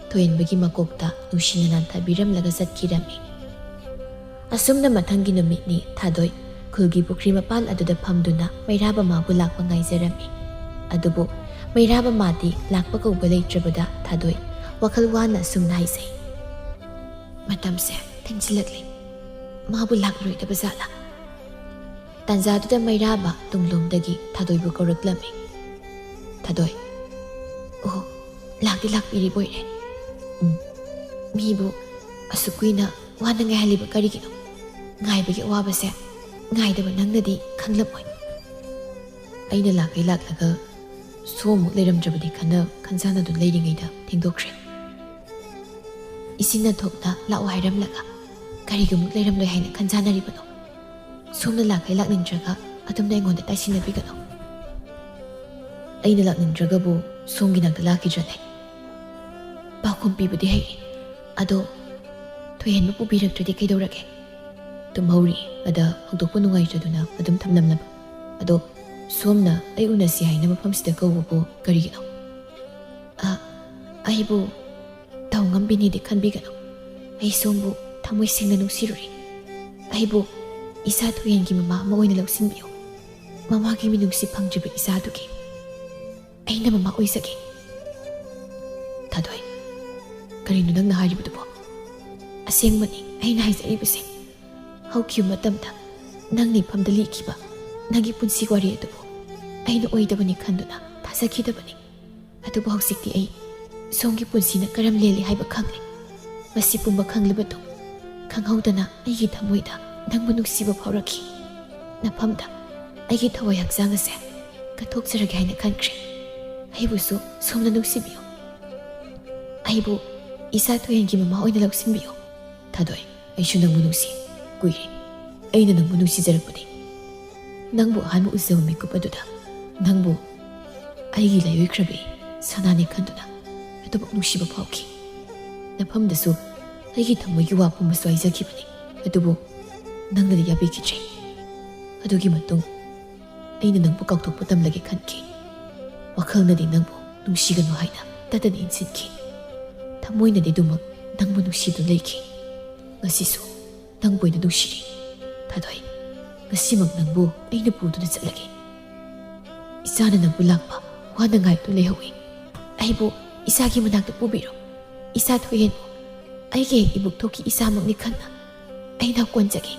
ꯊꯣꯏꯍꯦꯟꯕꯒꯤ ꯃꯀꯣꯛꯇ ꯅꯨꯡꯁꯤꯅ ꯅꯥꯟꯊꯕꯤꯔꯝꯂꯒ ꯆꯠꯈꯤꯔꯝꯃꯤ꯫ ꯑꯁꯨꯝꯅ ꯃꯊꯪꯒꯤ ꯅꯨꯃꯤꯠꯅꯤ ꯊꯥꯗꯣꯏ ꯈꯨꯜꯒꯤ ꯄꯨꯈ꯭ꯔꯤ ꯃꯄꯥꯜ ꯑꯗꯨꯗ ꯐꯝꯗꯨꯅ ꯃꯩꯔꯥꯕ ꯃꯥꯕꯨ ꯂꯥꯛꯄ ꯉꯥꯏꯖꯔꯝꯃꯤ꯫ ꯑꯗꯨꯕꯨ ꯃꯩꯔꯥꯕ ꯃꯥꯗꯤ ꯂꯥꯛꯄ ꯀꯧꯕ ꯂꯩꯇ꯭ꯔꯕꯗ ꯊꯥꯗꯣꯏ ꯋꯥꯈꯜ ꯋꯥꯅ ꯑꯁꯨꯝꯅ ꯍꯥꯏꯖꯩ꯫ "ꯃꯇꯝꯁꯦ ꯊꯦꯡꯖꯤꯜꯂꯛꯂꯦ꯫ ꯃꯥꯕꯨ ꯂꯥꯛꯂꯔꯣꯏꯗꯕ ꯖꯥꯠꯂꯥ?" ꯇꯥꯟꯖꯥꯗꯨꯗ ꯃꯩꯔꯥꯕ ꯇꯨꯡꯂꯣꯝꯗꯒꯤ ꯊꯥꯗꯣꯏꯕꯨ ꯀꯧꯔꯛꯂꯝꯃꯤ꯫ ꯊꯥꯗꯣꯏ, "ꯑꯣ, ꯂꯥꯛꯇꯤ ꯂꯥꯛꯄꯤꯔꯤꯕꯣꯏꯔꯦ꯫ ꯎꯝ, ꯃꯤꯕꯨ ꯑꯁꯨꯛ ꯀꯨꯏꯅ ꯋꯥꯅ ꯉꯥꯏꯍꯜꯂꯤꯕ ꯀꯔꯤꯒꯤꯅꯣ? ꯉꯥꯏꯕꯒꯤ ꯑꯋꯥꯕꯁꯦ ꯉꯥꯏꯗꯕ ꯅꯪꯅꯗꯤ ꯈꯪꯂꯝꯃꯣꯏ꯫" "ꯑꯩꯅ ꯂꯥꯛꯀꯩ ꯂꯥꯛꯂꯒ ꯁꯣꯝꯃꯨꯛ ꯂꯩꯔꯝꯗ꯭ꯔꯕꯗꯤ ꯈꯟꯅ ꯈꯟꯖꯥꯟꯅꯗꯨꯅ ꯂꯩꯔꯤꯉꯩꯗ ꯊꯦꯡꯗꯣꯛꯈ꯭ꯔꯦ꯫ ꯏꯆꯤꯟꯅ ꯊꯣꯛꯅ ꯂꯥꯛꯑꯣ ꯍꯥꯏꯔꯝꯂꯒ ꯀꯔꯤꯒꯤꯃꯨꯛ ꯂꯩꯔꯝꯂꯣꯏ ꯍꯥꯏꯅ ꯈꯟꯖꯥꯟꯅꯔꯤꯕꯅꯣ? ꯁꯣꯝꯅ ꯂꯥꯛꯀꯩ ꯂꯥꯛꯅꯤꯡꯗ꯭ꯔꯒ ꯑꯗꯨꯝꯅ ꯑꯩꯉꯣꯟꯗ ꯇꯥꯏꯁꯤꯟꯅꯕꯤꯒꯅꯨ꯫" "ꯑꯩꯅ ꯂꯥꯛꯅꯤꯡꯗ꯭ꯔꯒꯕꯨ ꯁꯣꯝꯒꯤ ꯅꯥꯛꯇ ꯂꯥꯛꯈꯤꯗ꯭ꯔꯅꯦ?" "ꯄꯥꯎꯈꯨꯝ ꯄꯤꯕꯗꯤ ꯍꯩꯔꯦ, ꯑꯗꯣ ꯊꯣꯏꯍꯦꯟꯕ ꯄꯨꯕꯤꯔꯛꯇ꯭ꯔꯗꯤ ꯀꯩꯗꯧꯔꯒꯦ? ꯇꯨꯝꯍꯧꯔꯤ, ꯑꯗ ꯍꯧꯗꯣꯛꯄ ꯅꯨꯡꯉꯥꯏꯇ꯭ꯔꯗꯨꯅ ꯑꯗꯨꯝ ꯊꯝꯂꯝꯂꯕ꯫ ꯑꯗꯣ ꯁꯣꯝꯅ ꯑꯩ ꯎꯅꯁꯤ ꯍꯥꯏꯅ ꯃꯐꯝꯁꯤꯗ ꯀꯧꯕꯕꯨ ꯀꯔꯤꯒꯤꯅꯣ?" "ꯑ, ꯑꯩꯕꯨ ꯇꯧ ꯉꯝꯕꯤꯅꯤꯗꯤ ꯈꯟꯕꯤꯒꯅꯨ꯫ ꯑꯩ ꯁꯣꯝꯕꯨ ꯊꯃꯣꯏ ꯁꯦꯡꯅ ꯅꯨꯡꯁꯤꯔꯨꯔꯦ꯫ ꯑꯩꯕꯨ ꯏꯆꯥ ꯊꯣꯏꯍꯦꯟꯒꯤ ꯃꯃꯥ ꯑꯃ ꯑꯣꯏꯅ ꯂꯧꯁꯤꯟꯕꯤꯌꯨ꯫" ꯃꯃꯥꯒꯤ ꯃꯤꯅꯨꯡꯁꯤ ꯐꯪꯗ꯭ꯔꯤꯕ ꯏꯆꯥꯗꯨꯒꯤ ꯑꯩꯅ ꯃꯃꯥ ꯑꯣꯏꯖꯒꯦ꯫ ꯊꯥꯗꯣꯏ, ꯀꯔꯤꯅꯣ ꯅꯪꯅ ꯍꯥꯏꯔꯤꯕꯗꯨꯕꯣ? ꯑꯁꯦꯡꯕꯅꯤ ꯑꯩꯅ ꯍꯥꯏꯖꯔꯤꯕꯁꯦ꯫ ꯍꯧꯈꯤꯕ ꯃꯇꯝꯗ ꯅꯪꯅ ꯏꯐꯝꯗ ꯂꯤꯈꯤꯕ ꯅꯪꯒꯤ ꯄꯨꯟꯁꯤ ꯋꯥꯔꯤ ꯑꯗꯨꯕꯨ ꯑꯩꯅ ꯑꯣꯏꯗꯕꯅꯤ ꯈꯟꯗꯨꯅ ꯊꯥꯖꯈꯤꯗꯕꯅꯤ꯫ ꯑꯗꯨꯕꯨ ꯍꯧꯖꯤꯛꯇꯤ ꯑꯩ ꯁꯣꯝꯒꯤ ꯄꯨꯟꯁꯤꯅ ꯀꯔꯝ ꯂꯦꯜꯂꯤ ꯍꯥꯏꯕ ꯈꯪꯂꯦ꯫ ꯃꯁꯤ ꯄꯨꯝꯕ ꯈꯪꯂꯕꯗꯨ ꯈꯪꯍꯧꯗꯅ ꯑꯩꯒꯤ ꯊꯃꯣꯏꯗ ꯅꯪꯕꯨ ꯅꯨꯡꯁꯤꯕ ꯐꯥꯎꯔꯛꯈꯤ꯫ ꯅꯐꯝꯗ ꯑꯩꯒꯤ ꯊꯋꯥꯏ ꯍꯛꯆꯥꯡ ꯑꯁꯦ ꯀꯠꯊꯣꯛꯆꯔꯒꯦ ꯍꯥꯏꯅ ꯈꯟꯈ꯭ꯔꯦ꯫ ꯑꯩꯕꯨꯁꯨ ꯁꯣꯝꯅ ꯅꯨꯡꯁꯤꯕꯤꯌꯨ꯫ ꯑꯩꯕꯨ ꯏꯆꯥ ꯊꯣꯏꯍꯦꯟꯒꯤ ꯃꯃꯥ ꯑꯣꯏꯅ ꯂꯧꯁꯤꯟꯕꯤꯌꯨ꯫ ꯊꯥꯗꯣꯏ, ꯑꯩꯁꯨ ꯅꯪꯕꯨ ꯅꯨꯡꯁꯤ꯫ ꯀꯨꯏꯔꯦ ꯑꯩꯅ ꯅꯪꯕꯨ ꯅꯨꯡꯁꯤꯖꯔꯛꯄꯗꯤ꯫ ꯅꯪꯕꯨ ꯑꯍꯥꯟꯕ ꯎꯖꯕ ꯃꯤꯀꯨꯞ ꯑꯗꯨꯗ ꯅꯪꯕꯨ ꯑꯩꯒꯤ ꯂꯥꯏꯑꯣꯏꯈ꯭ꯔꯕꯤ ꯁꯅꯥꯅꯤ ꯈꯟꯗꯨꯅ ꯑꯗꯨꯃꯛ ꯅꯨꯡꯁꯤꯕ ꯐꯥꯎꯈꯤ꯫ ꯅꯐꯝꯗꯁꯨ ꯑꯩꯒꯤ ꯊꯃꯣꯏꯒꯤ ꯋꯥ ꯄꯨꯝꯕꯁꯨ ꯍꯥꯏꯖꯈꯤꯕꯅꯤ, ꯑꯗꯨꯕꯨ ꯅꯪꯅꯗꯤ ꯌꯥꯕꯤꯈꯤꯗ꯭ꯔꯦ꯫ ꯑꯗꯨꯒꯤ ꯃꯇꯨꯡ ꯑꯩꯅ ꯅꯪꯕꯨ ꯀꯥꯎꯊꯣꯛꯄ ꯇꯝꯂꯒꯦ ꯈꯟꯈꯤ꯫ ꯋꯥꯈꯜꯅꯗꯤ ꯅꯪꯕꯨ ꯅꯨꯡꯁꯤꯒꯅꯨ ꯍꯥꯏꯅ ꯇꯠꯇꯅ ꯏꯟꯁꯤꯟꯈꯤ꯫ ꯊꯃꯣꯏꯅꯗꯤ ꯑꯗꯨꯃꯛ ꯅꯪꯕꯨ ꯅꯨꯡꯁꯤꯗꯨꯅ ꯂꯩꯈꯤ꯫ ꯉꯁꯤꯁꯨ ꯅꯪꯕꯨ ꯑꯣꯏꯅ ꯅꯨꯡꯁꯤꯔꯤ꯫ ꯊꯥꯗꯣꯏ, ꯉꯁꯤꯃꯛ ꯅꯪꯕꯨ ꯑꯩꯅ ꯄꯨꯗꯨꯅ ꯆꯠꯂꯒꯦ꯫ ꯏꯆꯥꯅ ꯅꯪꯕꯨ ꯂꯥꯛꯄ ꯋꯥꯅ ꯉꯥꯏꯗꯨꯅ ꯂꯩꯍꯧꯏ꯫ ꯑꯩꯕꯨ ꯏꯆꯥꯒꯤ ꯃꯅꯥꯛꯇ ꯄꯨꯕꯤꯔꯣ꯫ ꯏꯆꯥ ꯊꯣꯏꯍꯦꯟꯕꯨ ꯑꯩꯒꯤ ꯍꯦꯛ ꯏꯕꯨꯛꯊꯣꯛꯀꯤ ꯏꯆꯥꯃꯛꯅꯤ ꯈꯟꯅ ꯑꯩꯅ ꯀꯣꯟꯖꯒꯦ꯫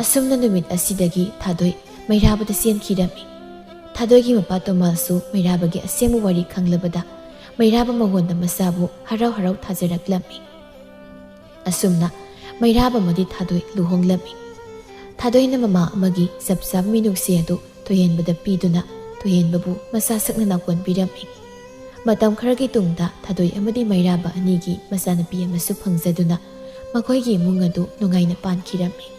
ꯑꯁꯨꯝꯅ ꯅꯨꯃꯤꯠ ꯑꯁꯤꯗꯒꯤ ꯊꯥꯗꯣꯏ ꯃꯩꯔꯥꯕꯗ ꯆꯦꯟꯈꯤꯔꯝꯃꯤ꯫ ꯊꯥꯗꯣꯏꯒꯤ ꯃꯄꯥ ꯇꯣꯃꯥꯁꯁꯨ ꯃꯩꯔꯥꯕꯒꯤ ꯑꯁꯦꯡꯕ ꯋꯥꯔꯤ ꯈꯪꯂꯕꯗ ꯃꯩꯔꯥꯕ ꯃꯉꯣꯟꯗ ꯃꯆꯥꯕꯨ ꯍꯔꯥꯎ ꯍꯔꯥꯎ ꯊꯥꯖꯔꯛꯂꯝꯃꯤ꯫ ꯑꯁꯨꯝꯅ ꯃꯩꯔꯥꯕ ꯑꯃꯗꯤ ꯊꯥꯗꯣꯏ ꯂꯨꯍꯣꯡꯂꯝꯃꯤ꯫ ꯊꯥꯗꯣꯏꯅ ꯃꯃꯥ ꯑꯃꯒꯤ ꯆꯞ ꯆꯥꯕ ꯃꯤꯅꯨꯡꯁꯤ ꯑꯗꯨ ꯊꯣꯏꯍꯦꯟꯕꯗ ꯄꯤꯗꯨꯅ ꯊꯣꯏꯍꯦꯟꯕꯕꯨ ꯃꯆꯥ ꯁꯛꯅ ꯅꯥꯎꯀꯣꯟꯕꯤꯔꯝꯃꯤ꯫ ꯃꯇꯝ ꯈꯔꯒꯤ ꯇꯨꯡꯗ ꯊꯥꯗꯣꯏ ꯑꯃꯗꯤ ꯃꯩꯔꯥꯕ ꯑꯅꯤꯒꯤ ꯃꯆꯥꯅꯨꯄꯤ ꯑꯃꯁꯨ ꯐꯪꯖꯗꯨꯅ ꯃꯈꯣꯏꯒꯤ ꯏꯃꯨꯡ ꯑꯗꯨ ꯅꯨꯡꯉꯥꯏꯅ ꯄꯥꯟꯈꯤꯔꯝꯃꯤ꯫